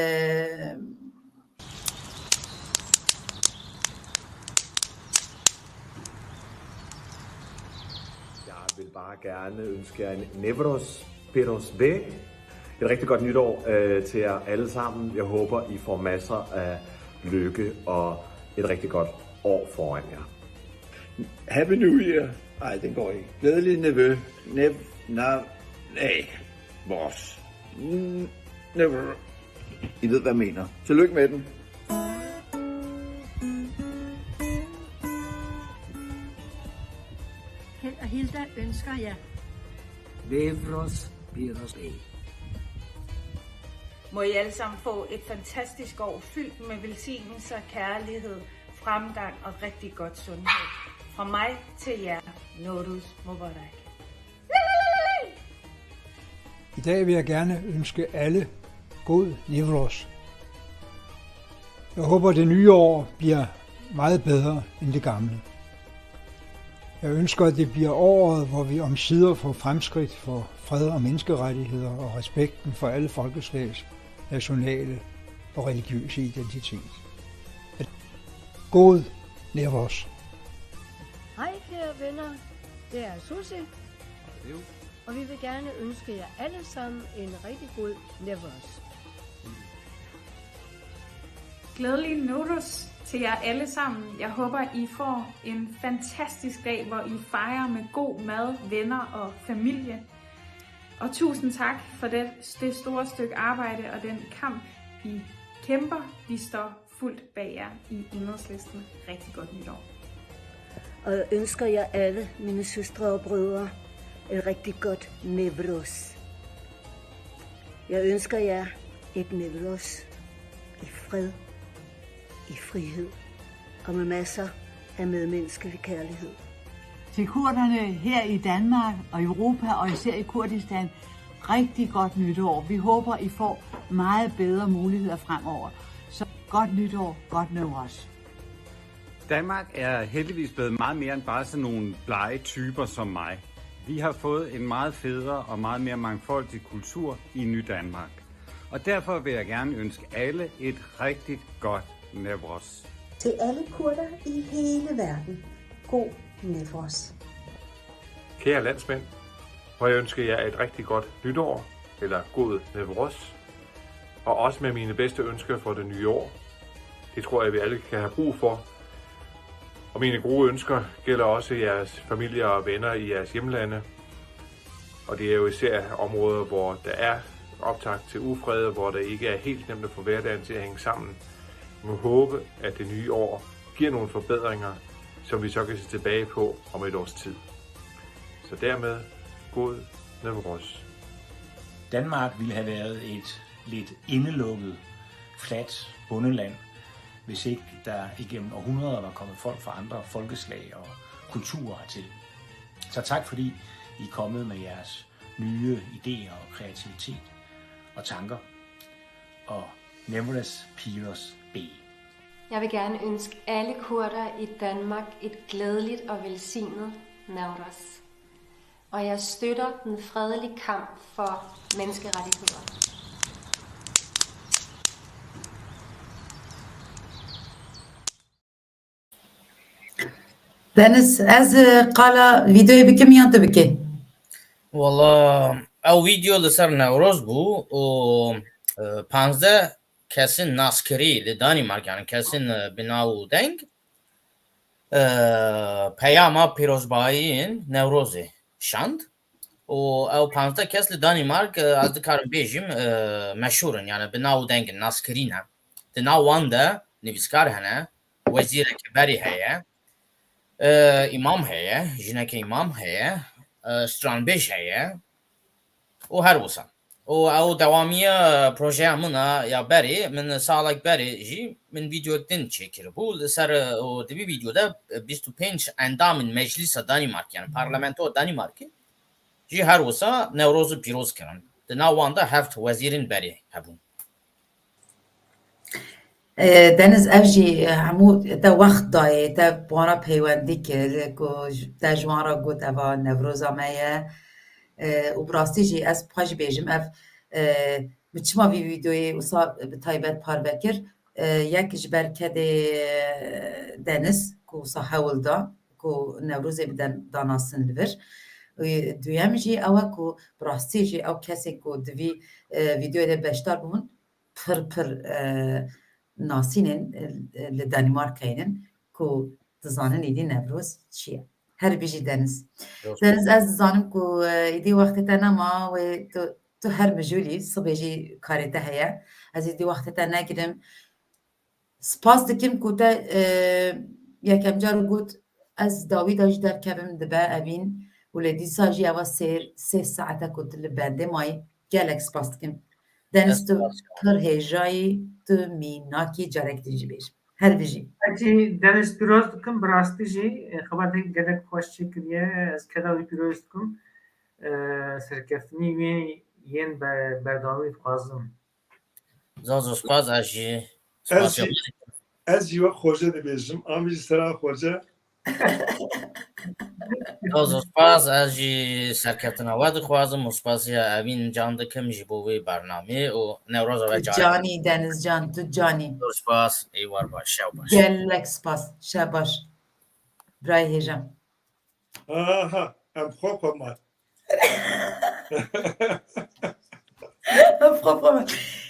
Jeg vil bare gerne ønske jer Newroz Piros Be. Et rigtig godt nytår øh, til jer alle sammen. Jeg håber, I får masser af lykke og et rigtig godt år foran jer. Happy New Year. Ej, den går ikke. Glædelig Nevø. Nev... Nej. Nej. Vores. Mm, Nevø. I ved, hvad jeg mener. Tillykke med den. Kjeld og Hilda ønsker jer. Newroz Piros Be. Må I alle sammen få et fantastisk år fyldt med velsignelser, kærlighed, fremgang og rigtig godt sundhed. Fra mig til jer, Nowruz Mubarak. I dag vil jeg gerne ønske alle god Newroz. Jeg håber, det nye år bliver meget bedre end det gamle. Jeg ønsker, at det bliver året, hvor vi omsider får fremskridt for fred og menneskerettigheder og respekten for alle folkeslags nationale og religiøse identitet. God Newroz. Hej kære venner, det er Susie, og vi vil gerne ønske jer alle sammen en rigtig god Newroz. Glædelig Nowruz til jer alle sammen. Jeg håber, I får en fantastisk dag, hvor I fejrer med god mad, venner og familie. Og tusind tak for det, det store stykke arbejde og den kamp, I kæmper. Vi står fuldt bag jer i Enhedslisten. Rigtig godt nytår. Og jeg ønsker jer alle, mine søstre og brødre, et rigtig godt Newroz. Jeg ønsker jer et Newroz i fred, i frihed og med masser af medmenneskelig kærlighed. Til kurderne her i Danmark og Europa og især i Kurdistan, rigtig godt nytår. Vi håber, I får meget bedre muligheder fremover. Så godt nytår, godt Newroz. Danmark er heldigvis blevet meget mere end bare sådan nogle blege typer som mig. Vi har fået en meget federe og meget mere mangfoldig kultur i Ny Danmark. Og derfor vil jeg gerne ønske alle et rigtig godt Newroz. Til alle kurder i hele verden, god Newroz. Kære landsmænd, må jeg ønske jer et rigtig godt nytår, eller god Newroz, og også med mine bedste ønsker for det nye år. Det tror jeg, vi alle kan have brug for. Og mine gode ønsker gælder også jeres familier og venner i jeres hjemlande. Og det er jo især områder, hvor der er optakt til ufred, og hvor det ikke er helt nemt at få hverdagen til at hænge sammen. Vi må håbe, at det nye år giver nogle forbedringer, som vi så kan se tilbage på om et års tid. Så dermed, god Newroz. Danmark ville have været et lidt indelukket, fladt bondeland, hvis ikke der igennem århundreder var kommet folk fra andre folkeslag og kulturer hertil. Så tak, fordi I er kommet med jeres nye idéer og kreativitet og tanker. Og Newroz Piros Be. Jeg vil gerne ønske alle kurder i Danmark et glædeligt og velsignet Newroz. Og jeg støtter den fredelige kamp for menneskerettigheder. Deniz, ez e, qala vîdeoyê bikim yan tu bikê? Wala ew vîdeo li ser Newroz bû û e, panzdeh kesên naskirî li Danîmark, yani kesên e, bi nav û deng e, peyama pîrozbayiyên Newrozê şand û ew panzdeh kes li Danîmark e, ez dikarim bêjim e, meşhûr in, yani bi nav û deng in, naskirî ne. Di nav wan de nivîskar hene, wezîreke berê heye, e, îmam heye, jineke îmam heye, e, stranbêj heye û her wisa. Û ew dewamiya projeya min a ya berê, min salek berê jî min vîdeoyek din çêkiribû. Li ser û di vî vîdeo de bîst û pênc endamên Meclîsa Danîmarkê, yani parlamentoya Danîmarkê jî her wisa Newrozê pîroz kirin. Di nav wan de heft wezîrên berê hebûn. E, Deniz, ev jî e, hemû te wext dayê, te bi wana peywendî kir, ku j- te ji wan re got eva Newroza me ye. E, û bi rastî jî ez bi xwe jî bêjim, ev e, min çima vî vîdeoyê wisa bi taybet parve kir, e, yek ji ber kedê e, Deniz ku wisa hewl da ku Newrozê bide danasin li vir. Û duyem jî ew e ku bi rastî jî ew kesên ku di vî e, vîdeoyê de beşdar bûn, pir pir e, nasînên e, li Danîmarkayê nin ku dizanin îdî Newroz çi ye. Her bijî Deniz. Dost. Deniz, ez dizanim ku e, îdî wextê te nema, wê tu, tu her mijûl î, sibê jî karê te heye. Ez îdî wextê te negirim. Spas dikim ku te e, yekem car got ez dawî de jî derkevim dibe evîn û lê dîsa jî eva sêr sê saete ku tu li bendê mayî. Gelek spas dikim. Deniz, tu pir hêjayî, tu mînakî, carek din jî bêjim. Her bijî. Ez jî Deniz pîroz dikim, bi rastî jî e, xebatê gelek xweş çêkiriye. Ez keda wî pîroz dikim. E, serkeftinî wî yên be- berdewamî dixwazim. Zor zor spas, ez jî Ez jî ez jî wek Xoce dibêjim. Amî jî sera Xoce. Zor zor spas, ez jî serkeftina we dixwazim û spasiya Evîn Can dikim ji bo wê bernamê û Newroza we carek. Canî Deniz Can, tu canî. Zor spas, êwar baş, şev baş. Gelek spas, şev baş. Birayê hêja. Aha, em xwe xwe mar. Ev xwe xwe me.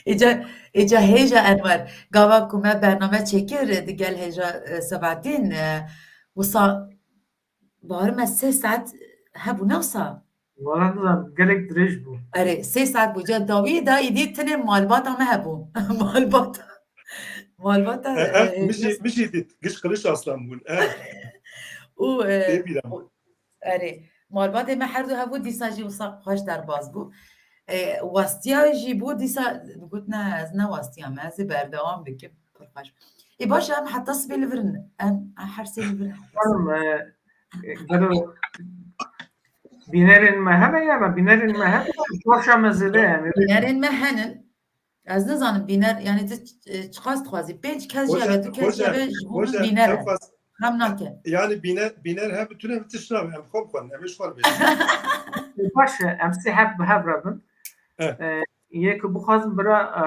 Îca, îca hêja Enwer. Gava ku me bername çêkir digel hêja e, Sebatîn. E, wisa bawer me sê saet hebû ne wisa. Wala nizam gelek dirêj bû. Erê, sê saet bû. Ca dawî da îdî tinê malbata me hebû. Malbata. Malbata. E, e, min jî, min jî dît. Giş Qiliç Aslan bûn. E. Û e, Tê bîra min. Erê, malbatê me her du hebû, dîsa jî wisa xweş derbas bû. E, westiya jî bû, dîsa got, ne, ez ne westiyam, ez ê berdewam bikim. Pir xweş. Ê, baş e, em heta sibê li vir in. Em, em her sê li vir in. Hanım, e, e, gelo bînerên me hebe ya me, bînerên me hebe, çarşa me zêde yani. Bînerên me henin. Ez nizanim bîner, yani tu ç- e, çiqas dixwazî? Pênc kes jî hebe, du kes jî hebe, ji bo min bîner e. Xem nake. Yani bîner, bîner hebe, tune bi tişt nabe, em xwe bixwin, em ê ji xwe bêjin. Baş e, em sê heb bi hev re bin. Evet. E, yê ku bixwazim bira e,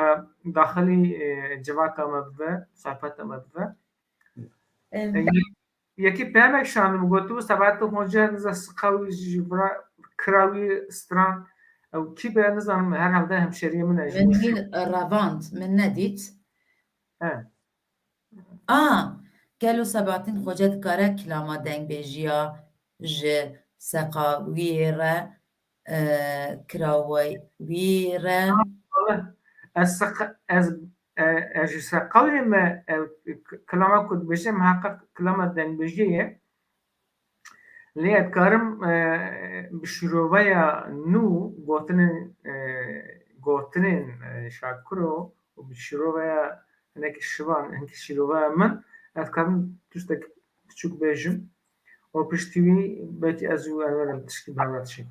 daxilî e, civaka me bibe, sohbeta me bibe. E, Yekî peyamek şandibû, gotibû, Sebahattin Xoce niza siqa wî ji vira kira wî stran. Ew kî be, nizanim, herhalde hemşeriyê min e ji Min wî wî revand, min nedît. He. A, gelo Sebahattin Xoce dikare kilama dengbêjiya ji seqa wî re e, kira wî re. Ez, ez, e, ez ji ser qewlê me, e, k- kilama ku dibêje, miheqeq kilama dengbêjiyê ye. Lê ez dikarim, e, bi şîroveya nû gotinên, e, gotinên, e, Şakiro û bi şîroveya hinek şivan, hinek şîroveya min, ez dikarim tiştek piçûk bêjim. Û piştî wî belkî ez û Enwer em tişkî bi hev re dişînin.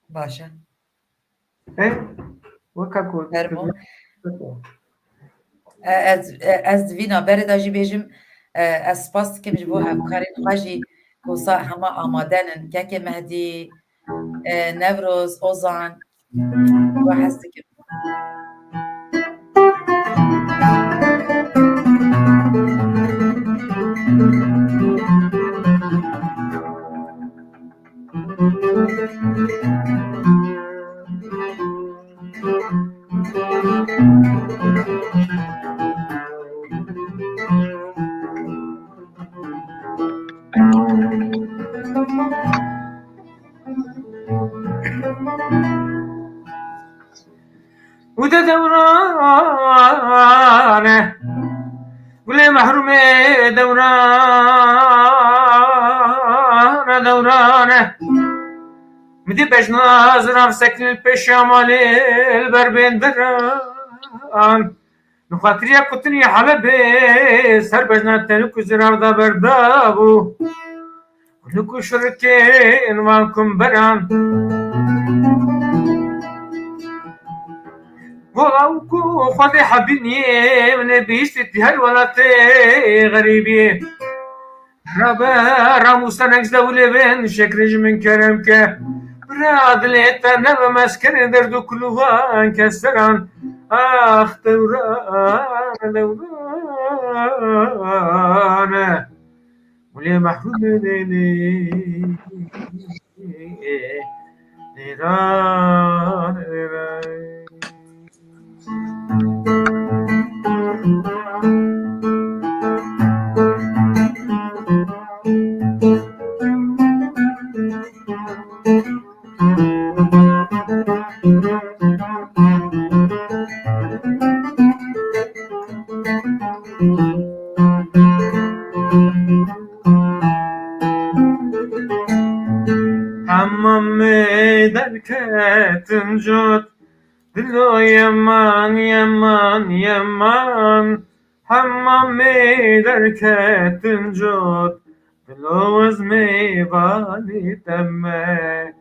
Baş e. Ê, weka ku Fermo. E, ez, e, ez di vî navberê de jî bêjim, e, ez spas dikim ji bo hevkarên xwe jî ku sa hema amade nin. Kekê Mehdî, e, Newroz, Ozan, we hez dikim. Gulê mehrûmê dewran e, dewran e. Min dî bejna zirav sekinî li pêşiya malê li ber bêndiran. Li xatiriya kutinî Helebê ser bejna tenûk û zirav da berdabû. Kuluk û şirikên van kumberan. Gola û ku Xwedê hebînî min ê bihîstî tî her welatê xerîbî. Rabe ramûsa nexş de wilê bên şekre ji min kerem ke. Bira dilê te nebe meskenê derd û kulûvan keseran. Ax dewran, dewran e. Gulê mehrûmê lê lê. Lê ra, lê ra. Hemamê derketin cot, dilo yeman, yeman, yeman. Hemamê derketin cot, dilo ez mêvanê te me.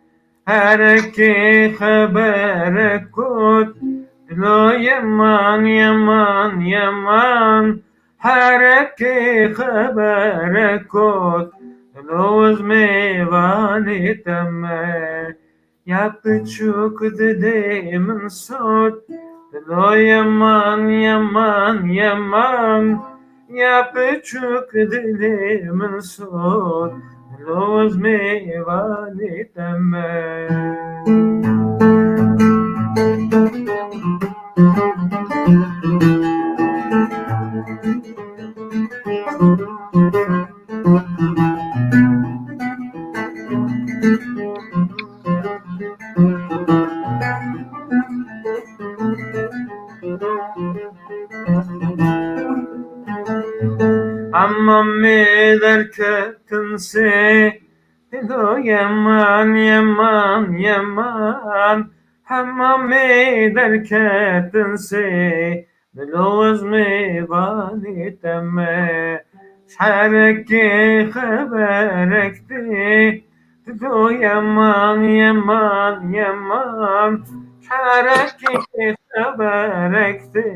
Herekê xeberek got, dilo yeman, yeman, yeman. Herekê xeberek got, dilo ez mêvanê te me. Ya piçûk dilê min sot, dilo yeman, yeman, yeman. Ya piçûk dilê min sot, dilo ez mêvanê te me. Hemamê derketin sê, dilo yeman, yeman, yeman. Hemamê derketin sê, dilo ez mêvanê te me. Herekê xeberek tê, dilo yeman, yeman, yeman. Herekê xeberek tê,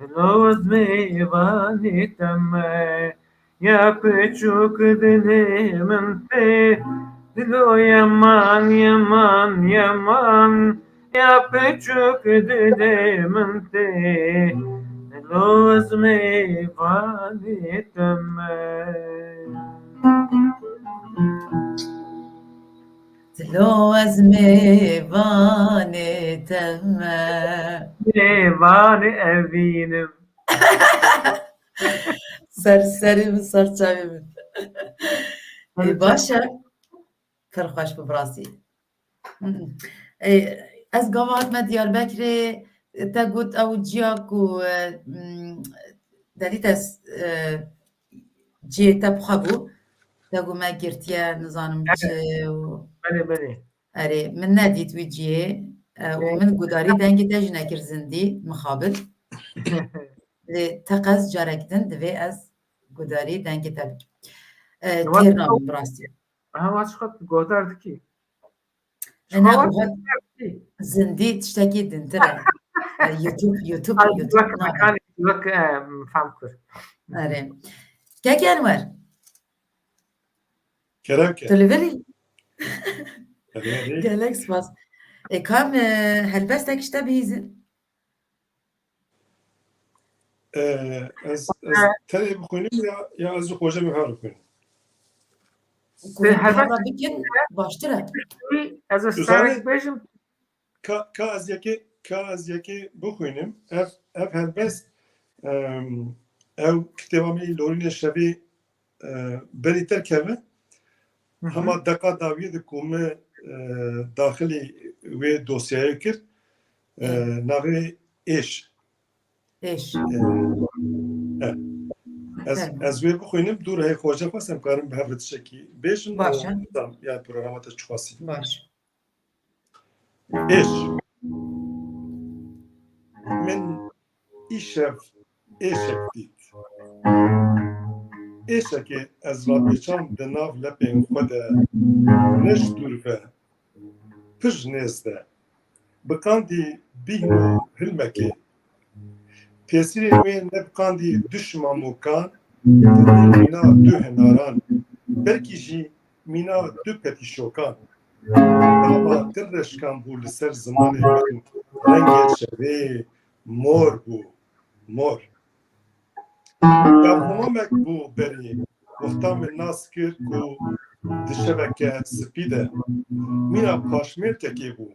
dilo ez mêvanê te me. Ya piçûk dilê min tê, dilo yeman, yeman, yeman. Ya piçûk dilê min tê, dilo ez mêvanê te me. Dilo ez mêvanê te me. Mêvanê evînim. Ser serê min, ser çavê min. Ê, baş e. Pir xweş bû, bi rastî. Ê, ez gava hatime Diyarbekirê, te got ew ciya ku, e, m, derî te, e, cihê te bi xwe bû. Te got me girtiye, nizanim çi û Belê, belê. Erê, min nedît wî cihê, e, û min gudarî dengê te jî nekir zindî, mixabin. Lê teqez carek din divê ez gudarî dengê te bikim. E, Têr nabim bi rastî. Aha, wa çiqas guhdar dikî? E, ne, zindî tiştekî dintir e. E, YouTube, YouTube, YouTube. Wek mekanê, wek, e, fam kir. Erê. Kek Enwer. Kerem ke. Tu li vir î? Erê, erê. Gelek spas. E, kam, e, helbestek ji te bihîzin? E, ez, ez tenê bixwînim ya, ya ez ji xwe jemê her bixwînim? Ku helbest bikin, baştir e. Ez ê starek bêjim. Ka, ka ez yekê, ka ez yekê bixwînim. Ev, ev helbest, em, ew kitêba min Lorînê Şevê, e, berî derkeve. Hı hı. Hema deqa dawiyê de ku me, e, daxilî wê dosyayê kir, e, navê Êş. Êş. E, e. Ez, Fermo. Ez wê bixwînim, dû rehê xweca xwest em karin bi hev re tiştekî bêjin. Baş e. Tam, yani programa te çiqasî. Baş. Êş. Min îşev êşek dît. Êşekê ez rapêçand di nav lepên xwe de, ne ji dûr ve, pir ji nêz de. Bi qandî bîhn û hilmekê. Pêsirên wê ne bi qandî du şimamokan, tenê mîna du henaran, belkî jî mîna du petîşokan. Gava tirreşkan bû li ser zimanê min, rengê şevê mor bû, mor. Gavxemamek bû berê, wexta min nas kir ku di şeveke spî de, mîna paşmêrkekê bû,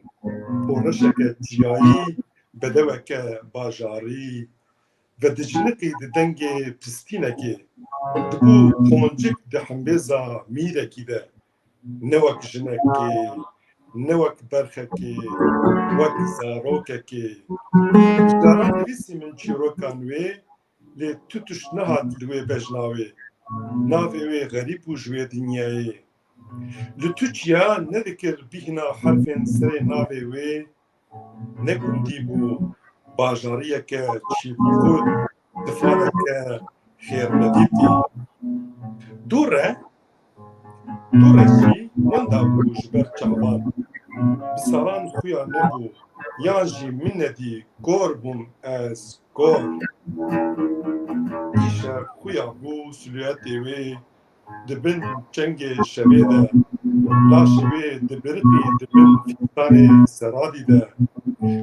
porreşeke çiyayî, bedeweke bajarî, vediciniqî di dengê pistînekê, dibû poncik di hembêza mîrekî de, ne wek jinekê, ne wek berxekê, wek zarokekê. Caran nivîsî min çîrokan wê, lê tu tişt nehat li wê bejna wê. Navê wê xerîb bû ji wê dinyayê. Li Tirkiye nedikir bîhna herfên serê navê wê, ne gundî bû, bajariyeke çîqûr, tifaneke xêrnedîtî. Dû re, dû re jî wenda bû ji ber çavan. Bi salan xuya nebû, yan jî min nedî, gor bûm ez, gor. Îşev xuya bû, silûetê wê di bin çengê şevê de, laşê wê dibiriqî di bin fîstanê seradî de.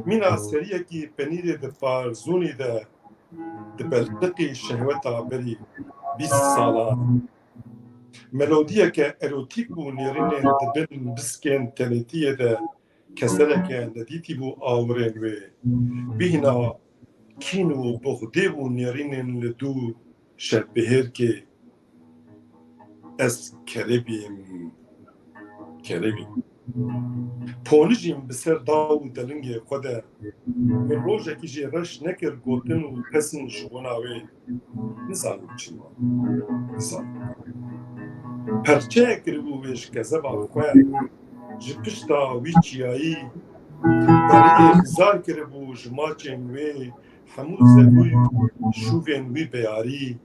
Mîna seriyekî penîrê di parzûnî de, dibeltiqî şehweta berî bîst salan. Melodiyeke erotîk bû nêrînên di bin biskên tenêtiyê de, kesereke nedîtî bû awirên wê. Bîhna kîn û buxdê bû nêrînên li dû şevbihêrkê. Ez kerê bîm, kerê bîm. Ponijîm bi ser daw û delingê xwe de. Min rojekî jî reş nekir gotin û pesn ji bona wê. Nizanim çima. Nizanim. Perçe kiribû wê ji kezeba xwe, ji pişta wî çiyayî. Beriyê bizar kiribû ji maçên wê, hemû zebûy şûvên wî beyarî.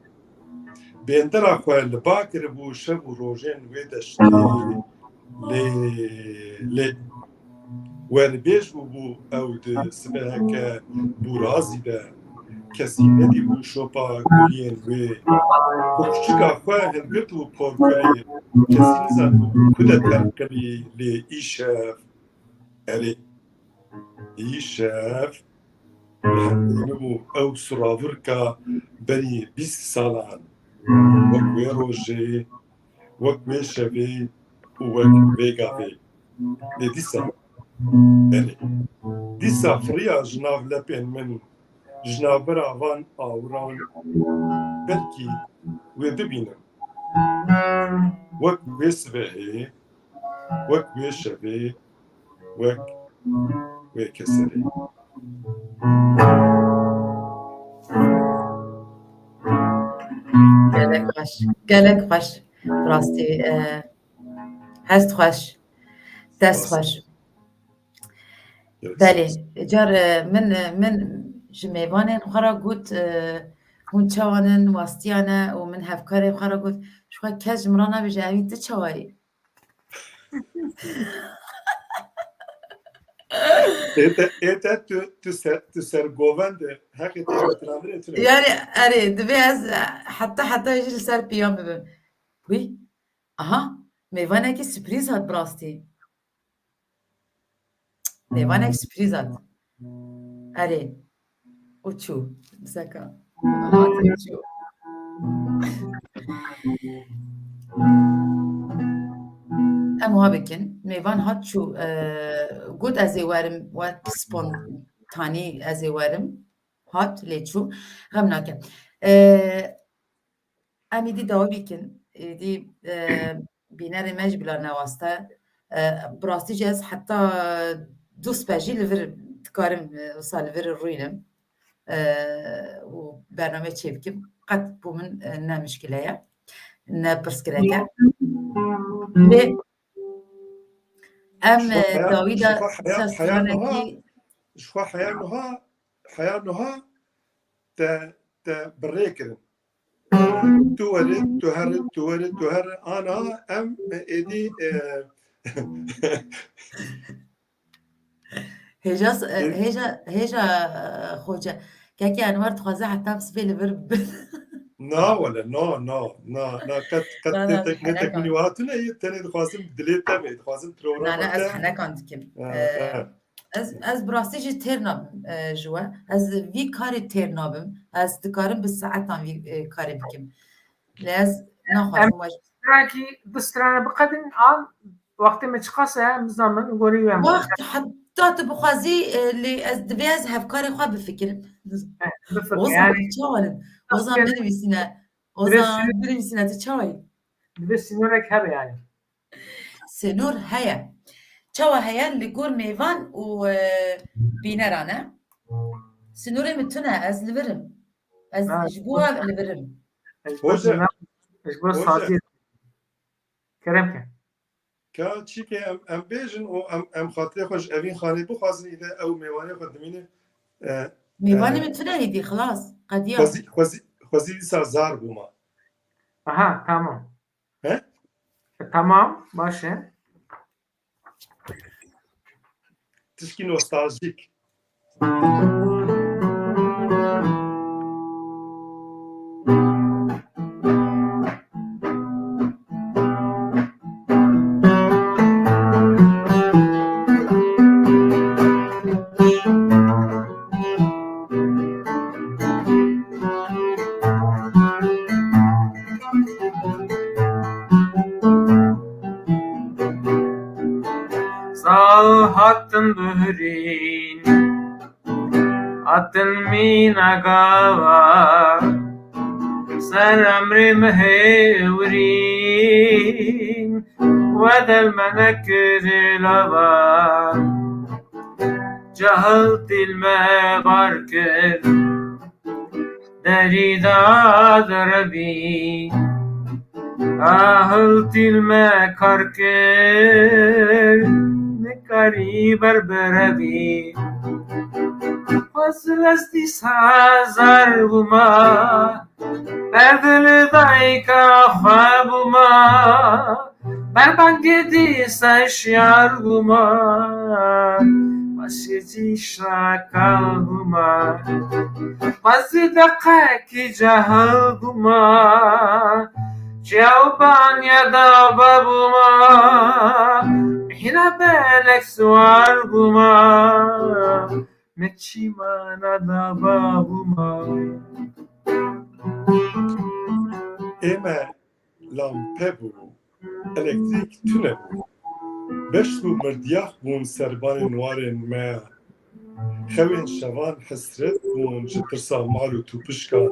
Bêndera xwe li ba kiribû şev û rojên wê deştê. Lê, lê werbêj bûbû ew di sibeheke bûrazî de. Kesî nedîbû şopa guliyên wê. Bi kuçika xwe hilgirt û porkurê. Kesî nizanibû ku de terqirî lê îşev. Erê, îşev li hemberî min bû ew suravirka berî bîst salan. Wek wê rojê, wek wê şevê û wek vê gavê. Lê dîsa, erê, dîsa firiya ji nav lepên min, ji navbera van awiran, belkî wê bibînim. Wek wê sibehê, wek wê şevê, wek wê keserê. Gelek xweş, gelek xweş. Rastî, e, hest xweş, dest xweş. Belê, car, e, min, e, min ji mêvanên xwe re got, e, hûn çawa nin, wastiya ne û min hevkarê xwe re got, ji xwe kes ji min re nabêje, evî tu çawa yî? Ê te, ê te tu, tu ser, tu sergovend e. Heqê te, tu navê tu ne. Yani, erê, divê ez, e, heta, heta jî li ser piyan bibim. Wî, aha, mêvanekî sürprîz hat bi rastî. Mêvanek sürprîz hat. Erê. Û çû. Zeka. Hat û çû. Em wiha bikin. Mêvan hat çû. E, got ez ê werim. Wek spontanî ez ê werim. Hat lê çû. Xem nake. E, Em êdî dawî bikin. Êdî, e, bînerê me jî bila newaste. E, bi rastî jî ez heta du spe jî li vir dikarim, e, wisa li vir rûnim. e, û bername çêbikim, qet bo min, e, ne mişkile ye, ne pirsgirêk e. Lê em, e, dawî de ser stranekî. Ji xwe heya niha, heya niha te, te bi rê kirin. Tu were, tu here, tu were, tu here. Ana em êdî, e, Hêja, e, hêja, hêja, e, xoce. Kekê Enwer dixwaze heta bi sibê li vir bibe. Na wele, na, na, na, na, qet, qet ne, ne, ne, ne, tekmîlî wiha tune ye, tenê dixwazim dilê te bê, dixwazim program. Na, ne, ez henekan dikim. E, ez, ez bi rastî jî têr nabim, e, ji we. Ez vî karê têr nabim. Ez dikarim bi saetan vî, e, karê bikim. Lê ez naxwazim we. Belkî du strane biqedin an wextê me çiqas e, em bizanin gorî wê. Wext heta tu bixwazî, e, lê ez divê ez hevkarê xwe bifikirim. Ozan, yani, tu çawa li? Ozan binivîsîne. Ozan binivîsîne, tu çawa yî? Divê sînorek hebe yani. Sînor heye. Çawa heye li gor mêvan û, e, bîneran e? Sînorê min tune, ez li vir im. Ez ji bo we li vir im. Ez ji bo, ez ji bo sazî. Kerem ke. Ka çîkê em, em bêjin û em, em xatirê xwe ji Evîn Xanê bixwazin, îde ew mêvanê xwe dimîne. E, mêvanê min tune îdî, xilas, qediya. Xwezî, xwezî, xwezî dîsa zar bûma. Aha, tamam. He? Tamam, baş e. Tişkî nostaljîk. Sal hatin bihirîn, hatin mîna gava, ser emrê min hêwirîn, we del me nekirê lava. Cahil dîl me bar kir, derî da derevî. Ahil dîl me kar kir, nikarî ber birevî. Xwezil ez dîsa zar bûma, ber dilê dayika xwe bûma. Berbangê dîsa şiyar bûma, başê jî şakal bûma. Xwezî deqekî cahil bûma, çiyaw banya daba bûma. Mîhna belek siwar bûma, me çîmana daba bûma. Ê me lampe bû, elektrîk tune bû. Beşt û mirdiyax bûn serbanên warên me. Xewên şevan hesret bûn ji tirsa mal û tûpişkan.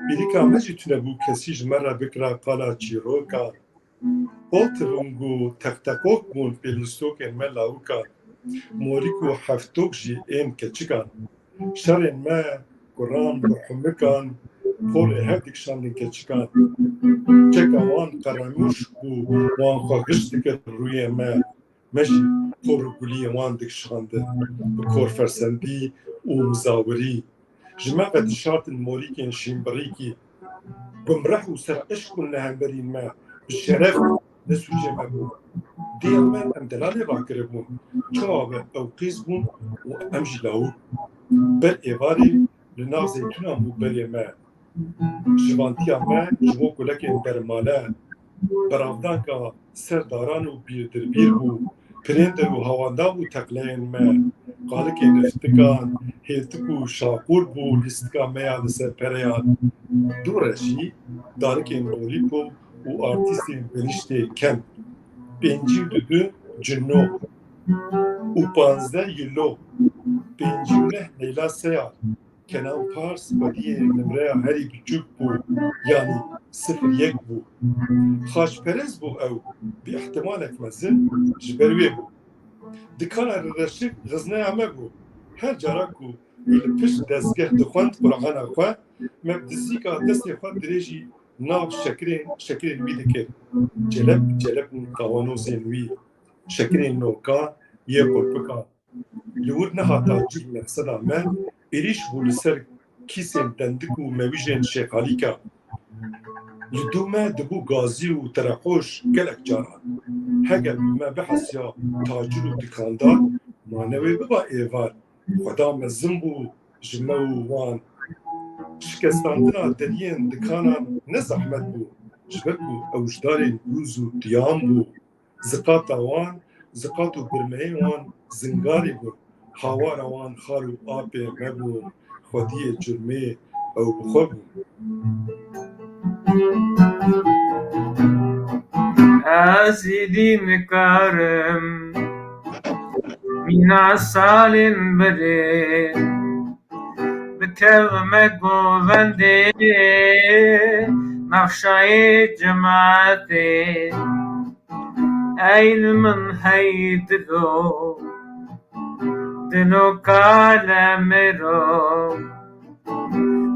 Pîrika me jî tune bû, kesî ji me re bikira qala çîrokan. Poltevûng û teqteqok bûn pêlîstokên me lawikan. Morîk û heftok jî ên keçikan. Şerên me kuran bi humikan, porê hev dikişandin keçikan. Çeka wan qeramûş bû, wan xwe giş dikir rûyê me. Me jî por û guliyê wan dikişandin bi korfersendî û mizawirî. Ji me ve dişartin morîkên şînbirîkî. Gumreh û ser eşq bûn li hemberî me, bi şeref ne sûcê me bû. Dêya me em delalê rakiribûn, çawa be ew qîz bûn û em jî lawik. Ber êvarê li nav zeytûnan bû berê me. Şivantiya me ji bo kulekên bermale, beravdanka ser daran û bîrdirbîr bû. Pirênder û hawanda bû teqleyên me. Qalikê niftikan, hêtik û şaqûr bû lîstika me ya li ser pereyan. Du reşî, darikên lolîpo û artîstên benîştê ken. Pêncî û du cinno û panzdeh yilo. Pêncî û neh Leyla Seyar. Kenan Pars xwediyê nimreya herî biçûk bû, yanî sifir yek bû. Xaçperest bû ew, bi îhtimalek mezin ji ber wê bû. Dikana Reşik xizneya me bû. Her cara ku wî li pişt dezgeh dixwend Qur'ana xwe, me bi dizîka destê xwe dirêjî nav şekirên, şekirên wî dikir. Celeb celeb kawanozên wî, şekirên noka yê qurpikan. Li wir nehata cih meqseda me, êrîş bû li ser kîsên tendik û mewîjên şêxalîka. Li dû me dibû gazî û tereqoş gelek caran. Heger me bihesiya tacir û dikandar, ma newê biba êvar. Xweda mezin bû ji me û wan. Şikestandina deriyên dikanan ne zehmet bû, ji ber ku ewjdarên gûz û tiyan bû. Ziqata wan, ziqat û birmeyên wan zingarî bûn. Hawara wan xal û apê me bûn. Xwediyê curmê ew bi xwe bûn. Ez êdî nikarim mîna salên berê bikevime govendê navşayê cemaetê. Ey li min hey dilo, dilo kale miro,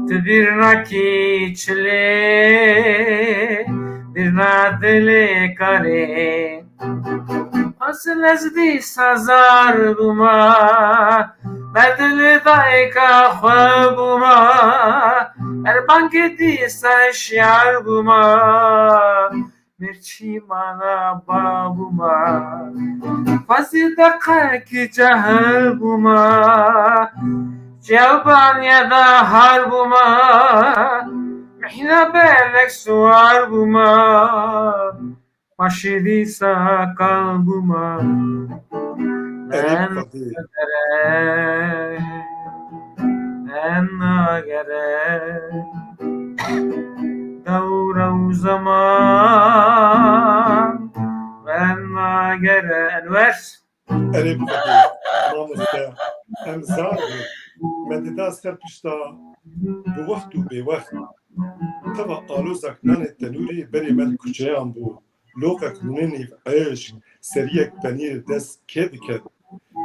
tu bîr nakî çilê, bîr na dilê karê. Asil ez dîsa zar bûma, ber dilê dayika xwe bûma, ber bangê dîsa şiyar bûma. Merçî mana ba bûma, xwezî deqekî cehil bûma, çewbaniya da har bûma, mihna belek suwar bûma, paşê dîsa kal bûma. Erê Ben Xwedê. Nagere, nagere. Dewra û zeman venagere. Enwer. Erê bi Xwedê, mamoste, em zar bûn. Me dida ser pişta bi wext û bêwext. Teva alozek nanê tenûrê berê me li kuçeyan bû. Loqek rûnê nîv eşq, seriyek penîr dest kê diket.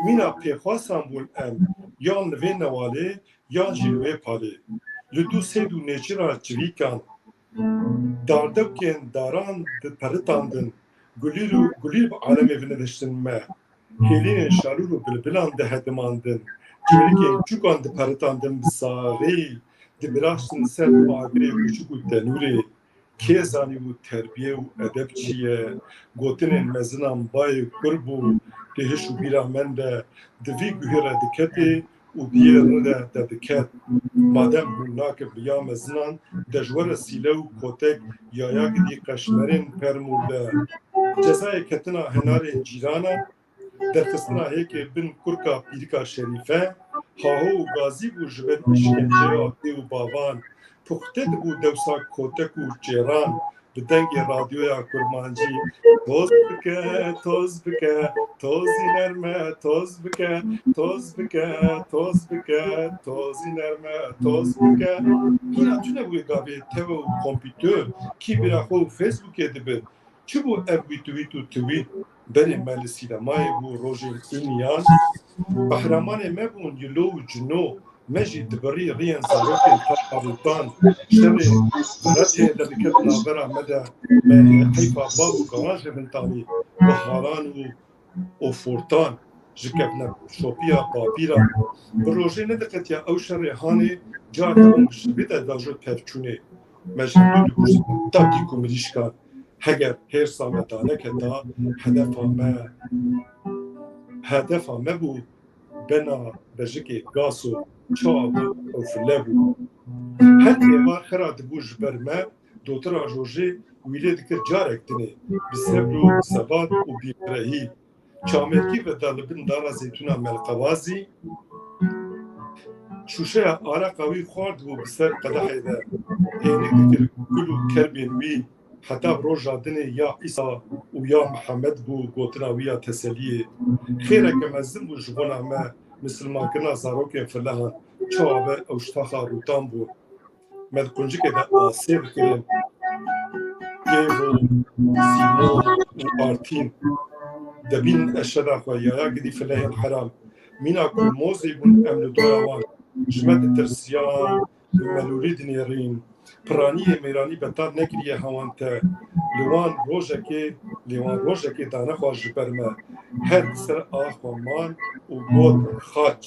Mîna pêxwasan bûn em, yan li vê newalê, yan jî li wê palê. Li dû sêd û nêçira çivîkan, dardewkên daran diperitandin, gulîr û gulîr bi alemê viniviştin me. Hêlînên şalûr û bilbilan dihedimandin, çêlikên çûkan diperitandin bi saxî, dibiraştin ser agirê kûçik û tenûrê. Kê zanîbû terbiye û edeb çi ye? Gotinên mezinan bayê kur bû, di hiş û bîra me de di vî guhê re diketê û di yê re de derdiket. Madem hûn nakin bi ya mezinan, de ji we re sîle û kotek ya ya gidî qeşmerên permûrde. Cezayê ketina henarên cîranan, derxistina hêkê bin kurka pîrika Şerîfe, Haho û Gazî bû ji ber îşkenceya dê û bavan. Puxte dibû dewsa kotek û çêran bi dengê radyoya kurmancî. Toz bike, toz bike, tozî nerme, toz bike, toz bike, toz bike, tozî nerme, toz bike. Hîna tune bûye gavê teve û kompîtör, kî bira xwe û Facebookê dibir. Çi bû ev wîtwît û tiwît? Berê me li sînemayê bû rojên îniyan. Qehremanê me bûn yilo û cino. Me jî dibirî riyên zarokên Tarxa Rûtan. Şerê reçê derdiket navbera me de. Me heyfa bav û kawan ji bin tanî. Bi haran û ofortan ji kevneşopiya bapîran. Bi rojê nediqetiya ew şerê hanê, car hebûn bi şevê de dajo pevçûnê. Me ji hevdû dikuştin, takî ku mirîşkan. Heger hêrsa me daneketa, hedefa me, hedefa me bû bena bejikê gaso, çawa bû ew file bû. Her êvar xira dibû ji ber me, dotira rojê wî lê dikir carek dinê, bi sebr û sebat û bîrehî. Çamêrkî veda li bin dara zeytûna Melqewazî. Şûşeya areqa wî xwardibû bi ser qedehê de. Hênik dikir gul û kerbên wî. Heta bi roja dinê ya Îsa û ya Mihemed bû gotina wî ya teseliyê. Xêreke mezin bû ji bona me misilmankirina zarokên filehan. Çawa be ew ji taxa Rûtan bûn. Me di quncikê de asê dikirin. Kêvo, Sîmon û Artîn debînin eşeda xwe, yaya gidî filehên heram. Mîna ku mozê bûn em li doya wan. Ji me ditirsiyan, bi melûlî dinêrîn. Piraniyê mêranî betal nekiriye hewan te. Li wan rojekê, lê wan rojekê danexwar ji ber me. Her li ser axa man û got, xaç.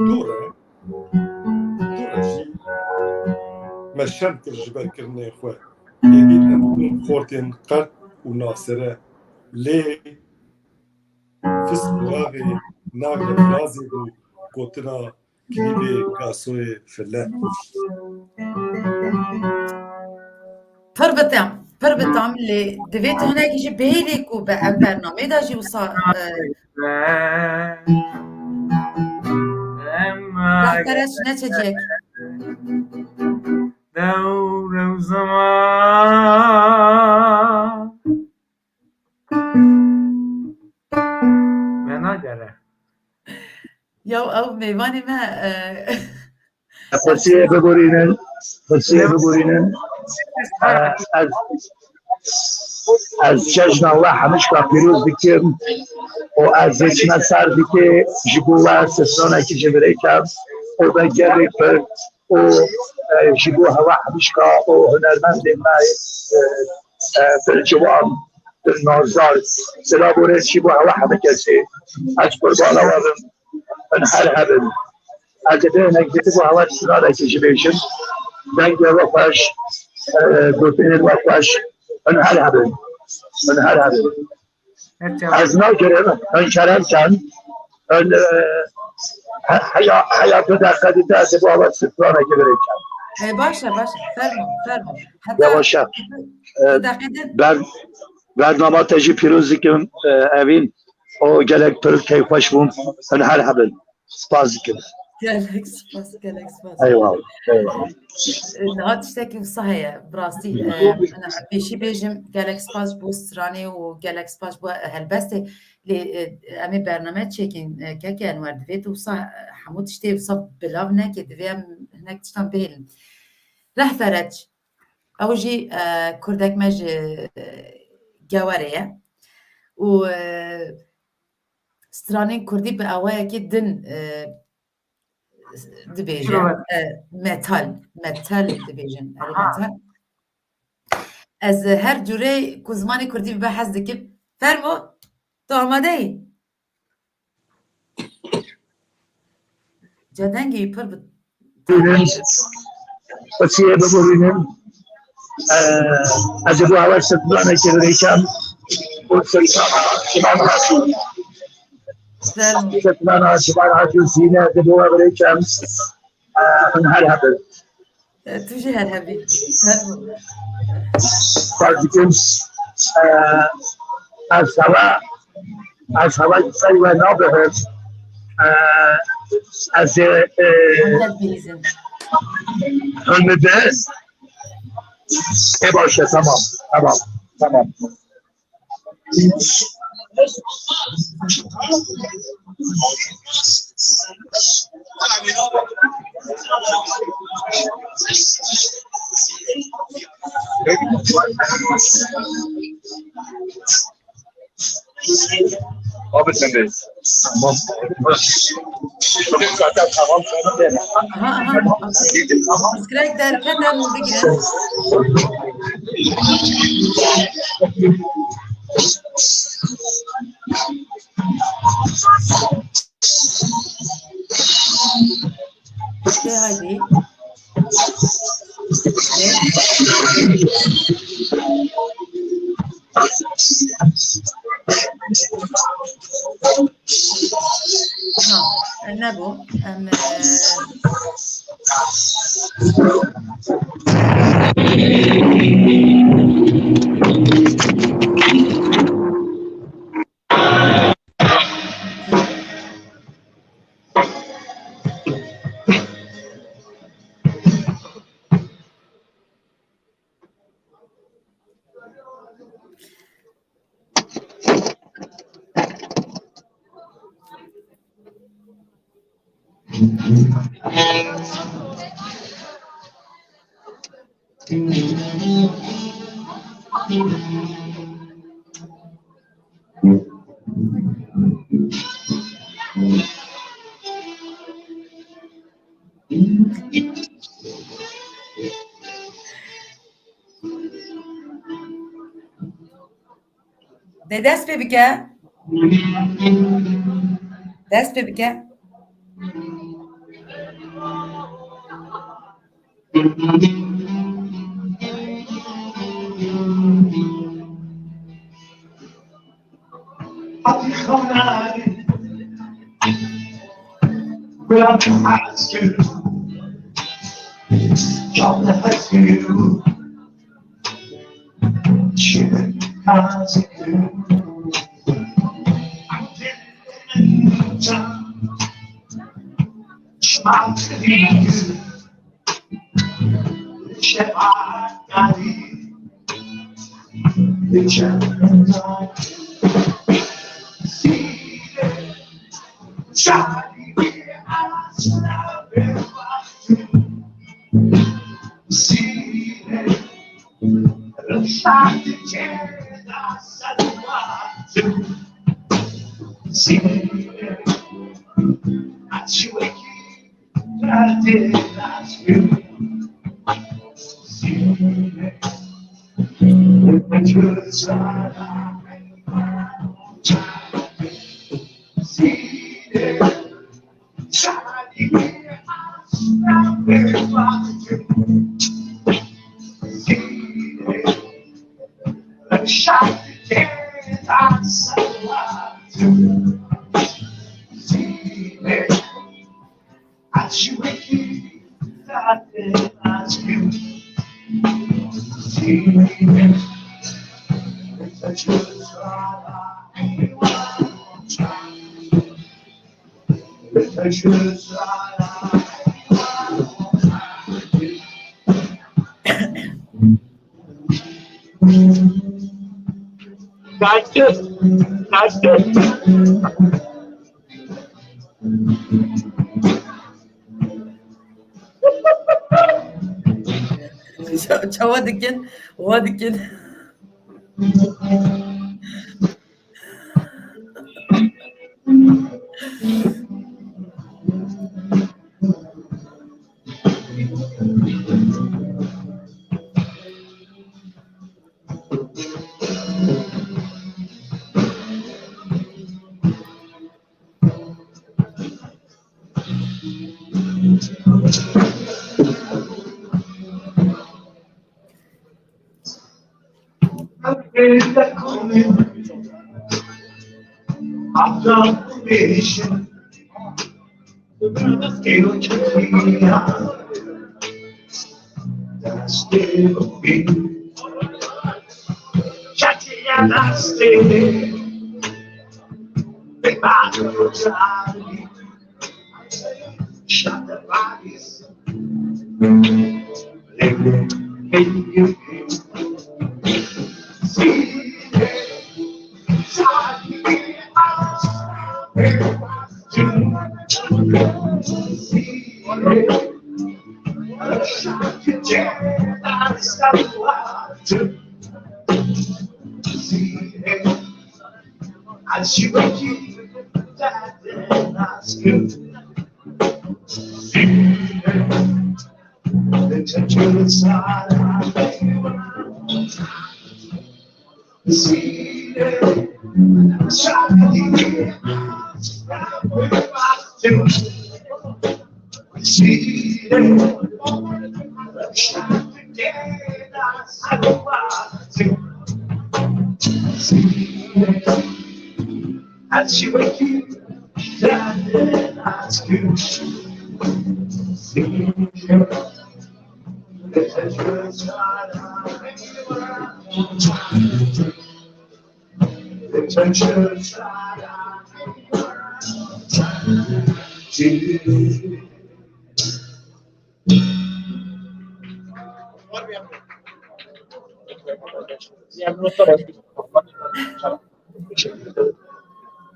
Dû re, dû re jî me şerm kir ji ber kirinê xwe. Êdî em bûn xortên qert û nasere. Lê Fisk û lavê navê firazê bû gotina klîbê Gasoyê File. Pir bi tam, pir bi tam, lê divê tu hinekî jî bihêlî ku bi ev bernameyê de jî wisa, e, rehbere çi neçecek. Dewr û zeman. Me nagere. Ya ew mêvanê me, e, Pirsiyê bigurînin, pirsiyê bigurînin. E, ez, ez cejna we hemişka pîroz dikim û ez ê çime ser dike ji bo we stranekî ji virêke û ve gelek pir û, e, ji bo hewa hemişka û hunermendên me, e, e, dilciwan, dilnazar, silav û rêz ji bo hewa hemî kesê. Ez qurbana we bim. Hûn her hebin. Ez ê bêhnek dî bo hewa stranekî jî bêjim. Dengê we xweş, e, gotinên we xweş. Hûn her hebin. Hûn her hebin. Ez nagirim, hûn kerem ken. Hûn, e, he-, heya, heya du deqe dî te ez ê bo hewa stranekî birêkem. E, baş e, baş e. Fermo, fermo. Heta Yavaş e. E, ber-, bernama te jî pîroz dikim, e, Evîn. O gelek pir keyfxweş bûn. Hûn her hebin. Spas dikim. Gelek spas, gelek spas. Eyvallah, eyvallah. E, niha tiştekî wisa heye, bi rastî, e, pêşî bêjim, gelek spas ji bo stranê û gelek spas ji bo helbestê. Lê, e, em ê bername çêkin, e, keke Enwer, divê tu wisa, e, hemû tiştê wisa bilav neke, divê em hinek tiştan bihêlin. Rehfereç, ew jî, e, kurdek me ji, e, Gewerê ye. Û, e, stranên kurdî bi awayekî din, e, dibêje. E, metal, metal dibêjin. Erê, metal. Ez her cûrê ku zimanê kurdî bibe hez dikim. Fermo, tu amade yî? Ca dengê wî pir bi. Qisiyê bigurînin. E, ez ê bo hewa stranekê birêkem. Û Sultana Şivan Hacî. Fermo. Sultana Şivan Hacî Zîne ez ê bo we birêkem. E, hûn her hebin. E, tu jî her hebî. Fermo. Spas dikim. E, ez hewa, ez hewa ser we nabihim. E, ez ê, e, Hûn bihîzin. Hûn mi bi? E, baş e, tamam, tamam, tamam. Abi sen de. Tamam. Zaten tamam. Aha, aha. Pirsgirêk derket, em bigirin. De haydi. Ha, nebû. Em, e, Dê dest pê bike. Dest pê bike. Kaçtı. Kaçtı. Ça-, çawa dikin, wa dikin.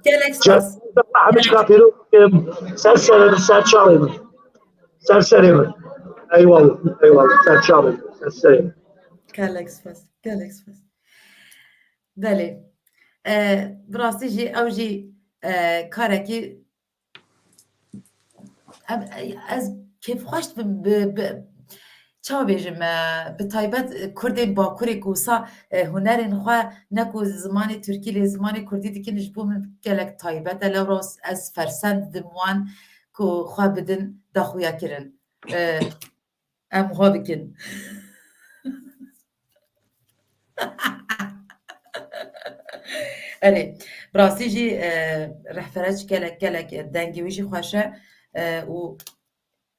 Gelek spas. Hemî kapêro, em, ser serê min, ser çavê min. Ser serê min. Eyvallah, eyvallah. Ser çavê min, ser serê min. Gelek spas, gelek spas. Belê. E, bi rastî jî ew jî, e, karekî Em, ez kêfxweş dibim bi, bi, çawa bêjim, e, bi taybet, e, Kurdên Bakurê ku wisa, e, hunerên xwe ne ku zimanê Tirkî lê zimanê Kurdî dikin, ji bo min gelek taybet e. Lewra ez fersend didim wan ku xwe bidin daxuyakirin. E, em xwe bikin. Erê, bi rastî jî, e, Rehfereç gelek, gelek dengê wî jî xweş e, e, û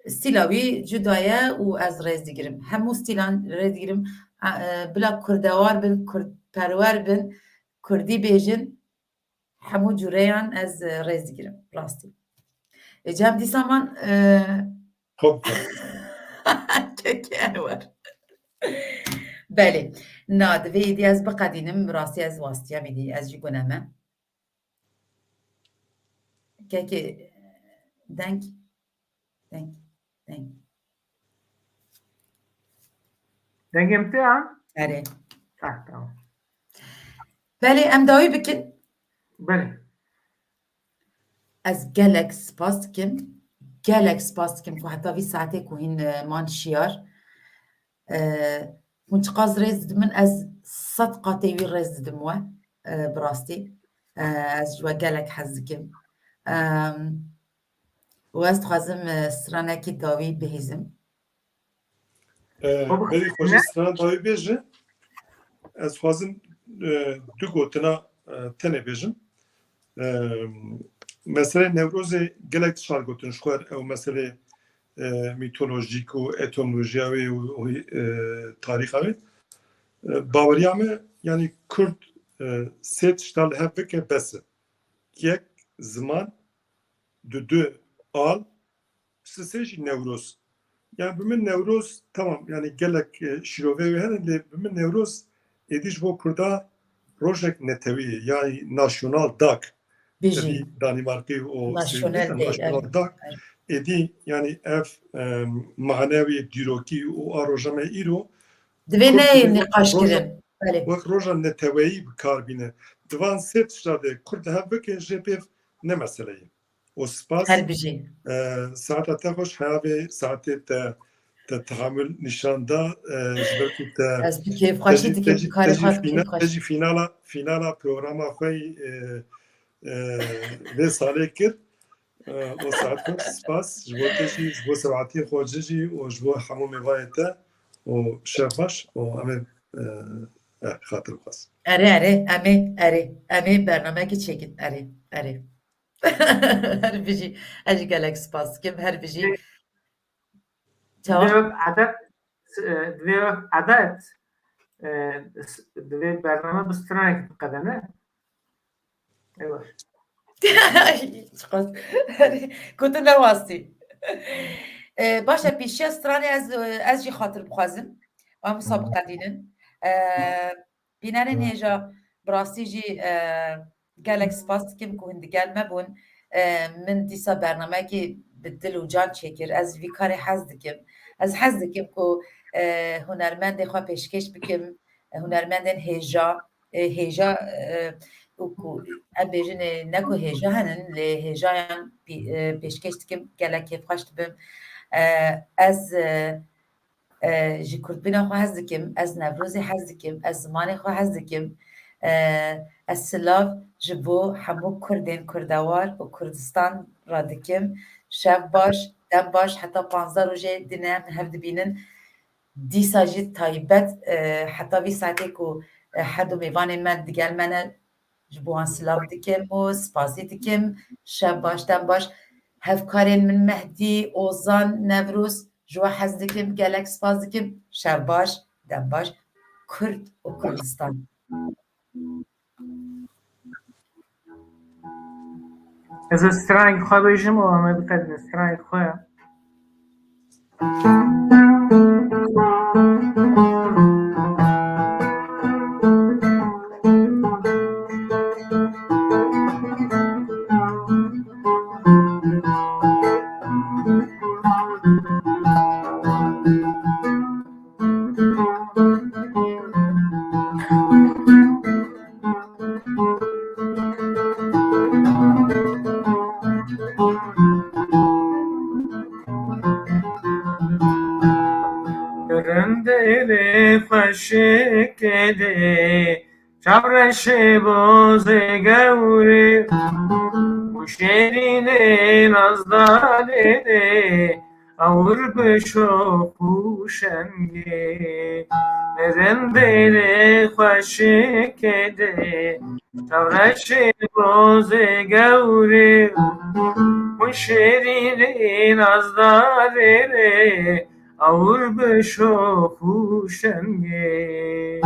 stîla wî cuda ye û ez rêz digirim. Hemû stîlan rêz digirim. A, e, bila kurdewar bin, kurdperwer bin, kurdî bêjin, hemû cûreyan ez, e, rêz digirim, rastî. E, cem dîsa man, e, Hop. Kekê Enwer. Belê. Na, divê êdî ez biqedînim, rastî ez wastiyam êdî, ez jî gune me. Kekê deng, deng, deng. Dengê min tê ha? Erê. Ah, tamam. Belê, em dawî bikin. Belê. Ez gelek spas dikim. Gelek spas dikim ku heta vî saetê ku hîn, e, man şiyar. E, hûn çiqas rêz didimin, ez sed qatê wî rêz didim we, e, bi rastî. E, ez ji we gelek hez dikim. Em, û ez dixwazim, e, stranekî dawî bihîzim. E, Baba, berî xwe jî ne? Strana dawî bêje. Ez dixwazim, e, du gotina, e, tenê bêjim. E, meselê Newrozê gelek tişt gotin ji xwe, ew meselê, e, mîtolojîk û etimolojiya wê û, û, e, tarîxa wê. E, baweriya me, yanî Kurd, e, sê tişta li hev bike bes e. Yek, ziman, du, du, al, sisê jî Newroz. Yani bi min Newroz, tamam, yani gelek, e, şîroveyê wê hene, lê bi min Newroz êdî ji bo Kurda rojek netewî ye, yani nasyonal dag. Bijî. Tevî Danîmarkî û Nasyonel Swêdê değil, nasyonal evet. Dag. Evet. Êdî yani ev, e, manewê dîrokî û a roja me îro Divê Kurd neyê divê nîqaş roja, kirin. Belê. Wek roja neteweyî bi kar bîne. Di van sê tişta de Kurd hev bike jê pêv ne mesele ye. û spas. Her bijî. E, saeta te xweş, heya vê saetê te, te tehamül nîşan da, e, ji ber ku te, ez bi kêfxweşî te jî, dikim, te jî, karê te jî xwe bi fîna-, kêfxweşî. Te jî fînala, fînala programa xwe yî, e, e, vê salê kir. E, û saet xweş, spas. Ji bo te jî, ji bo Sebahatî Xoci jî û ji bo hemû mêvanê te û şev baş û em ê, e, e, xatir xwest. Erê, erê, em ê, erê, em ê bernameyekê çêkin. Erê, erê. Her bijî. Ez jî gelek spas dikim. Her bijî. Çawa? Divê wek edet, e, divê wek edet, e, s-, divê bername bi stranekî biqede, ne? Eywa. Çiqas. Ku tu newastî. E, baş e, pêşiya stranê ez, ez jî xatir bixwazim. Em wisa biqedînin. E, Bînerên hêja, bi rastî jî, e, gelek spas dikim ku hûn digel me bûn. E, min dîsa bernameyekî bi dil û can çêkir. Ez vî karê hez dikim. Ez hez dikim ku, e, hunermendê xwe pêşkêş bikim, e, hunermendên hêja, e, hêja, e, û ku em bêjin, e, ne ku hêja henin, lê hêjayan pî-, e, pêşkêş dikim, gelek kêfxweş dibim. E, ez, e, E, ji kurdbûna xwe hez dikim, ez Newrozê hez dikim, ez zimanê xwe hez dikim. E, ez silav ji bo hemû kurdên kurdewar û Kurdistan re dikim. Şev baş, dem baş, heta panzdeh rojê din em hev dibînin. Dîsa jî taybet, e, heta vî saetê ku, e, her du mêvanên me digel me ne, ji bo wan silav dikim û spasî dikim. Şev baş, dem baş. Hevkarên min Mehdî, Ozan, Newroz, ji we hez dikim, gelek spas dikim. Şev baş, dem baş. Kurd û Kurdistan. Ez ê stranekî xwe bêjim û em ê biqedin stranekî xwe. xweşikê dê, çavreşê bozê gewrê û şêrînê nazdarê dê, ewr bi şox û şengê. Nerendê lê xweşikê dê, çavreşê bozê gewrê û şêrînê nazdarê dê, ewr bi şox û şengê.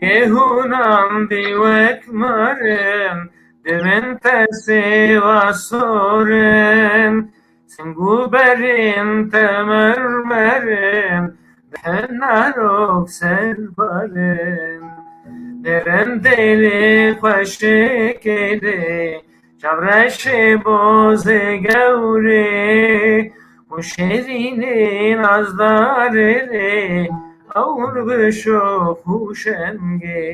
Lê hûnan dî wek marin, divin te sêva sorin, sing û berên te mermerin, dihin narok serbarin. Derendê lê xweşikê lê, çavreşê bozê gewrê û şêrînê nazdarê lê, ewr bi şox û şengê.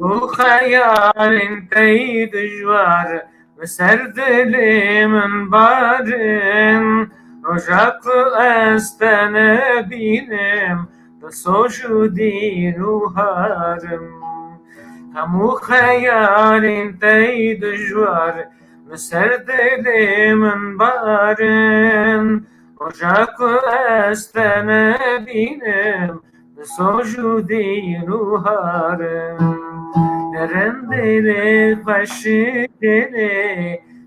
û xeyalên te yî dijwar li ser dilê min barin. Roja ku ez te nebînim, bi soz û dîn û harim. Hemû xeyalên te yî dijwar li ser dilê min barin. Roja ku ez te nebînim, bi soz û dîn û harim. Derendê lê xweşikê lê,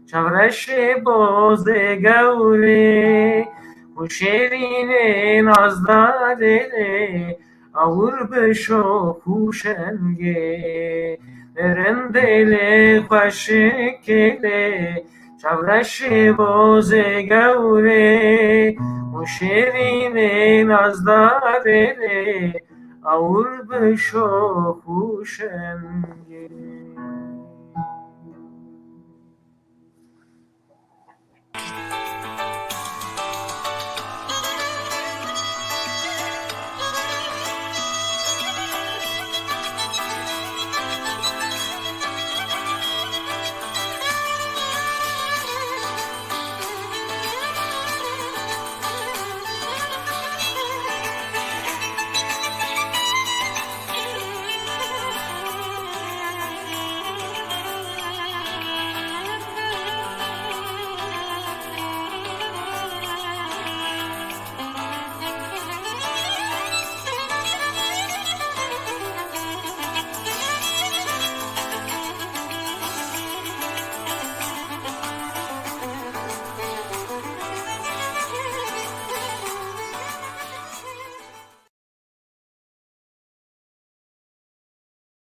çavreşê bozê gewrê û şêrînê nazdarê lê, ewr bi şox û şengê. Derendê lê xweşikê lê, çavreşê bozê gewrê û şêrînê nazdarê lê, ewr bi şox û şengê.